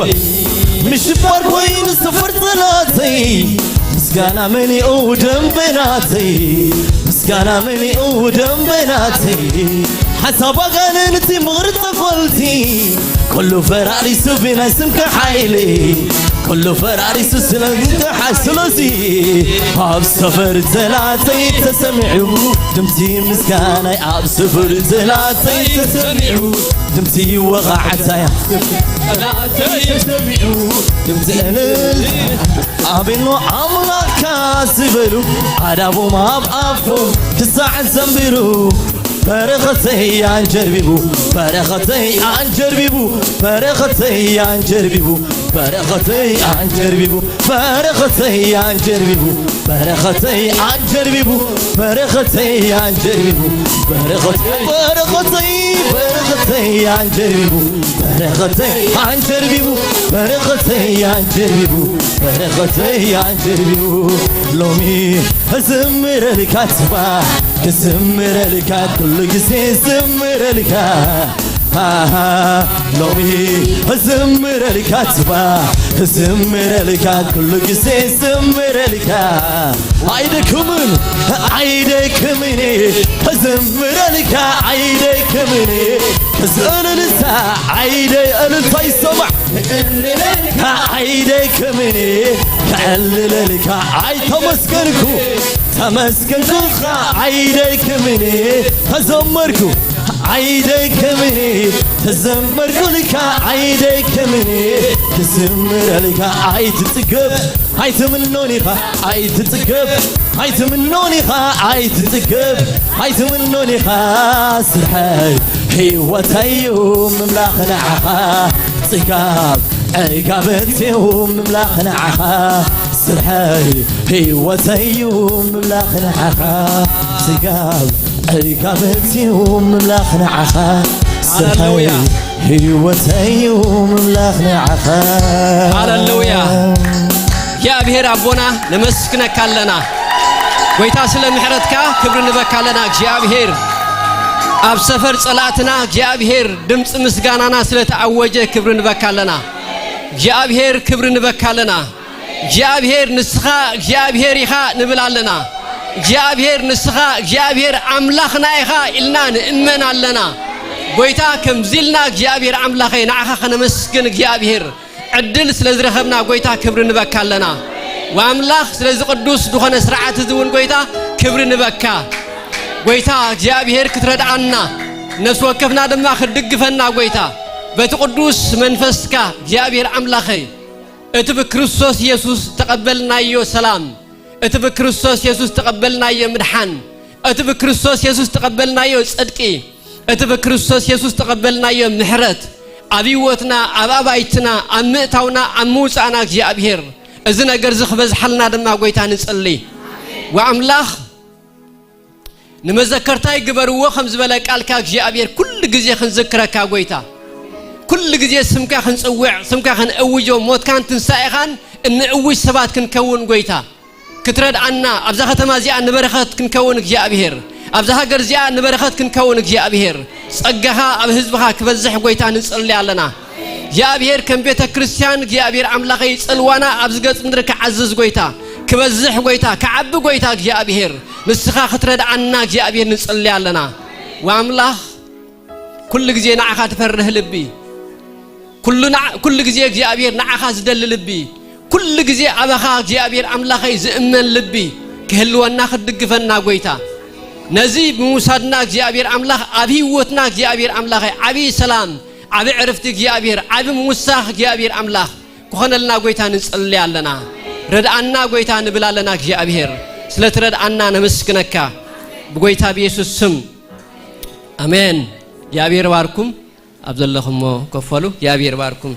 ምሽባር ኮይኑ ስፍር ጽላተይ፣ ምስጋና መሊኡ ደንበናተይ፣ ምስጋና መሊኡ ደንበናተይ። ሓሳብ ኣጋንንቲ ምቕሪ ተኾልቲ፣ ኩሉ ፈራሪሱ ብናይ ስምካ ሓይሊ፣ ኩሉ ፈራሪሱ ስለዚ ሓ-፣ ስለዚ ኣብ ሰፈር ዘላተይ ተሰሚዑ፣ ድምፂ ምስጋናይ ኣብ ሰፈር ዘላተይ ተሰሚዑ፣ ድምፂ ወቓዕታያ ተሰሚዑ፣ ድምፂ እልል ኣቤሎ ኣምላኽካ ዝበሉ ኣዳቦም ኣብ ኣፎም ክሳዕ ዘንቢሩ፣ በረኸተይ ኣንጀርቢቡ፣ በረኸተይ ኣንጀርቢቡ፣ በረኸተይ ኣንጀርቢቡ፣ በረኸተይ ኣንጀርቢቡ፣ በረኸተይ ኣንጀርቢቡ፣ በረኸተይ ኣንጀርቢቡ፣ በረኸተይ ኣንጀርቢቡ፣ በረኸተይ፣ በረኸተይ፣ በረኸተይ ኣንጀርቢቡ፣ በረኸተይ ኣንጀርቢቡ፣ በረኸተይ ኣንጀርቢቡ፣ በረኸተይ ኣንጀርቢቡ። ሎሚ እዝምረልካ ጽባሕ ክዝምረልካ፣ ኩሉ ግዜ ዝምረልካ። ኣሃ፣ ሎሚ እዝምረልካ ጽባሕ ክዝምረልካ፣ ኩሉ ግዜ ዝምረልካ። ኣይደክምን፣ ኣይደክምን እዝምረልካ፣ ኣይደክምን እዚ እልልታ፣ ኣይደ-፣ እልልታ ይሰማዕ። ኣይደክምን ክዕልለልካ፣ ኣይ ተመስገንኩ፣ ተመስገንኩኻ። ኣይደክምን ተዘመርኩ፣ ኣይደክምን ተዘመርኩልካ። ኣይደክምን ክዝምረልካ፣ ኣይትጽገብ ኣይትምኖን ኢኻ ኣይትጽገብ፣ ኣይትምኖን ኢኻ ኣይትጽገብ፣ ኣይትምኖን ኢኻ። ስርሐይ ህይወተይ እዩ ምምላኽ ንዓኻ፣ ጽጋብ ዕጋበት እዩ ምምላኽ ንዓኻ። ስርሐይ ህይወተይ እዩ ምምላኽ ንዓኻ፣ ጽጋብ ዕጋበት እዩ ምምላኽ ንዓኻ። ስርሐይ ሃሌሉያ። ህይወተይ እዩ ምምላኽ ንዓኻ። ሃሌሉያ። እግዚኣብሔር ኣቦና ነመስግነካ ኣለና። ጎይታ ስለ ምሕረትካ ክብሪ ንበካ ኣለና እግዚኣብሔር። ኣብ ሰፈር ጸላእትና እግዚኣብሔር ድምፂ ምስጋናና ስለ ተኣወጀ ክብሪ ንበካ ኣለና እግዚኣብሔር፣ ክብሪ ንበካ ኣለና እግዚኣብሔር። ንስኻ እግዚኣብሔር ኢኻ ንብል ኣለና እግዚኣብሔር። ንስኻ እግዚኣብሔር ኣምላኽና ኢኻ ኢልና ንእመን ኣለና። ጎይታ ከምዚ ኢልና እግዚኣብሔር ኣምላኸይ ንዓኻ ከነመስግን እግዚኣብሔር ዕድል ስለ ዝረኸብና ጎይታ ክብሪ ንበካ ኣለና። ወኣምላኽ ስለዚ ቅዱስ ዝኾነ ስርዓት እዚ እውን ጎይታ ክብሪ ንበካ። ጎይታ እግዚኣብሔር ክትረድኣና ነፍሲ ወከፍና ድማ ክትድግፈና ጎይታ በቲ ቅዱስ መንፈስካ እግዚኣብሔር ኣምላኸይ እቲ ብክርስቶስ ኢየሱስ ተቐበልናዮ ሰላም፣ እቲ ብክርስቶስ ኢየሱስ ተቐበልናዮ ምድሓን፣ እቲ ብክርስቶስ ኢየሱስ ተቐበልናዮ ጽድቂ፣ እቲ ብክርስቶስ የሱስ ተቐበልናዮ ምሕረት ኣብ ህይወትና፣ ኣብ ኣባይትና፣ ኣብ ምእታውና፣ ኣብ ምውጻእና እግዚኣብሔር፣ እዚ ነገር እዚ ክበዝሓልና ድማ ጐይታ ንጽሊ። ወኣምላኽ ንመዘከርታይ ግበርዎ ከም ዝበለ ቃልካ እግዚኣብሔር፣ ኩሉ ግዜ ክንዝክረካ ጐይታ፣ ኩሉ ግዜ ስምካ ክንጽውዕ፣ ስምካ ክንእውጆ፣ ሞትካን ትንሳኤኻን እንእውጅ ሰባት ክንከውን ጐይታ፣ ክትረድኣና፣ ኣብዛ ከተማ እዚኣ ንበረኸት ክንከውን እግዚኣብሔር፣ ኣብዛ ሃገር እዚኣ ንበረኸት ክንከውን እግዚኣብሔር፣ ጸጋኻ ኣብ ህዝብኻ ክበዝሕ ጐይታ ንጽሊ ኣለና። እግዚኣብሔር ከም ቤተ ክርስቲያን እግዚኣብሔር ኣምላኸይ ጽልዋና ኣብዚ ገጽ ምድሪ ክዓዝዝ ጐይታ፣ ክበዝሕ ጐይታ፣ ክዓቢ ጐይታ እግዚኣብሔር ንስኻ ክትረድኣና እግዚኣብሔር ንጽሊ ኣለና። ወኣምላኽ ኩሉ ግዜ ንዓኻ ትፈርህ ልቢ፣ ኩሉ ንዓ-፣ ኩሉ ግዜ እግዚኣብሔር ንዓኻ ዝደሊ ልቢ፣ ኩሉ ግዜ ኣባኻ እግዚኣብሔር ኣምላኸይ ዝእመን ልቢ ክህልወና ክትድግፈና ጐይታ፣ ነዚ ብምውሳድና እግዚኣብሔር ኣምላኽ ኣብ ህይወትና እግዚኣብሔር ኣምላኸይ ዓብዪ ሰላም፣ ዓቢ ዕርፍቲ እግዚኣብሔር፣ ዓቢ ምውሳኽ እግዚኣብሔር ኣምላኽ ክኾነልና ጐይታ ንጽሊ ኣለና። ርድኣና ጐይታ ንብል ኣለና እግዚኣብሔር። ስለ ትረድኣና ነመስግነካ ብጎይታ ብየሱስ ስም። ኣሜን። እግዚኣብሔር ባርኩም። ኣብ ዘለኹሞ ኮፈሉ። እግዚኣብሔር ባርኩም።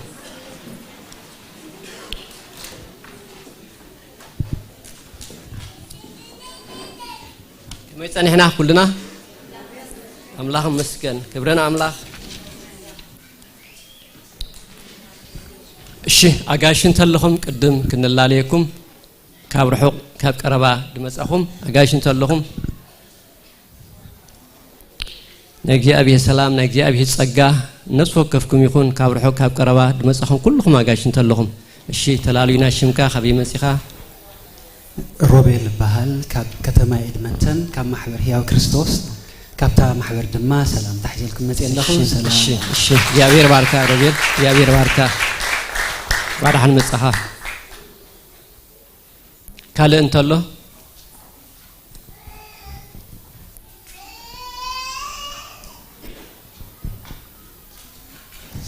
ከመይ ጸኒሕና ኩልና? ኣምላኽ ይመስገን። ክብሪ ንኣምላኽ። እሺ፣ ኣጋይሽ እንተለኹም ቅድም ክንላለየኩም፣ ካብ ርሑቕ ካብ ቀረባ ድመጻኹም ኣጋይሽ እንተለኹም፣ ናይ እግዚኣብሔር ሰላም፣ ናይ እግዚኣብሔር ጸጋ ነፍሲ ወከፍኩም ይኹን። ካብ ርሑቕ ካብ ቀረባ ድመጻኹም ኩልኹም ኣጋይሽ እንተለኹም። እሺ፣ ተላሉይና፣ ሽምካ፣ ካበይ መጺኻ? ሮቤል እበሃል፣ ካብ ከተማ ኤድመንተን፣ ካብ ማሕበር ህያው ክርስቶስ። ካብታ ማሕበር ድማ ሰላምታ ሒዘልኩም መጽየ ኣለኹ። እሺ፣ ሰላም። እሺ፣ እሺ። እግዚኣብሔር ባርካ ሮቤል፣ እግዚኣብሔር ባርካ። እንኳዕ ደሓን መጻኻ። ካልእ እንተሎ?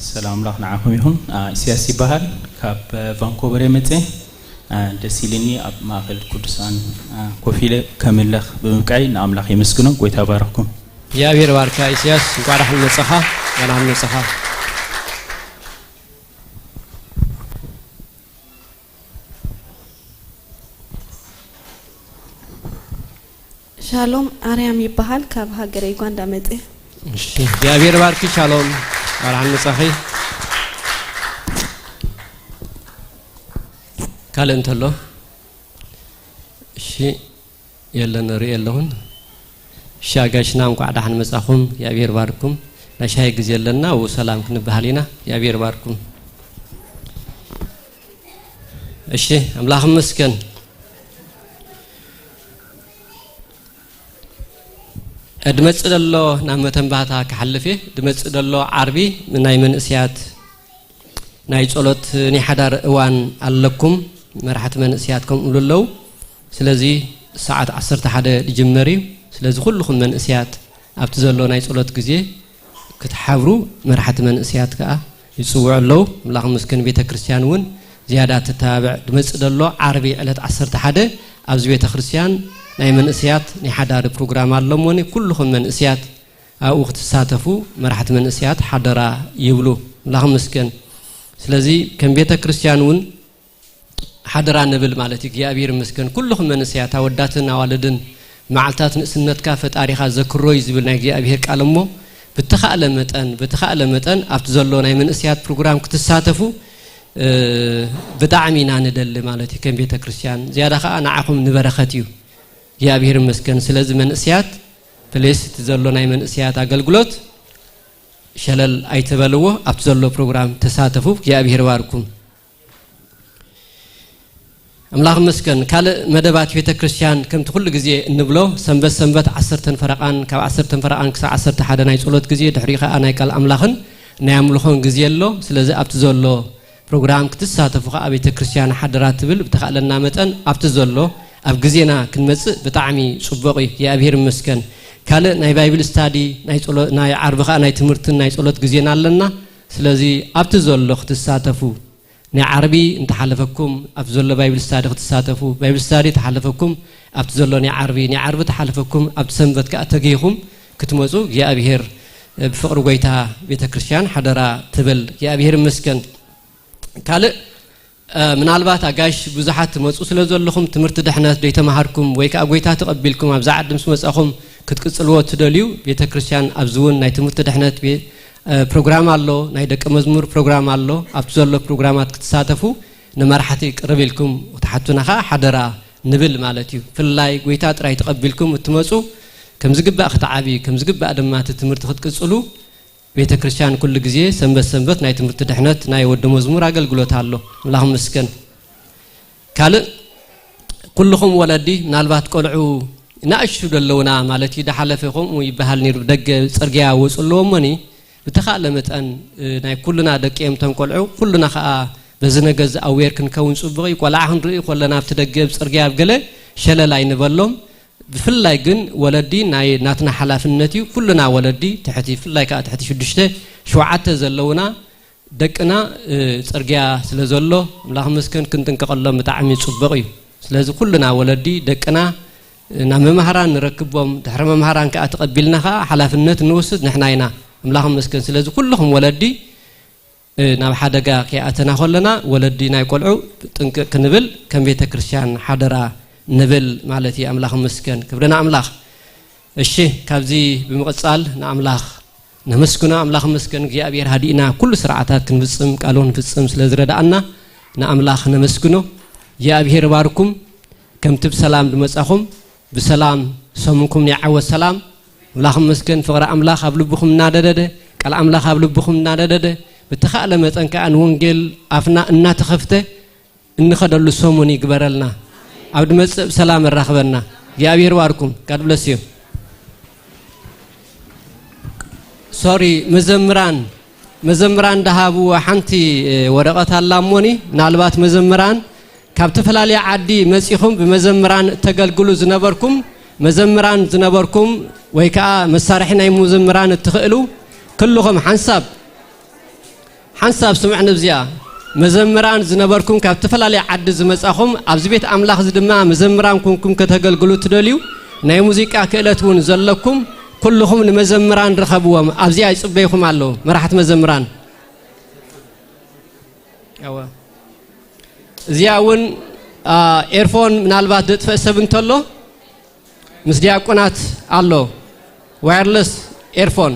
ሰላም ኣምላኽ ንዓኹም ይኹን። አ፣ ኢሳያስ ይበሃል። ካብ፣ አ፣ ቫንኮቨር እየ መጸ። አ፣ ደስ ኢልኒ ኣብ ማእከል ቅዱሳን፣ አ፣ ኮፍ ኢለ ከምለኽ ብምብቃይ ንኣምላኽ የመስግኖ። ጎይታ ባረኽኩም። እግዚኣብሔር ባርካ ኢሳያስ፣ እንኳዕ ደሓን መጻኻ፣ ደሓን መጻኻ። ሻሎም ኣርያም ይበሃል፣ ካብ ሃገረ ዩጋንዳ መጽየ። እሺ፣ እግዚኣብሔር ባርኪ ሻሎም፣ እንኳዕ ደሓን መጻኺ። ካልእ እንተሎ? እሺ፣ የለን፣ እርኢ ኣለኹን። እሺ፣ ኣጋይሽና እንኳዕ ደሓን መጻኹም፣ እግዚኣብሔር ባርኩም። ናይ ሻሂ ግዜ ኣለና፣ ኣብኡ ሰላም ክንበሃል ኢና። እግዚኣብሔር ባርኩም። እሺ፣ ኣምላኽ ይመስገን። ድመጽእ ደሎ ናብ መተንባታ ክሓልፍ እየ። ድመጽእ ደሎ ዓርቢ ናይ መንእስያት ናይ ጸሎት ናይ ሓዳር እዋን ኣለኩም። መራሕቲ መንእስያት ከምኡ ኣለዉ። ስለዚ ሰዓት ዓሰርተ ሓደ ዝጅመር እዩ። ስለዚ ኩልኹም መንእስያት ኣብቲ ዘሎ ናይ ጸሎት ግዜ ክትሓብሩ መራሕቲ መንእስያት ከኣ ይጽውዑ ኣለዉ። ኣምላኽ ይመስገን፣ ቤተ ክርስቲያን እውን ዝያዳ ትተባብዕ። ድመጽእ ደሎ ዓርቢ ዕለት ዓሰርተ ሓደ ኣብዚ ቤተ ክርስቲያን ናይ መንእስያት ናይ ሓዳር ፕሮግራም ኣሎ እሞኒ፣ ኩልኹም መንእስያት ኣብኡ ክትሳተፉ መራሕቲ መንእስያት ሓደራ ይብሉ። ኣምላኽ ይመስገን። ስለዚ ከም ቤተ ክርስቲያን እውን ሓደራ ንብል ማለት እዩ። እግዚኣብሔር ይመስገን። ኩልኹም መንእሰያት፣ ኣወዳትን ኣዋልድን፣ መዓልታት ንእስነትካ ፈጣሪኻ ዘክሮ እዩ ዝብል ናይ እግዚኣብሔር ቃል እሞ፣ ብተኻእለ መጠን፣ ብተኻእለ መጠን ኣብቲ ዘሎ ናይ መንእሰያት ፕሮግራም ክትሳተፉ፣ እ፣ ብጣዕሚ ኢና ንደሊ ማለት እዩ። ከም ቤተ ክርስቲያን ዝያዳ ኸኣ ንዓኹም ንበረኸት እዩ። እግዚኣብሔር ይመስገን። ስለዚ መንእሰያት፣ ፕሊስ፣ እቲ ዘሎ ናይ መንእሰያት ኣገልግሎት ሸለል ኣይትበልዎ፣ ኣብቲ ዘሎ ፕሮግራም ተሳተፉ። እግዚኣብሔር ይባርኩም። ኣምላኽ ይመስገን። ካልእ መደባት ቤተ ክርስቲያን ከምቲ ኩሉ ግዜ እንብሎ፣ ሰንበት ሰንበት ዓሰርተን ፈረቓን፣ ካብ ዓሰርተን ፈረቓን ክሳብ ዓሰርተ ሓደ ናይ ጸሎት ግዜ፣ ድሕሪኡ ኸኣ ናይ ቃል ኣምላኽን ናይ ኣምልኾን ግዜ ኣሎ። ስለዚ ኣብቲ ዘሎ ፕሮግራም ክትሳተፉ ኸኣ ቤተ ክርስቲያን ሓደራ ትብል። ብተኻእለና መጠን ኣብቲ ዘሎ ኣብ ግዜና ክንመጽእ ብጣዕሚ ጽቡቕ እዩ። እግዚኣብሔር ይመስገን። ካልእ ናይ ባይብል ስታዲ፣ ናይ ጸሎ-፣ ናይ ዓርቢ ኸኣ ናይ ትምህርትን ናይ ጸሎት ግዜና ኣለና። ስለዚ ኣብቲ ዘሎ ክትሳተፉ፣ ናይ ዓርቢ እንተሓለፈኩም ኣብቲ ዘሎ ባይብል ስታዲ ክትሳተፉ፣ ባይብል ስታዲ ተሓለፈኩም ኣብቲ ዘሎ ናይ ዓርቢ፣ ናይ ዓርቢ ተሓለፈኩም ኣብቲ ሰንበት ከኣ ተጊህኹም ክትመጹ እግዚኣብሔር ብፍቕሪ ጎይታ ቤተ ክርስቲያን ሓደራ ትብል። እግዚኣብሔር ይመስገን። ካልእ፣ እ፣ ምናልባት ኣጋይሽ ብዙሓት ትመጹ ስለ ዘለኹም ትምህርቲ ድሕነት ዘይተማሃርኩም ወይ ከኣ ጎይታ ተቐቢልኩም ኣብዛ ዓዲ ምስ መጻኹም ክትቅጽልዎ እትደልዩ ቤተ ክርስቲያን ኣብዚ እውን ናይ ትምህርቲ ድሕነት ቤ-፣ እ፣ ፕሮግራም ኣሎ፣ ናይ ደቀ መዝሙር ፕሮግራም ኣሎ። ኣብቲ ዘሎ ፕሮግራማት ክትሳተፉ ንመራሕቲ ቅርብ ኢልኩም ክትሓቱና ከኣ ሓደራ ንብል ማለት እዩ። ብፍላይ ጎይታ ጥራይ ተቐቢልኩም እትመጹ ከም ዝግባእ ክትዓብዩ፣ ከም ዝግባእ ድማ እቲ ትምህርቲ ክትቅጽሉ ቤተ ክርስቲያን ኩሉ ግዜ ሰንበት ሰንበት ናይ ትምህርቲ ድሕነት ናይ ወዲ መዝሙር ኣገልግሎት ኣሎ። ኣምላኽ ይመስገን። ካልእ ኩልኹም ወለዲ ምናልባት ቆልዑ ንኣሽቱ ዘለውና ማለት እዩ፣ ዝሓለፈ ከምኡ ይበሃል ነይሩ፣ ብደገ ጽርግያ ወጹ ኣለዎ እሞኒ ብተኻእለ መጠን፣ እ፣ ናይ ኩልና ደቂ እዮም እቶም ቆልዑ፣ ኩልና ኸኣ በዚ ነገር እዚ ኣዌር ክንከውን ጽቡቕ እዩ። ቆልዓ ክንርኢ ከለና ኣብቲ ደገ ኣብ ጽርግያ ኣብ ገለ ሸለል ኣይንበሎም። ብፍላይ ግን ወለዲ ናይ ናትና ሓላፍነት እዩ። ኩልና ወለዲ ትሕቲ፣ ብፍላይ ከኣ ትሕቲ ሽዱሽተ ሸውዓተ ዘለውና ደቅና፣ እ፣ ጽርግያ ስለ ዘሎ ኣምላኽ ይመስገን ክንጥንቀቐሎም ብጣዕሚ ጽቡቕ እዩ። ስለዚ ኩልና ወለዲ ደቅና ናብ መምሃራን ንረክቦም፣ ድሕሪ መምሃራን ከዓ ተቐቢልና ከዓ ሓላፍነት ንወስድ ንሕና ኢና። ኣምላኽ ይመስገን። ስለዚ ኩልኹም ወለዲ ናብ ሓደጋ ከይኣተና ከለና ወለዲ ናይ ቆልዑ ጥንቅቕ ክንብል ከም ቤተ ክርስቲያን ሓደራ ንብል ማለት እዩ። ኣምላኽ ይመስገን። ክብሪ ንኣምላኽ። እሺ፣ ካብዚ ብምቕጻል ንኣምላኽ ነመስግኖ። ኣምላኽ ይመስገን። እግዚኣብሔር ሃዲእና ኩሉ ስርዓታት ክንፍጽም ቃሉ ክንፍጽም ስለ ዝረዳኣና ንኣምላኽ ነመስግኖ። እግዚኣብሔር ይባርኩም። ከምቲ ብሰላም ዝመጻኹም ብሰላም ሰሙንኩም ናይ ዓወት ሰላም። ኣምላኽ ይመስገን። ፍቕሪ ኣምላኽ ኣብ ልብኹም እናደደደ፣ ቃል ኣምላኽ ኣብ ልብኹም እናደደደ፣ ብተኻእለ መጠን ከኣ ንወንጌል ኣፍና እናተኸፍተ እንኸደሉ ሰሙን ይግበረልና። ኣብ ድመጽእ ብሰላም ኣራኽበና። እግዚኣብሔር ይባርኩም። God bless you። ሶሪ፣ መዘምራን፣ መዘምራን ደሃብዎ ሓንቲ፣ እ፣ ወረቐት ኣላ እሞኒ፣ ምናልባት መዘምራን ካብ ተፈላለየ ዓዲ መጺኹም ብመዘምራን እተገልግሉ ዝነበርኩም፣ መዘምራን ዝነበርኩም ወይ ከኣ መሳርሒ ናይ መዘምራን እትኽእሉ፣ ክልኹም ሓንሳብ፣ ሓንሳብ ስምዕ ንብዚኣ። መዘምራን ዝነበርኩም ካብ ተፈላለየ ዓዲ ዝመጻኹም፣ ኣብዚ ቤት ኣምላኽ እዚ ድማ መዘምራን ኩንኩም ከተገልግሉ ትደልዩ፣ ናይ ሙዚቃ ክእለት እውን ዘለኩም፣ ኩልኹም ንመዘምራን ርኸብዎም። ኣብዚኣ ይጽበይኹም ኣለዉ፣ መራሕቲ መዘምራን። እወ። እዚኣ እውን፣ አ፣ ኤርፎን ምናልባት ዘጥፍእ ሰብ እንተሎ፣ ምስ ዲያቆናት ኣሎ። ዋየርለስ ኤርፎን።